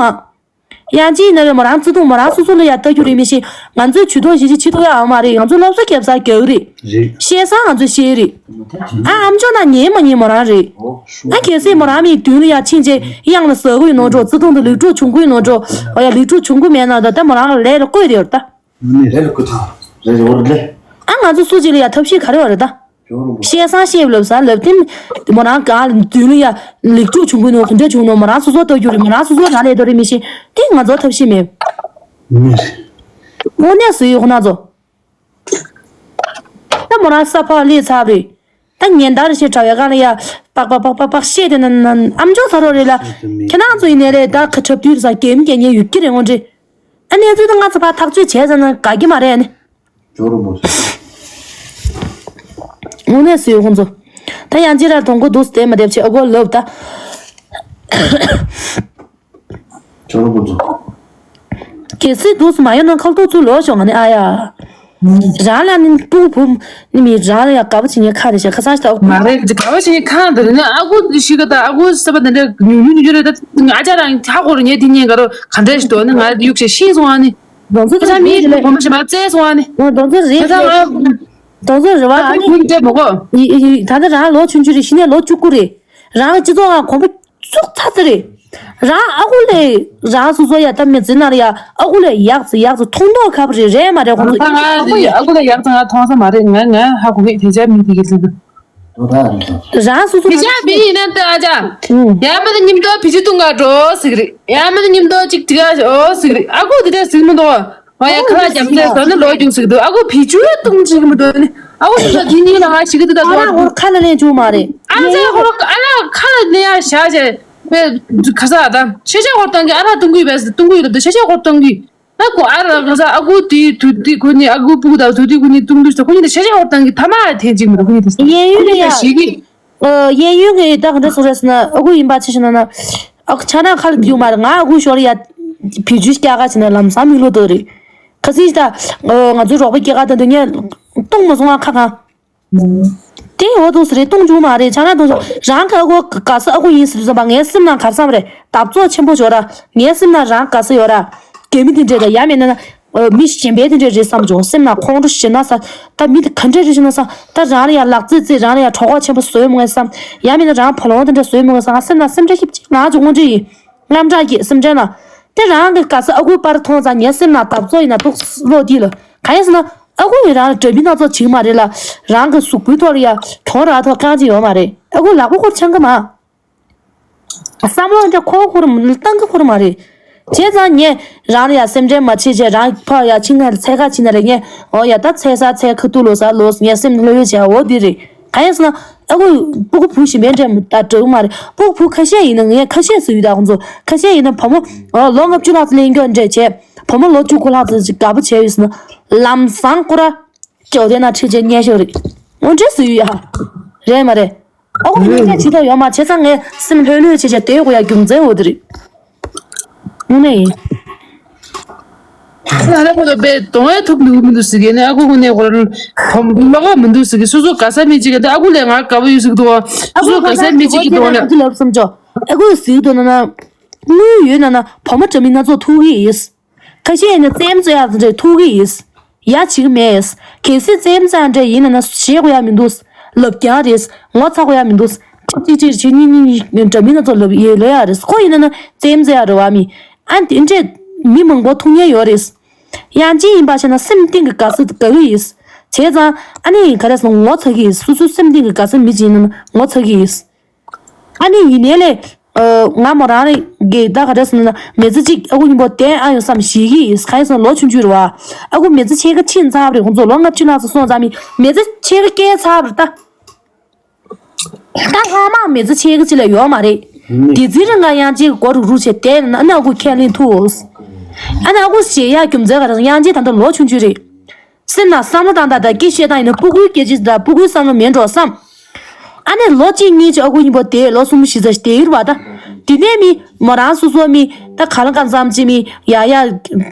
ཡང་ཅིག་ཡིན་ན་རེད་མོ་རང་བརྩེ་དུང་མོ་རང་སོ་སོ་ལ་ཡ་ལྟ་རྒྱུ་རེད་མི་ཤེས། ང་ཚོས་ཇུས་གཏོགས་ཞིག་ཅིག་བྱེད་ཐུབ་ཡ་ཡོད་མ་རེད། ང་ཚོས་སློབ་གསོ་རྒྱབ་ས་རྒྱག་གི་རེད། རེད། བཤད་ས་ང་ཚོས་བཤད་རེད། ཨ་ཨམ་ཅོག་ནང་ཉན་མ་ཉན་མོ་རང་རེད། ཨ་གལ་སྲིད་མོ་རང་མིའི་མདུན་ལ་ཡ་ཕྱིན་རྗེས་གཡང་ལ་ཟ་གི་ཡོད་ནོ་འགྲོ། བརྩེ་དུང་དང་ལེགས་གྲུབ་བྱུང་གི་ཡོད་ནོ་འགྲོ། ཨོ་ཡ་ལེགས་གྲུབ་བྱུང་གི་མེད་ན་ད་ལྟ་མོ་རང་ལ་ལས་ལ་བསྐོས་དེ་ཡོད་ད། ནི་རེ་ལ་ཀུ་ཐང་རེ་རེ་འོར་ལེ། ཨ་ང་ཚོ་སུ་གཅིག་ལ་ཡ་ཐབས་ཤེས་ག་རེ་བ་རེད་ད། ཇོ་རུ་བོ། བཤད་སང་བཤད་ལབ་ས་ལབ་དེ་མོ་རང་གང་ལ་མདུན་ལ་ཡ་ལེགས་གྲུབ་བྱུང་གི་ནོ་ག་འདྲ་བྱུང་ནོ་མོ་རང་སོ་སོ་ལྟ་རྒྱུ་རེད། མོ་རང་སོ་སོ་རང་ལས་ལྟ་རེད་མི་ཤེས་དེ་ང་ཚོ་ཐབས་ཤེས་མེད། ནི་རེ། དངོས་གནས་སུ་ཡོད་ཁོ་ན་ཚོ། ད་མོ་རང་ས་ཕག་ལས་ཚར་རེད། ད་ཉན་བརྡར་ཞེས་དྲ་བའི་སྒང་ལ་ཡ་པག་པག་པག་པག་པག་བཤད་དེ་ན་ན་ཨམ་ཅོག་ཚ་རོགས་རེད་ལ། ཁྱེད་རང་ཚོ་ཡིན་ནའི་རེད་ད་ཁ་འཁྲབ་དུས་ས་གེམ་རྒྱག་མཁན་ཡོད་ཀྱི་རེད་དངོས་འབྲེལ། ཨ་གནས་ཚུལ་ད་ང་ཚོ་ཕར་ཐག་གཅོད་བྱས་ཙང་ན་དགའ་གི་མ་རེད་ཨ་ནི། ཇོ་རུ་བོ། དངོས་གནས་སུ་ཡོད་ཁོང་ཚོ། ད་ཡང་ཅི་ར་དོང་གོ་འདུག་སྟེ་མ་བསྡད་བྱས་ཨ་གོ་ལབ་ད། ཇོ་རུ་བོ་ཚོ། གལ་སྲིད་འདུག་སུ་མ་ཡོང་ན་ཁག་ཐུག་ཚུར་ལོག་ཤོག་ང་ནི་ཨ་ཡ། རང་ལ་ནི་སྤུ་གུ་ནི་མི་རང་ལ་ཡང་དགའ་པོ་བྱེད་མཁན་ཁ་རེ་བྱས་ཁ་སང་ཞིག་ད། མ་རེད་དགའ་པོ་བྱེད་མཁན་ཁ་འདི་རེད་ནི་ཨ་ཁུ་ཤི་ཀ་ད་ཨ་ཁུ་ས་པ་འདི་འདྲ་ཉུང་ཉུང་ཉུང་ཉུང་རེད་ད། ཨ་ཅག་རང་ཧ་གོ་རུ་ཉལ་དེ་ཉལ་ག་རོ་ག་འདྲ་ཞིག་འདུག་ནི་ང་གཡུག་བྱས་ཤི་སོང་ཨ་ནི། རྡོ་འཛོ་ཁ་སང་མི་རེད་ལས་གོམ་པ་ཞིག་མ་བཙལ་སོང་ཨ་ནི། རྡོ་འཛོ་རེད་ཁ་སང་ང་རྡོ་འཛོ་རེད་བ་ཨ་ནི། ཁུ་བཙལ་མོ་གོ། ད་ལྟ་རང་ལོ་ཆུང་ཆུང་རེད་ཤི་ནས་ལོ་བཅུ་དགུ་རེད། རང་ལ་སྤྱི་ཚོགས་ཁ་གོམ་པ། ཙུག་ཚ་ཚ་རེད། རང་ཨ་ཁུ་ལས་རང་སོ་སོ་ཡ་ད་མི་ཚེ་ནང་ལ་ཡ་ཨ་ཁུ་ལས་ཡག་ཚེ་ཡག་ཚེ་མཐོང་མདོག་ཁ་པོ་རེད་རེད་མ་རེད་ཁོང་ཚོ་ང་ཨ་ཁུ་ལས་ཡག་ཚེ་ང་མཐོང་ས་མ་རེད། ང་ང་ཧ་གོ་གི་དེ་ཆ་མི་དེ་གི་ཚོད་དུ། རང་སོ་སོ་དེ་ཆ་མི་ཡིན་ན་ད་ཨ་ཅག་ཡ་མ་ད་ཉིམ་དོ་བི་ཅི་ཏུང་ག་འགྲོ་ཟིག་རེད། ཡ་མ་ད་ཉིམ་དོ་ཅིག་ཅིག་ཨོ་ཟིག་རེད། ཨ་ཁུ་དེ་འདྲ་ཟིག་མི་འདུག་ཨོ་ཡ་ཁ་ལག་རྒྱབ་ཚད་ཟོ་ནི་ལོ་རྒྱུག་ཟིག་འདུག་ཨ་ཁུ་བི་ཅུ་ཡ་ཏུང་ཅིག་མི་འདུག་ནི་ཨ་ཁུ་དེ་འདྲ་དེ་གཉིས་ལ་ང་ཞིག་གི་དེ་ད་ཨ་ལ་འདུག་ཧོར་ཁ་ལ་ལེན་བཅུག་མ་རེད། ཨ་ཅག་ཧོར་ཨ་ལ་ ནས་ཡར་བཞག་བྱས་པའི་ཁ་ས་དང་ཤེས་བྱ་ཧོར་བཏང་གི། ཨ་རག་བཏུང་གི་ཡོད་པས། བཏུང་གི་ཡོད་ལབ་དུས་ཤེས་བྱ་ཧོར་བཏང་གི། ད་ཁོ་ཨ་རག་ཁ་ས་ཨ་ཁུ་དེའི་དུས་དེ་ཁོ་གཉིས། ཨ་ཁུ་སྤུ་གུ་དང་དུས་དེ་ཁོ་གཉིས་བཏུང་དུས་ཁོ་གཉིས་དེ་ཤེས་བྱ་ཧོར་བཏང་གི། ཐ་མ་ཐེན་ཅིག་མི་འདུག་ཁོ་གཉིས་དེ། གཡས་གཡོན་ཁོ་གཉིས་ལ་ཡ། ཞིག་གི། ཨ། གཡས་གཡོན་གྱི་ད་ག་འདྲ་སོང་རེད་ཟེར་ན། ཨ་ཁུ་ཡིན་པ་ཆ་བཞག་ན་ན། ཨ་ཁུ་ཆ་ན་ཁ་ལ་རྒྱུག་མ་རེད། ང་ཨ་ཁུ་ཞོར་ལ་ཡ་བེད་སྤྱོད་རྒྱག་ག་བྱས་ན་ལམ་སང་མི་ལོ་དོ་རེད། ཁ་སང་ད་ང་ཚོའི་རོགས་པའི་སྐྱེས་སྐར་དང་དུ་ངས་བཏུང་མ་སོང་ང་ཁ་གང་། དེ་འོ་འདུག་སེ་རེད། བཏུང་བཅུག་མ་རེད། ཆ་ན་བཏུང་བཅུག་རང་གི་ཨ་ཁུ་དགའ་ས་ཨ་ཁུ་ཡིན་ཟེར་དུས་ཙམ་པ་ངའི་སེམས་ནང་ག་རེ་བསམ་རེད། འདབ་ཚོགས་ཆེན་པོ་ཞོར་ར་ངའི་སེམས་ནང་རང་དགའ་ས་ཡོད་ར། རྒྱ་མི་དེ་འདྲས་དང་ཡ་མེད་ན་ན། ཨ། མི་གཞན་པའི་དེ་འདྲས་རེད་བསམ་བྱུང་། སེམས་ནང་ཁོང་ཁྲོ་ཞེ་ན་ས། ད་མི་དེ་ག་འདྲས་རེད་ཞེ་ན་ས། ད་རང་ལ་ཡ་ལག་རྩེད་རྩེད། རང་ལ་ཡ་གྲོད་ཁོག་ཆེན་པོ་ཟོས་མོ་བསམ། ཡ་མེད་ན་རང་བ་ལོང་དེ་འདྲས་ཟོས་མོ་བསམ། ང་སེམས་ནང་སེམས་ཁྲལ་ཞིབ་ཅིག་ལངས་བྱུང་། དངོས་འབྲེལ་ཡིན། རྔམ་དྲག་གི་སེམས་ཁྲལ་ན། དེ་རང་གི་དགའ་ས་ཨ་ཁུའི་པར་མཐོང་ཙང་ངའི་སེམས་ནང་འདབ་ཚོགས་ཡིན་ན་ཏོག་ཙམ་ལོག་དེ་ལ། གང་ཡིན་ཟེར་ན། ཨ་ཁུ་ཡིས་རང་ལ་འདྲ་མིན་སྣ་ཚོགས་བྱེད་ཀྱི་མ་རེད་ལ། རང་གི་གཟུགས་པོའི་ཐོག་ལ་ཡ་གྱོང་རག་ཐོག་རྐང་གཅིག་ཡོད་མ་རེད། ཨ་ཁུ་ལག་པ་ཁོར་འཆང་གི་མ། བསམ་བློ་འདྲ་ཁོ་ཁོར་བཏང་གི་ཁོར་མ་རེད། བྱས་ཙང་ངས་རང་ལ་ཡ་སེམས་ཁྲལ་མ་བྱེད་བྱས། རང་ཕར་ཡ་ཕྱིན་ན་འཚོལ་ག་ཕྱིན་ན་རེད། ངས་འོ་ཡ་ད་འཚོལ་ས་འཚོལ། ཁ་ཐུག་ལོག་ས་ལོག། ངས་སེམས་ལྷོད་ལྷོད་བྱས། འོ་དེ་རེད། གང་ཡིན་ཟེར་ན། ཨ་ཁུ་སྤུ་གུ་བུ་གཞན་པའི་འདྲ་ད་འདྲ་གི་མ་རེད། སྤུ་གུ་བུ་ཁ་ཤས་ཡིན་ན། ངས་ཁ་ཤས་ཟེར་ཡོད་ད། ཁོང་ཚོ་ཁ་ཤས་ཡིན་ན་བུ་མོ། ཨོ། ལོ་ལྔ་བཅུ་ལྷག་ཙམ་ལེན་རྒྱུ་འདྲ་བྱས། བུ་མོ་ལོ་བཅུ་དགུ་ལྷག་ཙམ་ཅིག་དགའ་པོ་བྱས་ཡོད་ཟེར་ན། ལམ་སང་ཁོ་ར་ཇོ་དེ་ན་ཁྲིད་བྱས་ཉལ་ཤོག་རེད། འོ་འདྲ་ཟེར་ཡོད་ཡ། རེད་མ་རེད། ཨ་ཁུ་ཉལ་ཉལ་བྱེད་ཐུབ་ཡོད་མ། བྱས་ཙང་ངས་སེམས་ལྷོད་ལྷོད་བྱས་བྱས་བསྡད་དགོས་ཡ་རྒྱུ་མཚན་འོ་དེ་རེད། དངོས་གནས་ཡིན། ཨ་ལ་ཁོ་ལ་དཔེ་གདོང་ཡ་ཐུབ་འདུག་མི་འདུག་ཟེར་གི་ནས། ཨ་ཁུ་ཁོ་ནས་ཁོ་རང་བུ་མོ་ལོག་ག་མི་འདུག་ཟེར་གི། སོ་སོ་དགའ་ས་མི་གཅིག་གི། ད་ཨ་ཁུ་ལས་ང་དགའ་པོ་ཡོད་ཟེར་གི་འདུག་ཨ། སོ་སོ་དགའ་ས་མི་གཅིག་གི་གདོང་ལ། ཨ་ཁུ་ཟེར་གི་འདུག་ན་ན། དངུལ་ཡོད་ན་ན་བུ་མོ་འདྲ་མིན་སྣ་ཚོགས་ཐུག་གི་ཡིན། ཁ་ཤས་ཡིན་ན་རྩེད་མོ་རྩེ་ཡག་འདྲ་ཐུག་གི་ཡིན། ཡ་བྱེད་གི་མེད། གལ་སྲིད་རྩེད་མོ་རྩེ་ཡག་འདྲ་ཡིན་ན་ན་ཞེད་དགོས་ཡ་མི་འདུག་ལབ་རྐྱང་རེད། ངོ་ཚ་དགོས་ཡ་མི་འདུག་གཅིག་གཅིག་བྱེད་གཉིས་གཉིས་གཉིས་འདྲ་མིན་སྣ་ཚོགས་ལབ་ཡོད་ལབ་ཡ་རེད། ཁོ་ཡིན་ན་ན་རྩེད་མོ་རྩེ་ཡག་རེད་བ་མི། ཨ་དེ་འདྲས་མི་མང་པོ་ཐུག་མཁན་ཡོད་རེད། དབྱངས་ཅན་ཡིན་པ་བྱས་ན་སེམས་གཏིང་གི་དགའ་ས་དགའ་གི་ཡིན། བྱས་ཙང་ཨ་ནི་ག་རེ་ཟེར་ན་ངོ་ཚ་གི་ཡིན། སོ་སོའི་སེམས་གཏིང་གི་དགའ་ས་མི་གཅིག་ཡིན་ན་ན་ངོ་ཚ་གི་ཡིན། ཨ་ནི་ཡིན་ནའི་ལས། ཨ། ང་མོ་རང་རེ་གི་ད་ག་རེ་ཟེར་ན་མི་ཚེ་གཅིག་ཨ་ཁུ་མཉམ་པོ་བསྡད་ཨ་ཡོང་བསམ་ཞིག་གི། གང་ཡིན་ཟེར་ན་ལོ་ཆུང་ཆུང་རེད་བ། ཨ་ཁུ་མི་ཚེ་ཕྱེད་ཀ་ཕྱིན་ཚར་བ་རེད། ཁོང་ཚོ་ལོ་ལྔ་བཅུ་ལྷག་ཙམ་སོང་ཙང་མི་མི་ཚེ་ཕྱེད་ཀ་བསྐྱལ་ཚར་བ་རེད་ད། ད་ལྷག་མ་མི་ཚེ་ཕྱེད་ཀ་ཅིག་ལས་ཡོད་མ་རེད། དེ་ཚེ་རིང་ང་དབྱངས་ཅན་གྱི་མགོ་རུག་རུག་བྱས་བསྡད་ན་ཨ་ནི་ཨ་ཁུ་ཁས་ལེན་ཐུབ། ཨ་ནི་ཨ་ཁུ་ཞེད་ཡག་རྒྱུ་མཚན་ག་རེ་ཟེར་ན་དབྱངས་ཅན་ད་ལྟ་ལོ་ཆུང་ཆུང་རེད། སེམས་ནང་བསམ་བློ་བཏང་སྟངས་དང་སྐད་བཤད་སྟངས་ཡིན་ན་སྤུ་གུའི་སྐད་ཆ་དང་སྤུ་གུའི་བསམ་བློ་མིན་འགྲོ་བསམ། ཨ་ནི་ལོ་གཅིག་གཉིས་ཅིག་ཨ་ཁུ་མཉམ་པོ་བསྡད། ལོ་གསུམ་བཞི་ཙམ་ཞིག་བསྡད་ཡོད་རེད་བ་ད། དེ་ནས་མི་མོ་རང་སོ་སོ་མི་ད་ག་ལ་གང་འཚམ་ཅིག་མི་ཡ་ཡ་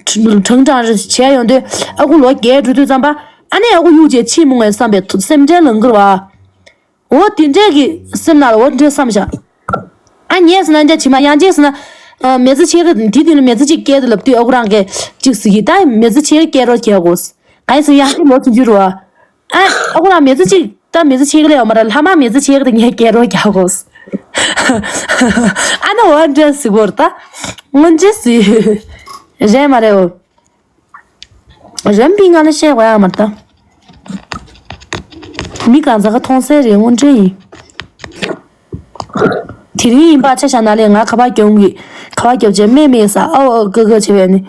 གྲང་གྲང་རེ་བྱས་ཡོང་དུས་ཨ་ཁུ་ལོ་བརྒྱད་འགྲོ་དུས་ཙམ་པ་ཨ་ནི་ཨ་ཁུ་གཡུག་བྱས་ཕྱིན་མོང་ངས་བསམ་པའི་སེམས་ཁྲལ་ལངས་ཀྱི་རེད་བ། འོ་དེ་འདྲས་ཀྱི་སེམས་ནང་ལ་འོ་དེ་འདྲས་བསམ་བཞག་ཨ་ངས་ཟེར་ན་འདྲ་བྱེད་མ་ཡང་ཅིག་ཟེར་ན། ཨ། མི་ཚེ་ཕྱེད་ཀ་དེ་དུས་ལ་མི་ཚེ་གཅིག་བསྐྱལ་དུ་ལབ་དུས་ཨ་ཁུ་རང་གིས་གཅིག་ཟེར་གི། ད་མི་ཚེ་ཕྱེད་ཀ་བསྐྱལ་རོགས་བྱེད་དགོས། གང་ཡིན་ཟེར་ན་ཡང་ཅིག་ལོ་ཆུང་ཆུང་རེད་བ། ཨ་ཨ་ཁུ་རང་མི་ཚེ་གཅིག་ད་མི་ཚེ་ཕྱེད་ཀ་ལས་ཡོད་མ་རེད། ལྷག་མ་མི་ཚེ་ཕྱེད་ཀ་དེ་ངས་བསྐྱལ་རོགས་རྒྱག་དགོས། ཨ་ནི་འོ་འདྲ་ཟེར་དགོས་རེད་ད། སྔོན་ཆད་ཟེར། རེད་མ་རེད་འོ། རིམ་པས་ང་ལ་བཤད་དགོས་ཡ་མ་རེད་ད། མི་གང་ཟག་ག་མཐོང་གསལ་རེད། དངོས་འབྲེལ་ཡིན། དེ་རིང་ཡིན་པ་ཆ་བཞག་ན་ལས་ང་ཁ་པར་རྒྱབ་གི། ཁ་པར་རྒྱབ་བྱས་སྨྲས་མེད་ས། ཨོ་ཨོ་ཀི་ཀི་བྱས་པས་ནི།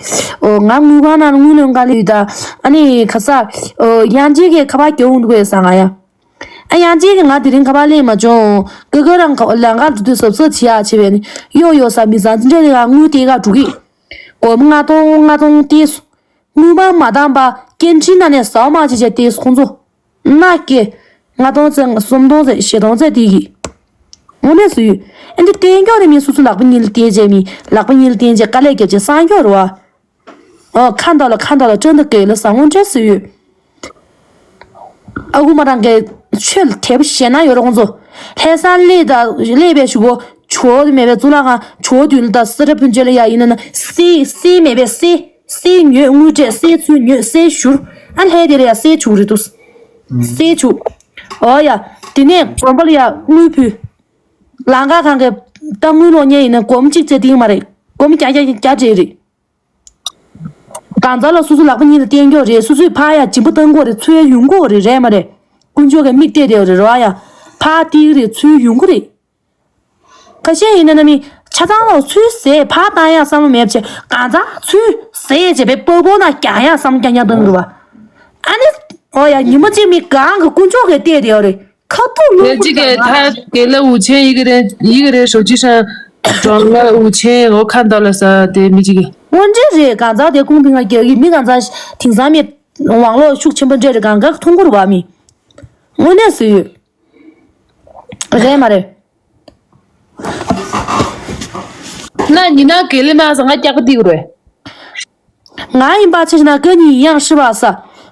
ཨོ་ང་དངུལ་ཁང་ནང་དངུལ་ལེན་ག་ལེ་ཡོད་ད། ཨ་ནི་ཁ་ས། ཨོ་དབྱངས་ཅན་གྱིས་ཁ་པར་རྒྱབ་འོང་འདུག་གས་ས། ང་ཡ། ཨ་དབྱངས་ཅན་གྱིས་ང་དེ་རིང་ཁ་པར་ལེན་མ་བྱུང་། ཀི་ཀི་རང་ཁ་ལམ་ཁ་འགྲོ་དུས་གཟབ་གཟབ་བྱེད་ཡ་བྱས་པས་ནི། ཡོ་ཡོ་ས། མི་ཚང་འདྲ་ལས་ང་དངུལ་དེ་ག་འགྲོ་གི། སྒོར་མོ་ལྔ་སྟོང་ལྔ་སྟོང་སྟེར་སོང་། དངུལ་སྤར་མ་བཏང་པ་སྐད་འཕྲིན་ནང་ནས་ཟ་བ་མ་བྱེད་བྱས་སྟེར་སོང་ཁོང་ཚོ། མནའ་སྐྱེལ། ལྔ་སྟོང་ཙམ་སུམ་སྟོང་ཙམ་བཞི་སྟོང་ཙམ་སྟེར་གི། དངོས་གནས་སུ་ཡོད། ཨ་འདི་སྟེར་མགྱོགས་རེད། མི་སོ་སོ་ལག་པ་གཉིས་ལ་སྟེར་བྱས། མི་ལག་པ་གཉིས་ལ་སྟེར་བྱས་དཀའ་ལས་བརྒྱབ་བྱས་སང་མགྱོགས་རེད་བ། ཨོ་ཁ་འདོག་ལ་ཁ་འདོག་ལ་སྤྲོ་འདོགས་སྐད་ལ་ས། དངོས་འབྲེལ་སུ་ཡོད། ཨ་ཁུ་མོ་རང་གི་ཆོས་ལ་དད་པ་ཞེ་དྲག་ཡོད་རེད་ཁོང་ཚོ། ལྷ་ས་སླེབས་དང་སླེབས་པའི་གཞུག་གུ་ཇོ་བོ་དེ་མེད་པའི་གཙུག་ལག་ཁང་ཇོ་བོ་དེ་ལ་དང་སེ་ར་ཕུན་ཚོགས་ལ་ཡ་ཡིན་ན་ན་གསེར་གསེར་མེད་པའི་གསེར་གསེར་ཉོས། དངུལ་སྤྲད། གསེར་ཚུར་ཉོས། གསེར་བཞུར། ཨ་ལྷས་དེ་ལ་ཡ་གསེར་བྱུག་རེད་འདུག་གསེར་བྱུག་ཨོ་ཡ། དེ་ནས་དགོན་པ་ལ་ཡ་དངུལ་ཕུལ། ལམ་ཁ་གང་གི་ད་དངུལ་སློག་མཁན་ཡིན་ན་སྒོར་མོ་གཅིག་བཙལ་སྟེར་གི་མ་རེད། སྒོར་མོ་བརྒྱ་བརྒྱ་བརྒྱ་སྤྲད་རེད། གང་ཟག་ལ་སོ་སོ་ལག་པ་གཉིས་ལ་བརྟེན་རྒྱུ་རེད། སོ་སོས་ཕར་ཡ་སྦྱིན་པ་གཏང་དགོས་རེད། ཚུར་ཡ་ཡོང་དགོས་རེད། རེད་མ་རེད། དཀོན་མཆོག་གིས་མིག་བལྟས་བསྡད་ཡོད་རེད། རོ་ཨ་ཡ། ཕར་སྟེར་གི་རེད། ཚུར་ཡོང་གི་རེད། ཁ་ཤས་ཡིན་ན་ན་མི་ཆ་ཚང་ལ་ཚུར་ཟས་ཕར་བཏང་ཡ་བསམ་བློ་མེད་པ་བྱས། གང་ཟག་ཚུར་ཟས་བྱས་པའི་པགས་པོ་ནང་རྒྱག་ཡ་བསམ་བློ་རྐྱང་རྐྱང་གཏོང་གི་རེད་བ། ཨ་ནི། ཨོ་ཡ། ཉི་མ་གཅིག་མི་གང་གི་དཀོན་མཆོག་གིས་བལྟས་བསྡད་ཡོད་རེད། ཁ་ཐུག་ལོ་དེ་གཅིག་གི་ཐ་དགེ་ལ་འུ་ཆེན་ཡི་གེ་རེད་ཡི་གེ་རེད་ཧྲོ་ཅི་ཧྲན་ཀྲོང་ལ་འུ་ཆེན་འོ་ཁ་འདར་ལ་ས་དེ་མི་གཅིག་གི་དངོས་འབྲེལ་རེད། གང་ཚ་དེ་ཁུང་དེ་ང་རྒྱག་གི་མི་གང་ཚ་དེང་སང་མི་ཝང་ལོ་ཤུགས་ཆེན་པོ་འདྲ་རེད། གང་ག་ཐུང་གུར་བ་མི་དངོས་གནས་སུ་ཡོད་རེད་མ་རེད། ན་ཉི་ན་དགེ་ལེ་མ་ས་ང་རྒྱག་པ་དེ་གུ་རེད། ང་ཡིན་པ་ཆ་ཞིག་ན་ཀ་ཉིན་ཡང་ཧྲི་བ་ས།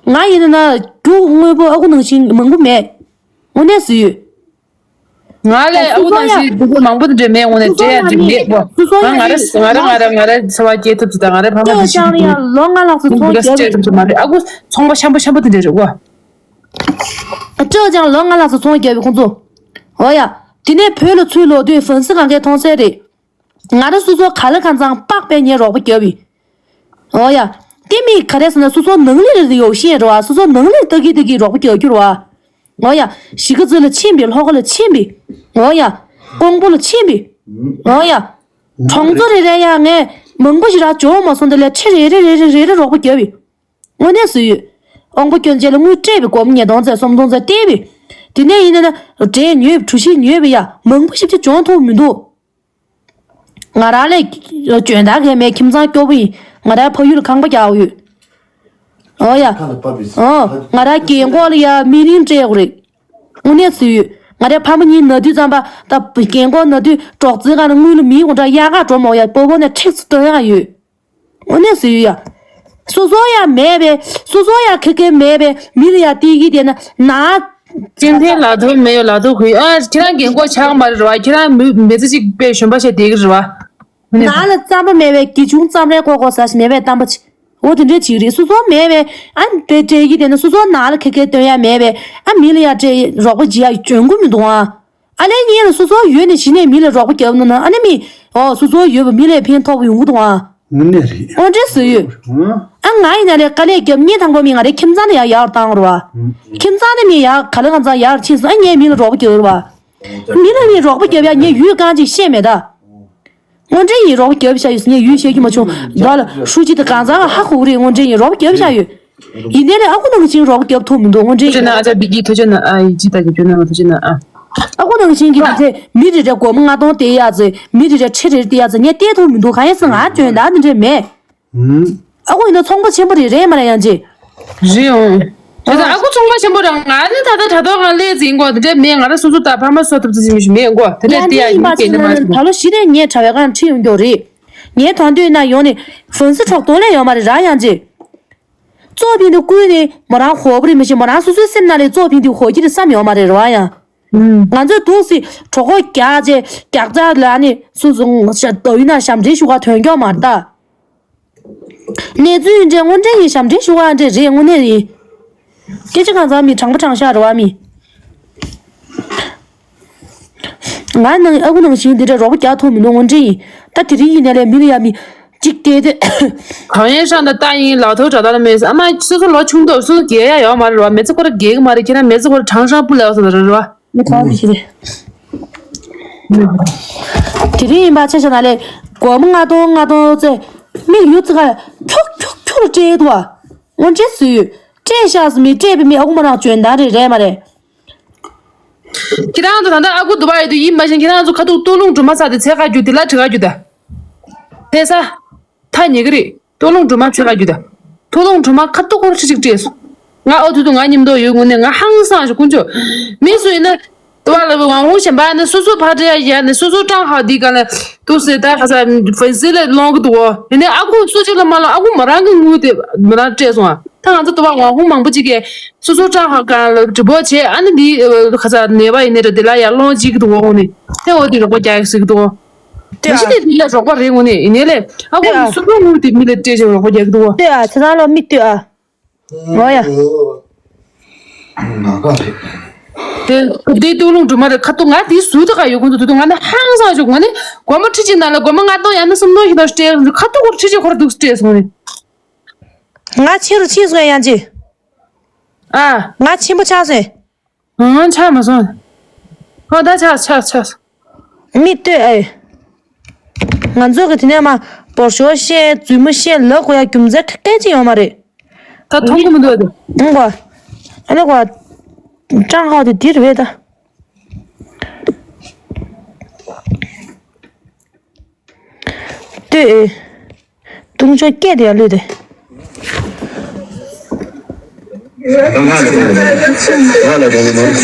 ང་ཡིན་ན་རྒྱུ་དངོས་པོ་ཨ་ཁུ་ནང་བཞིན་མང་པོ་མེད། དངོས་གནས་སུ་ཡོད། ང་ལས་ཨ་ཁུ་ནང་བཞིན་སྡུག་པོ་མང་པོ་འདྲ་མེད་དངོས་གནས་འདྲེ་ཡ་འདྲེ་མེད་པོ། ང་ང་རེ་ང་རེ་ང་རེ་ང་རེ་འཚོ་བ་སྐྱེལ་ཐུབ་ཅི་ད་ང་རེ་ཕ་མ་འདི་ཤི་ཡང་ལོ་ལྔ་ལྷག་ཙམ་ཚོང་རྒྱབ་ཡོད། སྐྱེལ་ཐུབ་ཅི་མ་རེད་ཨ་ཁུ་ཚོང་པ་ཤམ་པོ་ཤམ་པོ་དེ་འདྲ་རེད་བ། སྤྲོ་ཅང་ལོ་ལྔ་ལྷག་ཙམ་ཚོང་རྒྱབ་ཡོད་ཁོང་ཚོ། འོ་ཡ། དེ་ནས་བོད་ལ་ཚུར་ལོག་དུས་ཧྥན་སི་གང་གའི་མཐོང་གསལ་རེད། ང་རང་སོ་སོ་ག་ལ་གང་འཚམ་དཔག་པའི་ཉེ་རོགས་པ་རྒྱབ་ཡིན། འོ་ཡ། དེ་མིན་ག་རེ་ཟེར་ན་སོ་སོ་ནང་ལས་རེད་ཡོད་ཤེས་རེད་བ། སོ་སོ་ནང་ལས་ལྟ་གི་ལྟ་གི་རོགས་པ་རྒྱག་རྒྱུ་རེད་བ། འོ་ཡ། གཞིས་ཀ་རྩེ་ལ་ཕྱིན་པས་ལྷོ་ཁ་ལ་ཕྱིན་པས། འོ་ཡ། ཀོང་པོ་ལ་ཕྱིན་པས། འོ་ཡ། གྲོང་ཚོ་རེ་རེ་ཡ་ངས་མང་པོ་ཞིག་རག་འཇོག་མ་སོང་དེ་ལས་ཁྲི་རེ་རེ་རེ་རེ་རེ་རེ་རོགས་པ་རྒྱབ་ཡིན། དངོས་གནས་སུ་ཡོད། དབང་པོ་སྐྱོན་ཅན་ལ་དངུལ་སྤྲད་པའི་སྒོར་མོ་ཉིས་སྟོང་ཙམ་སུམ་སྟོང་ཙམ་སྟེར་བས། དེ་ནས་ཡིན་ན་ན་འབྲས་ཉོས་གྲོ་ཞིབ་ཉོས་པ་ཡ་མང་པོ་ཞིག་ཅིག་འཇོག་ཐུབ་མི་འདུག་ང་རང་ལས་འཇོན་ཐང་གང་མེད། ཁྱིམ་ཚང་སྐྱོ་པོ་ཡིན། ང་རའི་ཕ་ཡུལ་ལ་ཁང་པ་རྒྱག་ཡོད། ཨོ་ཡ། ཨོ། ང་རའི་རྒན་གོག་ལ་ཡ་སྨན་རིན་སྤྲད་དགོས་རེད། དངོས་གནས་སུ་ཡོད། ང་རའི་ཕ་མ་གཉིས་ན་དུས་ཙམ་པ་ད་རྒན་གོག་ན་དུས་གྲོགས་ཚོའི་སྒང་ལ་དངུལ་ལ་མིའི་དགོང་གྲངས་གཡར་ག་འགྲོ་མ་ཡ་སྤོ་བོ་ནས་ཁྲིགས་སུ་སྟོན་ཡག་ཡོད། དངོས་གནས་སུ་ཡོད་ཡ། སོ་སོ་ཡ་མེད་པས་སོ་སོ་ཡ་ཁེ་ཁེ་མེད་པས་མི་ལ་ཡ་ཏི་གི་དེ་ན་ན། ཅིན་ཐེ་ལ་ཐོ་མེ་ཡོ་ལ་ཐོ་ཁུ་ཨ་ཁྱེད་རང་རྒན་གོག་ཆགས་མ་རེད་བ། ཁྱེད་རང་མི་མི་ཚེ་གཅིག་པའི་གཞོན་པ་བྱས་བསྡད་ཀྱི་རེད་བ། ན་ལ་རྩམ་པ་མེད་པའི་གི་ཆུང་རྩམ་རེ་ཀོ་ཀོ་ཟ་ཞིག་མེད་པའི་གཏམ་པ་ཆེ། འོ་དེ་འདྲས་ཅིག་རེད། སོ་སོ་མེད་པས་ཨ་དེ་སྤྲད་ཀྱི་དེ་ན་སོ་སོ་ན་ལ་ཁེ་ཁེ་སྟོན་ཡ་མེད་པས་ཨ་མི་ལ་ཡ་སྤྲད་རོགས་པ་བྱེད་ཡ་འཇོན་གི་མི་འདུག་ཨ། ཨ་ལས་ངས་ལ་སོ་སོ་ཡོད་ནས་གཞི་ནས་མི་ལ་རོགས་པ་རྒྱབ་ན་ན་ཨ་ནི་མི་ཨོ་སོ་སོ་ཡོད་པ་མི་ལས་ཕན་ཐོགས་པ་ཡོང་གི་འདུག་ཨ། དངོས་གནས་རེད། ཨོ་འདྲས་སུ་ཡོད། ཨ་ང་ཡིན་ན་ལས་དཀའ་ལས་རྒྱབ་ངས་དང་པོ་མི་ང་རའི་ཁྱིམ་ཚང་ལ་ཡ་ཡར་བཏང་རུ་བ། ཁྱིམ་ཚང་ནས་མི་ཡ་ག་ལ་གང་ཚང་ཡར་ཕྱིན་སོང་ཨ་ངས་མི་ལ་རོགས་པ་རྒྱབ་རུ་བ། མི་ལ་མི་རོགས་པ་རྒྱབ་ཡ་ངས་ཡུལ་གང་ཅིག་ཤེས་མེད་ད། དངོས་འབྲེལ་ཡིན་རོགས་པ་རྒྱབ་བཞག་ཡོད་ཟེར་ངས་ཡུལ་བཤད་རྒྱུ་མ་བྱུང་། ད་ལ་ཧྲུའུ་ཅི་དང་གང་ཚང་ཧ་གོ་གི་རེད། དངོས་འབྲེལ་ཡིན་རོགས་པ་རྒྱབ་བཞག་ཡོད། ཡིན་ནའི་ལས་ཨ་ཁུ་ནང་བཞིན་རོགས་པ་རྒྱབ་ཐུབ་མི་འདུག་དངོས་འབྲེལ་ཐུགས་རྗེ་གནང་ཨ་ཅག་བི་ཀི་ཐུགས་རྗེ་གནང་ཨ་ཡི་ཅི་ད་གི་རྒྱུ་ན་ང་ཐུགས་རྗེ་གནང་ཨ། ཨ་ཁུ་ནང་བཞིན་གྱི་དེ་ཚེ་མི་རེ་རེ་སྒོར་མོ་ལྔ་སྟོང་སྟེར་ཡག་ཚེ་མི་རེ་རེ་ཁྲི་རེ་སྟེར་ཡག་ཚེ་ངས་སྟེར་ཐུབ་མི་འདུག་གང་ཡིན་ཟེར་ང་འཇོན་ཐང་དེ་འདྲས་མེད། ཨ་ཁུ་ཡིན་ན་ཚོང་པ་ཆེན་པོ་རེད་རེད་མ་རེད་ཡང་ཅི། རེད་འོང་། དེ་ཚོ་ཨ་ཁུ་ཚོང་པ་ཆེན་པོ་རང་ང་ནི་ད་ལྟ་དྲ་ཐོག་ང་སླེབས་ཟིན་གོ་དེ་འདྲས་མེད། ང་ར་སོ་སོ་ད་ཕ་མ་སོ་ཐུབ་ཚོད་ཅིག་མི་ཞིག་མེད་གོ་དེ་འདྲས་ཡང་དེ་ཡ་ཡིན་ཡིན་པ་ཡིན་ཅི་ན་ད་ལོ་གཞི་ནས་ངས་དྲ་བའི་སྒང་ཁྲིད་ཡོང་རྒྱུ་རེད། ངས་དོན་དུས་ན་ཡོང་ནས་ཧྥན་སི་གྲོགས་གཏོང་ལས་ཡོད་མ་རེད་ར་ཡང་ཅི། གཙོ་ཕིན་དུ་བསྐུལ་ནས་མོ་རང་ཧོ་པ་རེད་མི་ཤེས། མོ་རང་སོ་སོའི་སེམས་ནང་ལས་གཙོ་ཕིན་དུ་ཧོ་གི་རེད་བསམ་ཡོད་མ་རེད་ར་ཡང་། ང་ཚོས་འདུག་སེ་གྲོད་ཁོག་རྒྱག་བྱས་རྒྱག་རྩ་ལ་ནི་སུ་སུ་ཞབས་ཏོག་ཡིན་ན་ཞབས་འདྲེན་ཞུ་ག་དོན་ཀྱང་མ་རེད་ད། གནས་ཚུལ་འདྲ་དངོས་འབྲེལ་ཡིན། ཞབས་འདྲེན་ཞུ་ག་འདྲ་རེད་དངོས་གནས་ཡིན། སྐད་ཆ་གང་ཚང་མི་དྲང་པོ་དྲང་བཞག་རེད་བ་མི། ང་ནང་ཨ་ཁུ་ནང་བཞིན་འདི་འདྲ་རོགས་པ་རྒྱག་ཐུབ་མི་འདུག་དངོས་འབྲེལ་ཡིན། ད་དེ་རིང་ཡིན་ནའི་ལས་མི་ལ་ཡ་མི་གཅིག་བལྟས་ཏེ། གང་ཡིན་ཤང་ད་ལྟ་ཡིན་ལག་ཐོག་དྲ་ཐོག་ལ་མེད་ཨ་མ་སོ་སོ་ལོ་ཆུང་དུས་སོ་སོ་རྒས་ཡ་ཡོད་མ་རེད་བ། མི་ཚེ་ཁོ་ར་རྒས་གི་མ་རེད། ཁྱེད་རང་མི་ཚེ་ཁོ་ར་གྲང་ཤང་སྤུ་ལ་ཡོད་ས་རེད་བ། མི་ཁ་བ་ཞིག་རེད། དེ་རིང་ཡིན་པ་ཆ་བཞག་ན་ལས་སྒོར་མོ་ལྔ་སྟོང་ལྔ་སྟོང་ཙེ་མིག་ཡུ་ཙི་ཁ་ཁྱོག་ཁྱོག་ཁྱོག་ལ་སྤྲད་འདུག་བ། དངོས་འབྲེལ་སུས་སྤྲད་ཤག་སུ་མི་སྤྲད་པའི་མི་ཨ་ཁུ་མ་རང་འཇོན་ཐང་རེད་རེད་མ་རེད། ཁྱེད་རང་ཚོ་ད་ལྟ་ཨ་ཁུ་དུ་བ་ཡོད་དུས་ཡིན་མ་ཤེས། ཁྱེད་རང་ཚོ་ཁ་ཐུག་སྟོད་ལུང་སྦྲུམ་མ་ཚ་དེ་ཚེ་ཁ་རྒྱུ་དེ་ལ་བྲི་ག་རྒྱུ་ད། ཕེ་ས། ཐ་ཉེ་གི་རེད། སྟོད་ལུང་སྦྲུམ་མ་ཚེ་ཁ་རྒྱུ་ད། སྟོད་ལུང་སྦྲུམ་མ་ཁ་ཐུག་ཁོ་ར་ཁྲི་གཅིག་སྤྲད་སོང་། ང་ཨོ་དུ་དུ་ང་མཉམ་དུ་ཡོད་དངོས་གནས་ང་ཧང་སང་ཞིག་དཀོན་མཆོག་མི་སུ་ཡིན་ན། དུ་བ་ལ་བའི་ཝང་ཧུང་གཞན་པ་ནི་སོ་སོ་ཕ་འདྲེ་ཡ་ནི་སོ་སོ་ཀྲང་ཧའོ་དེའི་སྒང་ལ་ཏུ་སེ་ད་ཁ་ས་ཧྥན་སི་ལ་སློང་གི་འདུག་གོ་ཡིན་ནའི་ཨ་ཁུ་སུ་གཅིག་ལ་མ་སློང་ཨ་ཁུ་མོ་རང་གི་དངུལ་དེ་མོ་རང་སྤྲད་སོང་ཨ། ད་ང་ཚོ་དུ་བ་ཝང་ཧུང་མང་པོ་ཅིག་གིས་སོ་སོ་ཀྲང་ཧའོ་སྒང་ལ་འགྲིག་པོ་བྱས་ཨ་ནི་འདི་ཁ་ས་ནད་པ་ཡིན་ནའི་འདྲ་དེ་ལ་ཡར་སློང་བྱེད་ཀྱི་འདུག་གོ་ཧུང་ནི་དེ་འོ་དེ་རོགས་པ་རྒྱག་གི་ཟེར་གི་འདུག་གོ་མི་ཤི་དེ་དེ་ལ་རོགས་པ་རེད་དངོས་གནས་ཡིན་ནའི་ལས་ཨ་ཁུ་སོ་སོ་དངུལ་དེ་མི་ལ་སྤྲད་བྱས་རོགས་པ་རྒྱག་གི་འདུག་གོ་ལྟོས་ཨ་ཁྱེད་རང་ལོ་མིག་ལྟོས་ཨ། འོ་ཡ། ང་ག་རེད། དེ་དེ་སྟོད་ལུང་སྦྲུམ་མ་རེད་ཁ་ཐུག་ང་དེ་ཟུར་དུ་ག་ཡོད་ཁོང་ཚོ་དུ་དུ་ང་ནི་ཧང་སང་བྱུང་ང་ནི་སྒོར་མོ་ཁྲི་གཅིག་ནང་ལ་སྒོར་མོ་ལྔ་སྟོང་ཡང་ན་སུམ་སྟོང་ཞིག་དང་སྤྲད་ཁ་ཐུག་གོ་ཁྲི་གཅིག་ཁོ་ར་འདུག་སྤྲད་སོང་ནི། ང་ཕྱིན་སོང་ཡང་ཅི། ཨ། ང་ཆེན་པོ་ཆགས་སོང་། ཨང་ཆགས་མ་སོང་། ཨོ་ད་ཆགས་ཆགས་ཆགས། མིག་ལྟོས་ཨེ། ང་ཚོ་གི་དེ་ནས་མ་བོར་ཤོར་བཤད་རྫུན་མ་བཤད་ལབ་དགོས་ཡ་རྒྱུ་མཚན་ག་གེ་ཅིག་ཡོད་མ་རེད། ད་མཐོང་གི་མི་འདུག་ཨ་དེ། ཨང་གོ་ཨ་ནི་གོ་ཀྲང་ཧའོ་དེ་འདིར་རེད་ད། ཨེ། དུང་ཅོག་སྐད་དེ་ཡར་ལུས་ཏེ།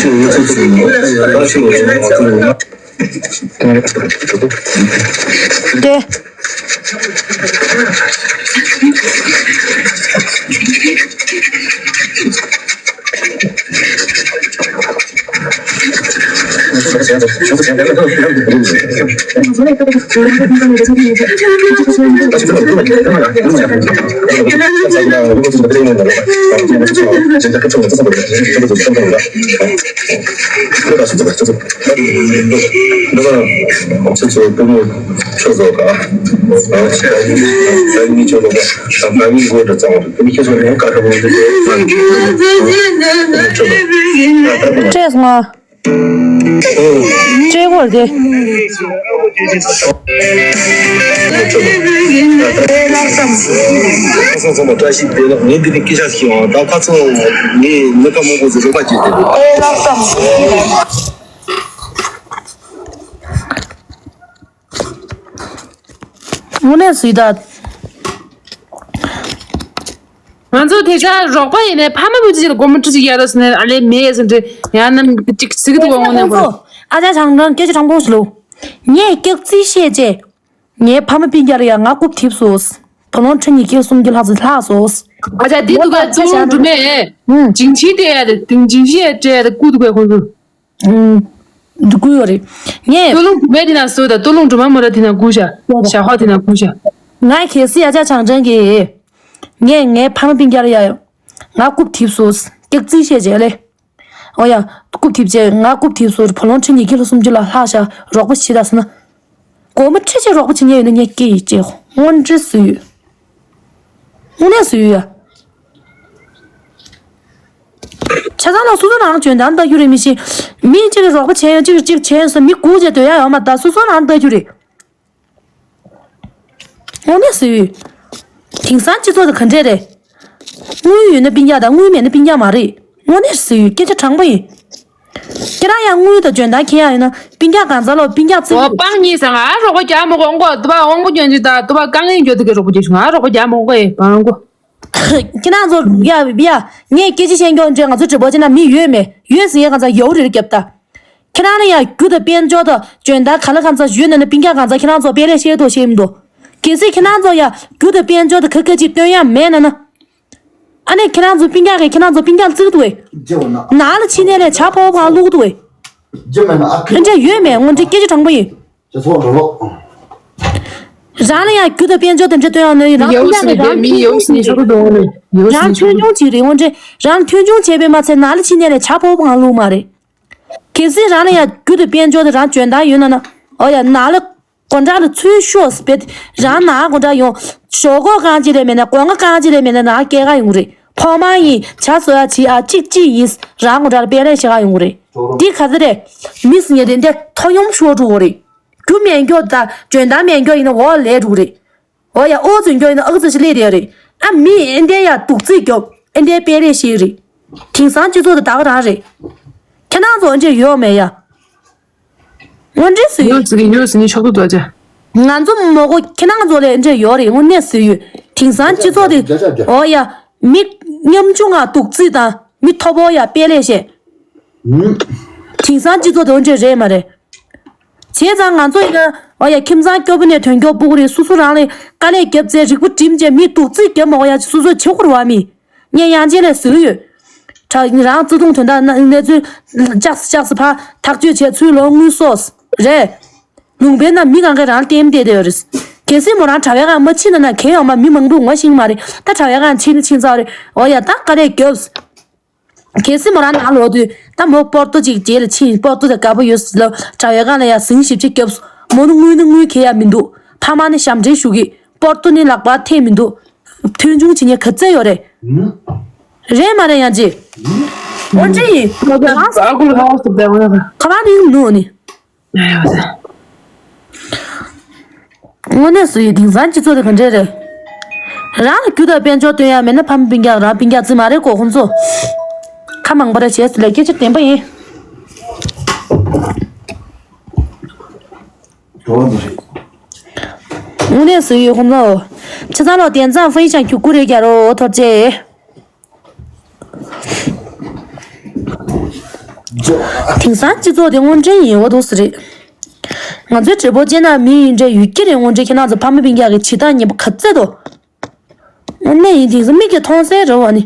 དེ། སྤྲད་སོང་ང་། སྤྲད་དགོས་རེད་དེ། དངོས་གནས་སུས་ད། ང་ཚོ་དེ་ཆ་རོགས་པ་ཡིན་ནའི་ཕ་མ་བུ་གཅིག་ལ་སྒོར་མོ་ཁྲི་གཅིག་ཡར་ར་སོང་ནས་ཨ་ལས་མེད་ཟེར་འདྲི་ཡང་ནམ་གཅིག་ཟིག་འདུག་ག་དངོས་གནས་ཁོ། ཨ་ཅག་ཆང་ཀྲང་སྐད་ཆ་དྲང་པོ་ཞིག་ལོ། ངས་སྐྱག་རྫུན་བཤད་རྗེས། ངའི་ཕ་མ་སྤུན་ཀྱག་ལ་ཡང་ང་རྐུབ་རྡིབ་སོང་། བུ་ལོན་ཁྲི་ཉིས་བརྒྱ་སུམ་བརྒྱ་ལྷག་ཙམ་ལྷག་སོང་། ཨ་ཅག་འདི་འདུག་ག་ཙུང་སྒྲོལ་མས། ཨུམ། ཇིང་ཆིང་སྤྲད་ཡ་དེ་དུང་ཇིང་ཆིང་སྤྲད་ཡ་དེ་རྐུ་འདུག་ག་ཁོང་ཚོ། ཨུམ། འདི་རྐུ་ཡོད་རེད། ངས། སྟོད་ལུང་བུ་མེད་དེ་ན་སུ་དང་སྟོད་ལུང་སྒྲོལ་མ་མོ་ར་དེ་ན་རྐུ་ཤ། ཤ་ཧོ་དེ་ན་རྐུ་ཤ། ང་གལ་སྲིད་ཨ་ཅག་ཆང་ཀྲང་གིས། ངས་ངའི་ཕ་མ་སྤུན་ཀྱག་ལ་ཡ། ང་རྐུབ་རྡིབ་སོང་། སྐྱག་རྫུན་བཤད་རྗེས་ལས། ཨོ་ཡ། རྐུབ་རྡིབ་རྗེས་ང་རྐུབ་རྡིབ་སོང་བུ་ལོན་ཁྲི་ཉིས་བརྒྱ་ལ་སུམ་བརྒྱ་ལ་ལྷག་ཤག་རོགས་པ་བྱེད་ད་ཟེར་ན། སྒོར་མོ་ཁྲི་ཆེ་རོགས་པ་བྱེད་མཁན་ཡོད་ན་ངས་སྐད་ཡིག་བྱེད་ཁོ་དངོས་འབྲེལ་སུ་ཡོད། དངོས་གནས་སུ་ཡོད་ཡ། ཆ་ཚང་ལ་སོ་སོ་རང་འཇོན་ཐང་ལྟ་རྒྱུ་རེད་མི་ཤེས། མི་གཅིག་གིས་རོགས་པ་བྱས་ཡོང་གཅིག་གིས་གཅིག་བྱས་ཡོང་ཟེར་མི་དགུ་བྱས་སྡོད་ཡ་ཡོད་མ་རེད་ད་སོ་སོ་རང་ལྟ་རྒྱུ་རེད། དངོས་གནས་སུ་ཡོད། དེང་སང་སྤྱི་ཚོགས་དེ་ག་འདྲས་རེད། དངུལ་ཡོད་ན་སྤུན་ཀྱག་དང་དངུལ་མེད་ན་སྤུན་ཀྱག་མ་རེད། དངོས་གནས་སུ་ཡོད་སྐད་ཆ་དྲང་པོ་ཡིན། ཁྱེད་རང་ཡང་དངུལ་དང་འཇོན་ཐང་མཁྱེན་ཡག་ཡོད་ན་སྤུན་ཀྱག་གང་ཟག་ལོ་སྤུན་ཀྱག་བརྩི་འོ་གི་སྤང་གཉིས་ཟ་ང་རོགས་པ་རྒྱག་མི་དགོས་མགོ་དུ་བ་དབང་པོ་སྐྱོན་གྱི་དང་དུ་བ་དཀའ་ངལ་འགྱོ་དུ་གི་རོགས་པ་རྒྱག་ང་རོགས་པ་རྒྱག་མི་དགོས་ཡེ་བང་མགོ། ཁྱེད་རང་ཚོ་ཡ་ཡ་ངས་སྐད་ཆ་བཤད་མགྱོགས་འདྲེ་ང་ཚོ་དྲི་བ་བྱེད་ན་མི་ཡོད་མེད་ཡོད་ཟིན་ཡ་གང་ཚ་ཡོད་རེ་རེ་རྒྱབ་ད། ཁྱེད་རང་ལ་ཡང་རྒྱུ་དང་དཔལ་འབྱོར་དང་འཇོན་ཐང་ག་ལ་གང་ཚ་ཡོད་ན་ན་སྤུན་ཀྱག་གང་ཚ་ཁྱེད་རང་ཚོ་དཔལ་ལས་ཤེས་དོ་ཤེས་མི་འདུག་གལ་སྲིད་ཁྱེད་རང་ཚོ་ཡང་རྒྱུ་དང་དཔལ་འབྱོར་དང་ཁ་ཁ་ཅིག་སྟོན་ཡ་མེད་ན་ན། ཨ་ནི་ཁྱེད་རང་ཚོ་སྤུན་ཀྱག་གིས་ཁྱེད་རང་ཚོ་སྤུན་ཀྱག་བརྩི་གི་འདུག་གས། ནང་ལ་ཕྱི་ནས་ལས་བྱ་ཕོ་བོ་གང་བླུག་གི་འདུག་གས། ཨ་འདྲ་ཡོད་མེད་དངོས་འབྲེལ་སྐད་ཆ་དྲང་པོ་ཡིན། རང་ལ་ཡང་རྒྱུ་དང་དཔལ་འའབྱོར་དེ་འདྲ་སྟོན་ཡོང་ནས་རང་སྤུན་ཀྱག་གིས་རང་མཐོང་ཆུང་བྱེད་རེད། རང་མཐོང་ཆུང་བྱེད་རེད་དངོས་འབྲེལ་རང་མཐོང་ཆུང་བྱས་པས་མ་ཚད་ནང་ལ་ཕྱི་ནས་ལས་བྱ་ཕོ་བོ་གང་བླུག་མ་རེད། གལ་སྲིད་རང་ལ་ཡང་རྒྱུ་དང་དཔལ་འབྱོར་དང་རང་འཇོན་ཐང་ཡོད་ན་ན། ཨོ་ཡ་ནང་ལ་སྒོ་འགྲམ་ལ་ཚུར་ཤོག་སྦེ་རང་ནང་སྒོ་འགྲམ་ཡོང་། ཞོག་ཁོག་རྐང་གཅིག་ལས་མེད་ན་སྒོ་ང་རྐང་གཅིག་ལས་མེད་ན་ནང་སྐྱེལ་ག་ཡོང་གི་རེད། ཕོ་མ་ཡིན་བྱ་བཟོ་ཡ་བྱེད་ཨ་གཅིག་གཅིག་ཡིན་རང་སྒོ་འགྲམ་ལ་དཔལ་ལས་བྱེད་ག་ཡོང་གི་རེད། འདི་ག་ཚོད་རེད། མི་སྲིད་ཉེ་དེ་འདྲ་ཐོ་ཡོང་ཤོར་འགྲོ་གི་རེད། རྒྱུ་མེད་མགྱོགས་དང་འཇོན་ཐང་མེད་མགྱོགས་ཡིན་ན་འོག་ལས་འགྲོ་གི་རེད། འོ་ཡ་ཨོ་ཙི་འགྱོ་ཡིན་ན་ཨག་ཙི་ཞིག་སླེབས་རེད་རེད། ཨ་མི་ཨེ་འདྲའི་ཡ་དུག་རྫིས་རྒྱོབ་ཨེ་འདྲའི་དཔེ་རེ་ཞིག་རེད། དེང་སང་སྤྱི་ཚོགས་དེ་ད་ག་རང་རེད། ཁྱེད་རང་ཚོ་ཨེ་འདྲའི་ཡོད་མེད་ཡ། དངོས་འབྲེལ་སུ་ཡོད། ཡོད་ཟིན་ཡོད་ཟིན་ཆོག་ཏུ་དོ་ཅེ། ང་ཚོ་མོ་གོ་ཁྱེད་རང་ཚོ་ལས་ཨེ་འདྲའི་ཡོད་རེད་དངོས་གནས་སུ་ཡོད། དེང་སང་སྤྱི་ཚོགས་དེ་འོ་ཡ་མི་ཉམ་ཆུང་ང་དུག་རྫིས་དང་མི་མཐོ་པོ་ཡ་དཔེ་རེ་བཤད། དེང་སང་སྤྱི་ཚོགས་དེ་ཨེ་འདྲའི་རེད་མ་རེད། བྱས་ཙང་ང་ཚོ་ཡིན་ན་ཨོ་ཡ་ཁྱིམ་ཚང་སྐྱོ་པོ་ནས་དོན་སྐྱོ་སྤུ་གུ་རེད། སོ་སོ་རང་ལས་དཀའ་ལས་རྒྱབ་ཚེ་རིག་པ་སྒྲིམ་བྱས་མི་དུག་རྫིས་རྒྱབ་མ་ཨོ་ཡ་སོ་སོ་བྱེད་དགོས་རེད་བ། མི་ངས་ཡང་རྗེས་ལས་ཟེར་གི་ཡོད། ད་རང་བརྩེ་དུང་དོན་དག་གནས་ཚུལ་ལྕགས་སུ་ལྕགས་སུ་ཕར་ཐག་གཅོད་བྱས་ཚུར་ལོག་དངུལ་གསོག་རེད། ལུང་པའི་ནང་མི་གང་གས་རང་ལྟེམ་བསྡད་བསྡད་ཡོད་རེད། གལ་སྲིད་མོ་རང་གྲྭ་བའི་སྒང་མ་ཕྱིན་ན་ན་གལ་ཡོང་མ་མི་མང་པོ་ངོ་ཤེས་མ་རེད། ད་གྲྭ་བའི་སྒང་ཕྱིན་ན་ཕྱིན་ཚར་རེད། ཨོ་ཡ་ད་དཀའ་ལས་རྒྱབ། གལ་སྲིད་མོ་རང་ནང་ལོག་དུས་ད་མོ་པོར་ཏོ་ཅིག་རྗེས་ལ་ཕྱིན། པོར་ཏོ་དེ་དགའ་པོ་ཡོད་ལ་གྲྭ་བའི་སྒང་ལ་ཡ་ཟིང་ཞིབ་ཅིག་བརྒྱབ། མོ་ནི་དངུལ་ནི་དངུལ་གས་ཡ་མི་འདུག་ཕ་མ་ནི་ཞབས་འདྲེན་ཞུ་གི། པོར་ཏོ་ནི་ལག་པར་ཐེབས་མི་འདུག་མཐོང་ཆུང་བྱེད་མཁན་ག་ཚད་ཡོད་རེད། རེད་མ་རེད་ཡང་ཅི། འོན་ཅི་ཡིན། ཨ་ཁུ་ལ་ཧ་སུ་བདེ་བ་ཡ། ཁ་པར་ནི་ཡིན་ནོ་ནི། དངོས་གནས་སུ་ཡི་དེང་སང་སྤྱི་ཚོགས་དེ་ག་འདྲས་རེད། རང་ལ་རྒྱུ་དང་དཔལ་འབྱོར་སྟོན་ཡ་མེད་ན་ཕ་མ་སྤུན་ཀྱག་རང་སྤུན་ཀྱག་བརྩི་མ་རེད་གོ་ཁོང་ཚོ། ཁ་མང་པོ་རེ་བྱས་ལས་སྐད་ཆ་བདེན་པ་ཡིན། འགྲོ་བ་མ་རེད། དངོས་གནས་སུ་ཡོད་ཁོང་ཚོ། ཁྱེད་ཚང་ལོ་བསྟན་ཙང་ཧྥུ་ཡི་ཅང་ཁྱུ་ཀུ་རེ་རྒྱ་རོ་ཐོར་ཅེ། དེང་སང་སྤྱི་ཚོགས་དེ་དངོས་འབྲེལ་ཡིན་འོ་འདུག་སེ་རེད། ང་ཚོའི་བགྲེས་པོ་ཅན་ན་མི་ཡིན་འདྲ་ཡོད་ཀྱི་རེད། དངོས་འབྲེལ་ཁྱེད་རང་ཚོ་ཕ་མ་སྤུན་ཀྱག་གི་བྱེད་སྟངས་ངན་པ་ག་ཚད་དོ། དངོས་གནས་ཡིན། དེང་སང་མིག་གིས་མཐོང་གསལ་རེད་བ་ནི།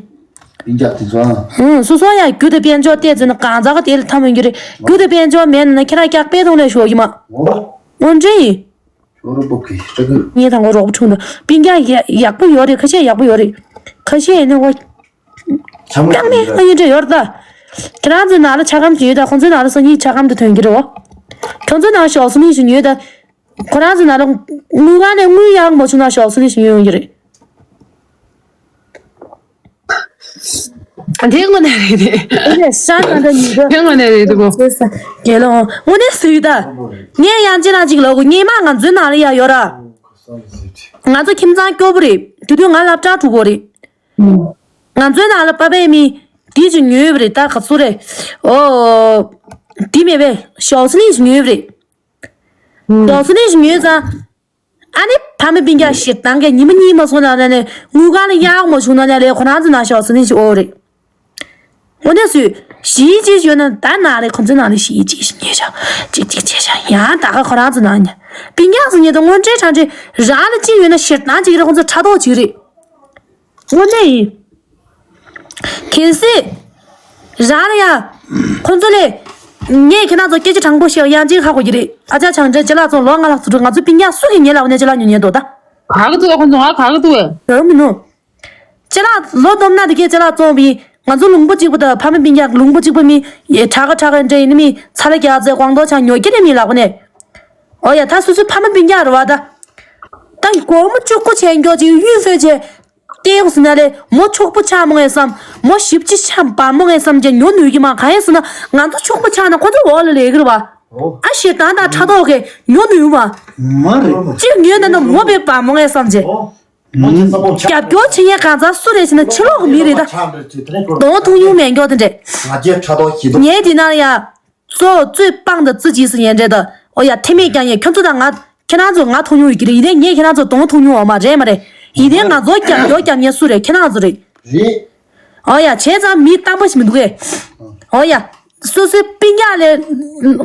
སྤུན་ཀྱག་དེ་ཚོ་ཨང་། ཧུང་སོ་སོ་ཡང་རྒྱུ་དང་དཔལ་འབྱོར་བལྟས་ཚོད་ན་གང་ཟག་ག་དེ་ལ་ཐམ་ཡོང་གི་རེད། རྒྱུ་དང་དཔལ་འབྱོར་མེད་ན་ན་ཁྱེད་རང་སྐྱག་པས་གཏོང་ལས་ཞོག་གི་མ། འོ། དངོས་འབྲེལ་ཡིན། ཞོ་རུ་པོ་གི་སྤྲ་གི། ངས་དང་པོ་རོགས་པ་ཆུང་དང་སྤུན་ཀྱག་ཡག་ཡག་པོ་ཡོད་རེད། ཁ་ཤས་ཡག་པོ་ཡོད་རེད། ཁ་ཤས་ཡིན་ན་འོ། ཆ་མ་ཀྱང་མེད་ཨ་ཡིན་འདྲ་ཡོད་རེད་ད། ཁྱེད་རང་ཚོའི་ནང་ལ་ཆ་སྒམ་ཞིག་ཡོད་ད། ཁོང་ཚོའི་ནང་ལ་སང་ཉིན་ཆ་སྒམ་དུ་ཐོན་གྱི་རེད་བ། ཁྱོད་ཚོའི་ནང་ཞོགས་སུ་ནི་ཞིག་ཉོས་ད། ཁོ་རང་ཚོའི་ནང་ལ་དངུལ་ཁང་ནས་དངུལ་ཡག་མ་བྱུང་ན་ཞོགས་སུ་ནི་ཞིག་ཉོས་ཡོང་གི་རེད། དེ་དངོས་གནས་རེད་དེ། དེ་ནས་ཤ་ན་འདྲ་ཉིད་དུ། དེ་དངོས་གནས་རེད་དེ་གོ། བྱེད་ས་རྒྱལ་ལོ་དངོས་གནས་སུ་ཡོད་ད། ངས་ཡང་ཅི་ན་ཅིག་ལོ་གོ་སྔས་མ་ང་ཚོའི་ནང་ལ་ཡ་ཡོད་ར། ང་ཚོ་ཁྱིམ་ཚང་སྐྱོ་པོ་རེད། དེ་དུས་ང་སློབ་གྲྭ་འགྲོ་གོ་རེད། ང་ཚོའི་ནང་ལ་པ་ཕས་མི་དེ་ཅིག་ཉོས་པ་རེད་ད། ག་ཚོད་རེད། ཨོ། དེ་མེད་པས་ཞོགས་སུ་ནི་ཞིག་ཉོས་པ་རེད། ཞོགས་སུ་ནི་ཞིག་ཉོས་ཙང་། ཨ་ནི་ཕ་མ་སྤུན་ཀྱག་ཞིག་དང་གི་ཉི་མ་གཉིས་མ་སོང་ན་ནས་དངུལ་ཁང་ལ་གཡར་མ་བྱུང་ན་ནས་ལས་ཁོ་རང་ཚོ་ནང་ཞོགས་སུ་ནི་ཞིག་ཨོ་རེད། འོ་ནས་སུས་ཞིག་ཅིག་ཞོན་ན་ད་ན་རེ་ཁོ་ཚོའི་ནང་ལ་ཞིག་ཅིག་ཞིག་ཉོས་ཤག་ཅིག་ཅིག་བྱས་ཤག་ཡང་ད་ག་ཁོ་རང་ཚོ་ནང་ཉ་སྤུན་ཀྱག་སུ་ཉོས་ད་དངོས་འབྲེལ་དྲང་འབྲེལ་རང་ལ་ཅིག་ཡོད་ན་ཞེ་སྡང་ཅིག་རེད། ཁོ་ཚོ་ཕྲག་དོག་ཅིག་རེད། དངོས་གནས་ཡིན། གལ་སྲིད། རང་ལ་ཡ། ཁོང་ཚོ་ལས། ངས་ཁྱེད་རང་ཚོ་སྐད་ཆ་དྲང་པོ་བཤད་ཡང་ཅིག་ཧ་གོ་གི་རེད། ཨ་ཅག་ཆང་འདྲེ་ཅ་ལག་ཚོ་ལོ་ལྔ་ལྷག་ཚུད་འགྲོ། ང་ཚོ་སྤུན་ཀྱག་སུ་གིས་ངའི་ལག་ནས་ཅ་ལག་ཉོ་ཉན་འདུག་ད། ག་གི་འདུག་ཁོང་ཚོ་ང་ག་གི་འདུག་བས། དོན་མི་ནུ། ཅ་ལག་ལོ་སྡོམ་ན་དེ་གས་ཅ་ལག་བཙོང་བའི་ང་ཚོ་ལུང་པ་གཅིག་པུ་དང་ཕ་མ་སྤུན་ཀྱག་ལུང་པ་གཅིག་པུ་མི། ཡེ་ཁྲ་ག་ཁྲ་ག་འདྲེ་ཡིན་ནི་མི་ཚ་ལ་རྒྱག་ཚེ་ཀོང་ཏོ་ཆང་ཉོ་གི་རེད་མི་ལག་པ་ནས། ཨོ་ཡ་ད་སུ་སུ་ཕ་མ་སྤུན་ཀྱག་རེད་བ་ད། ད་སྒོར་མོ་བཅུ་དགུ་ཆད་མགྱོགས་ཅིག་གཡུ་ཕོད་ཆད། ལྟས་ཟིན་ན་ལས་མོ་ཕྱུག་པོ་ཆགས་མོ་ངས་བསམ། མོ་ཞིབ་ཅི་ཆགས་བ་མོ་ངས་བསམ་གྱི་ཉོ་ནུས་ཀྱི་མ། གང་ཡིན་ཟེར་ན་ང་ཚོ་ཕྱུག་པོ་ཆགས་ན་ཁོ་ཚོ་འོག་ལ་ལས་ཀྱི་རེད་བ། ཨ་ཞེ་སྡང་དང་ཕྲག་དོག་གིས་ཉོ་ནུས་མ། མ་རེད། གཅིག་ཉོས་ན་ན་མོ་བས་བ་མོ་ངས་བསམ་གྱི། རྒྱབ་སྐྱོར་བྱེད་མཁན་གང་ཚང་སུ་རེད་ཟེར་ན་ཕྱི་ལོགས་ཀྱི་མི་རེད་ད། གདོང་མཐོང་མྱོང་མེད་མགྱོགས་དེ་འདྲས། ངས་དེ་ན་ཡ། གཙོ་བོ་གཙོས་སྤང་དང་རྩི་བྱེད་ཟེར་ཡན་འདྲེ་དང་། ཨོ་ཡ་ཐེ་མེད་ཀྱང་ཡིན། ཁྱོད་ཚོ་དང་ང་ཁྱེད་རང་ཚོ་ང་མཐོང་མྱོང་ཡོད་ཀྱི་རེད། ཡིན་ནའི་ངས་ཁྱེད་རང་ཚོ་གདོང་མཐོང་མྱོང་བ་མ་རེད་མ་རེད། ཡིན་ནའི་ང་ཚོ་རྒྱབ་སྐྱོར་རྒྱབ་མཁན་སུ་རེད། ཁྱེད་རང་ཚོ་རེད། རེད། ཨོ་ཡ་བྱས་ཙང་མི་གཏམ་པ་ཞིག་མི་འདུག་གས། ཨོ་ཡ་སོ་སོའི་སྤུན་ཀྱག་ལས་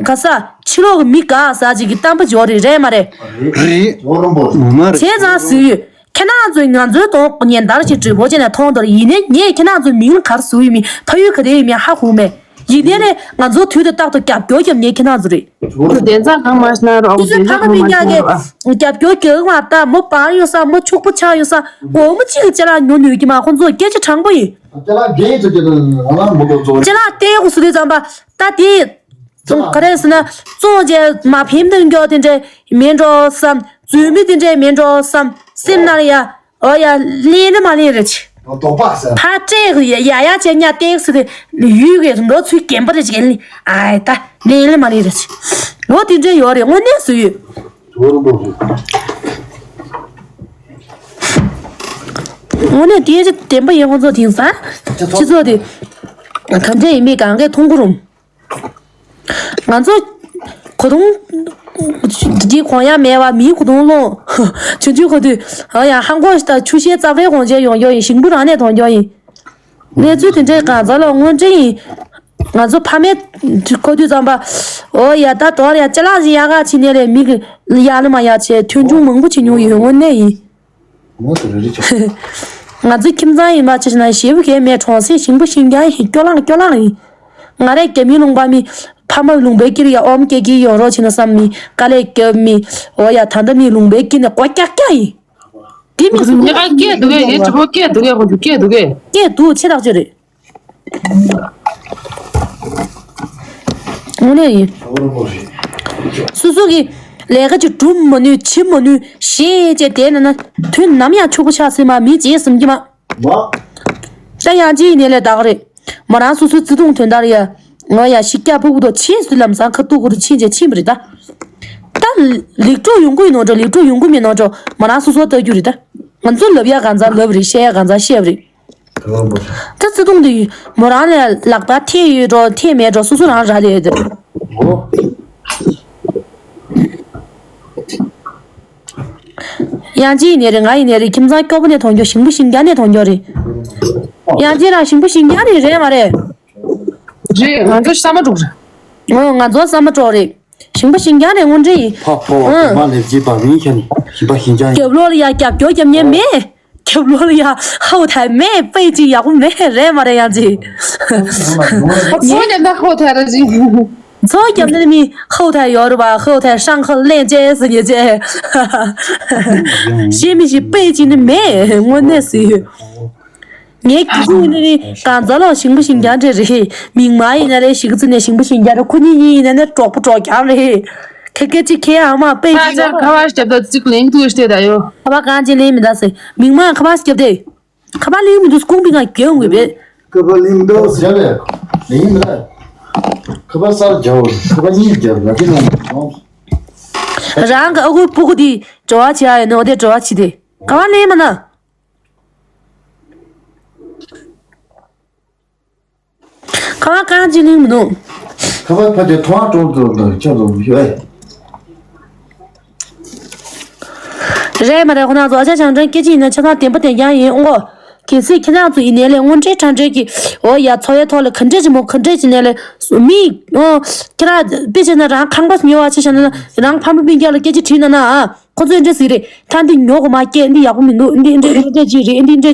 ག་ས་ཕྱི་ལོགས་ཀྱི་མི་ག་ས་ཅིག་གི་གཏམ་པ་ཇོ་རེད་རེད་མ་རེད། རེད། ཇོ་རོང་པོ་རེད། ངོ་མ་རེད། བྱས་ཙང་ཟེར་ཡོད། ཁྱེད་རང་ཚོས་ང་ཚོའི་གདོང་ཉན་ལྟར་ཞིག་བགྲེས་པོ་བྱས་ནས་མཐོང་དོར་ཡིན་ནའི་ངས་ཁྱེད་རང་ཚོའི་མིང་ག་རེ་ཟེར་ཡོད་མིན་ཕ་ཡུལ་ག་རེ་ཡོད་མིན་ཧ་གོ་མེད། ཡིན་ནའི་ལས་ང་ཚོ་དུས་དང་རྟག་ཏུ་རྒྱབ་སྐྱོར་བརྒྱབ་ནས་ཁྱེད་རང་ཚོ་རེད། དེ་ཚང་གང་མ་ཤེས་ན་རོགས་དེ་ཚོའི་ཕ་མ་སྤུན་ཀྱག་གིས་རྒྱབ་སྐྱོར་རྒྱག་མ་ད་མོ་པར་ཡོད་ས་མོ་ཕྱུག་པོ་ཆགས་ཡོད་ས་སྒོར་མོ་གཅིག་གི་ཅ་ལག་ཉོ་ནུས་ཀྱི་མ། ཁོང་ཚོ་སྐད་ཆ་དྲང་པོ་ཡིན། ཅ་ལག་འདྲེ་ཚོ་ཀྱི་ང་ལ་མོ་ཏོ་ཚོ་ཅ་ལག་ལྟས་ཡག་པོ་བཟོ་དུས་ཙམ་པ་ད་དེ་ག་རེ་ཟེར་ན་བཙོང་རྗེས་མ་ཕེམ་དུ་འགྱོ་དེ་འདྲས་མེད་འགྲོ་བསམ། འཛུལ་མི་དེ་འདྲས་མེད་འགྲོ་བསམ་སེམས་ནང་ལ་ཡ། ཨོ་ཡ། ལེན་ལེ་མ་ལེན་རེད། རྡོག་པ་ཟེར། ཕ་སྤྲེག་ཡ་ཡ་ཡ་བྱས་ཉ་སྟེགས་སུ་དེ་ཡུལ་གྱི་རི་མདོ་ཚུལ་རྒན་པ་རེ་བྱས་ལེ། ཨའི་ད་ལེན་ལེ་མ་ལེན་རེད། ལོ་དེ་འདྲ་ཡོད་རེད། དངོས་གནས་སུ་ཡོད། ཇོ་རོང་པོ་རེད། དངོས་གནས་དེ་ཅི་བདེན་པ་ཡིན། ཁོང་ཚོ་དེང་སང་སྤྱི་ཚོགས་དེ་ག་འདྲ་ཡིན་མིན་གང་གས་མཐོང་གི་རུང་། ང་ཚོ་གོ་དུང་འདི་གོང་ཡ་མེད་བ་མིའི་གོ་དུང་སློང་། ཆུང་ཆུང་གོ་དུས་ཨ་ཡ་ཧང་གོ་ཞིག་དང་ཆུ་ཤེལ་རྩ་བའི་གོང་ཆེན་ཡོང་རྒྱུ་ཡིན། ཞིང་བུ་རང་ནས་གཏོང་རྒྱུ་ཡིན། གནས་ཚུལ་དེ་འདྲའི་གང་ཟག་ལ་དངོས་འབྲེལ་ཡིན། ང་ཚོ་ཕ་མས་གོ་དུས་ཙམ་པ་ཨོ་ཡ་ད་དོར་ཡ་ཅ་ལག་ཞིག་ཡག་ག་ཕྱིན་ནས་ལས་མི་གི་ཡག་ལ་མ་ཡག་བྱས་ཐོན་ཆུང་མང་པོ་བྱེད་མྱོང་ཡོད། དངོས་གནས་ཡིན། ང་ཚོའི་ཁྱིམ་ཚང་ཡིན་པ་ཆ་བཞག་ན་ཞེ་པོ་གས་མེད། གྲོང་གསེབ་ཞིང་པ་ཤིང་རྐྱང་ཡིན། སྐྱོ་ལངས་སྐྱོ་ལངས་ཡིན། ང་རའི་རྒྱ་མིའི་ལུང་པ་མི་ཕ་མ་ལུང་པའི་དཀྱིལ་ཡ་ཨོམ་སྐྱེ་གི་ཡོང་རོགས་བྱེད་ན་བསམ་མི་དཀའ་ལས་སྐྱོབ་མི། འོ་ཡ་ད་ལྟ་མི་ལུང་པའི་དཀྱིལ་ནས་སྒོ་རྒྱག་རྒྱག་ཡིན། དེ་མི་སུ་ཉེ་ག་སྐད་འདུག་གས། ངའི་གྲོགས་པོ་སྐད་འདུག་གས། ཁོང་ཚོ་སྐད་འདུག་གས། སྐད་འདུག་ཆེ་ཐག་ཆོད་རེད། དངོས་གནས་ཡིན། སོ་སོ་གི་ལས་ཀ་ཅིག་སྒྲུབ་མ་ནུས་བྱེད་མ་ནུས་ཞེས་བྱས་བསྡད་ན་ན་དུས་ནམ་ཡང་ཕྱུག་པོ་ཆགས་སྲིད་མ། མི་རྗེས་ཟིན་གྱི་མ། ད་ཡང་ཅི་ཡིན་ནའི་ལས་ད་ག་རེད། མོ་རང་སོ་སོའི་བརྩེ་དུང་དོན་དག་ཡ། ངོ་ཡ་ཤི་སྐྱ་ཕུག་ཕུག་ཏུ་ཕྱིན་སུ་ལམ་སང་ཁ་ཐུག་གུ་རུ་ཕྱིན་བྱས་ཕྱིན་པ་རེད་ད། ད་ལེགས་གྲུབ་ཡོང་གི་ཡིན་ནོ་འགྲོ། ལེགས་གྲུབ་ཡོང་གི་མིན་ནོ་འགྲོ། མོ་རང་སོ་སོ་ལྟ་རྒྱུ་རེད་ད། ང་ཚོ་ལབ་ཡ་གང་ཚ་ལབ་རེད། བཤད་ཡ་གང་ཚ་བཤད་རེད། ད་བརྩེ་དུང་འདི་མོ་རང་ལ་ལག་པ་ཐེ་ཡོད་འགྲོ་ཐེ་མེད་འགྲོ་སོ་སོ་རང་རག་ལས་ཡོད་དེ། དབྱངས་ཅན་ཡིན་ནའི་རེད། ང་ཡིན་ནའི་རེད། ཁྱིམ་ཚང་སྐྱོ་པོ་ནས་མཐོང་རྒྱུ། ཞིང་པ་ཞིང་རྒྱ་ནས་མཐོང་རྒྱུ་རེད། དབྱངས་ཅན་རང་ཞིང་པ་ཞིང་རྒྱ་རེད། རེད་མ་རེད། རེད། ང་ཚོ་ས་མ་འབྲུག་རེད། ཨོ། ང་ཚོ་ས་མ་འབྲུག་རེད། ཞིང་པ་ཞིང་རྒྱ་རེད། དངོས་འབྲེལ་ཡིན། ཕ་ཕོ་ཨང་། མ་ལེབ་ཀྱི་བ་མིན་ཁྱེད་ཞིང་པ་ཞིང་རྒྱ་ཡིན། རྒྱབ་ལོགས་ལ་ཡ་རྒྱབ་སྐྱོར་རྒྱབ་མཁན་མེད། རྒྱབ་ལོགས་ལ་ཡ་ཧོ་ཐལ་མེད། དཔེ་ཅིག་ཡག་པོ་མེད། རེད་མ་རེད། དབྱངས་ཅན། ཚོ་རྒྱབ་ན་ཧོ་ཐལ་ར་ཅིག་ཚོ་རྒྱབ་ན་མི་ཧོ་ཐལ་ཡོད་རེད་པ། ཧོ་ཐལ་ཧྲང་ཧ་ལེན་ཅེས་ཟེར་ཉེ་ཅེས། ཤེས་མི་ཤེས་དཔེ་ཅིག་ནི་མེད། དངོས་གནས་སུ། ངའི་སྐྱིད་སྡུག་ནི་གང་ཟག་ལ་ཞིང་པ་ཞིང་རྒྱ་འདྲ་རེད། མིག་དམར་ཡིན་ན་རེད། གཞིས་ཀ་རྩེ་ནས་ཞིང་པ་ཞིང་རྒྱ་རེད། ཁོ་གཉིས་གཉིས་ཡིན་ན་ནི་གྲོགས་པོ་གྲོགས་རྐྱང་རེད། ཁ་སྐད་ཅིག་ཁའི་ཨ་མ་དཔེ་ཁ་ཅིག་ཅར་ཁ་བ་ཞབས་ད་ཅིག་ལེན་དུ་ཤྟེ་ད་ཡོ། ཁ་བ་གང་ཅི་ལེན་མི་ད་ཟེར། མིག་དམར་ཁ་བ་ཞབས་དེ། ཁ་བ་ལེན་མི་འདུག་སྐུང་པི་ང་གྱོན་དགོས་པས། ཁ་བ་ལེན་མི་འདུག་ཟེར་ལེ། ལེན་མི་ད། ཁ་བ་སར་རྒྱབ། ཁ་བ་གཉིས་རྒྱབ་ལ་དེ་ནང་། རང་གི་ཨ་ཁུ་སྤུ་གུ་དེ་བྲོ་བ་བྱེད་ཨ་ཡོད་ནོ་དེ་བྲོ་བ་བྱེད་དེ། ཁ་བ་ལེན་མ་ན། ཁ་བ་གང་ཅི་ལེན་མི་འདུག་ཁ་བ་ཕ་དེ་ཐོང་ཀྲོང་ཀྲོང་དང་ཁྱོད་ཚོ་ཡོད། རེད་མ་རེད། ཁོ་ན་ཚོ་ཨ་ཅག་ཆང་ཀྲང་སྐད་ཅིག་ཡིན་ན་ཆ་ཚང་བདེན་པ་བདེན་རྐྱང་ཡིན་ཨོ། གལ་སྲིད་ཁྱེད་རང་ཚོ་ཡིན་ནའི་ལས་དངོས་འབྲེལ་དྲང་འབྲེལ་གྱི་ཨོ་ཡ་ཚོ་ཡ་ཐོག་ལ་ག་འདྲས་ཅི་མོ་ག་འདྲས་ཅི་ནས་ལས་མི་ཨོ། ཁྱེད་རང་དཔེ་བྱས་ན་རང་ཁང་པ་ཉོ་བ་ཆ་བཞག་ན་རང་ཕ་མ་སྤུན་ཀྱག་ལ་སྐད་ཆ་དྲིས་ན་ན་ཨ་ཁོ་ཚོས་འདྲ་ཟིག་རེད། ད་འདི་ཉོ་གོ་མ་སྐད་འདི་ཡག་པོ་མི་འདུག་འདི་འདྲས་འདྲས་ཅི་རེད། འདི་འདྲས།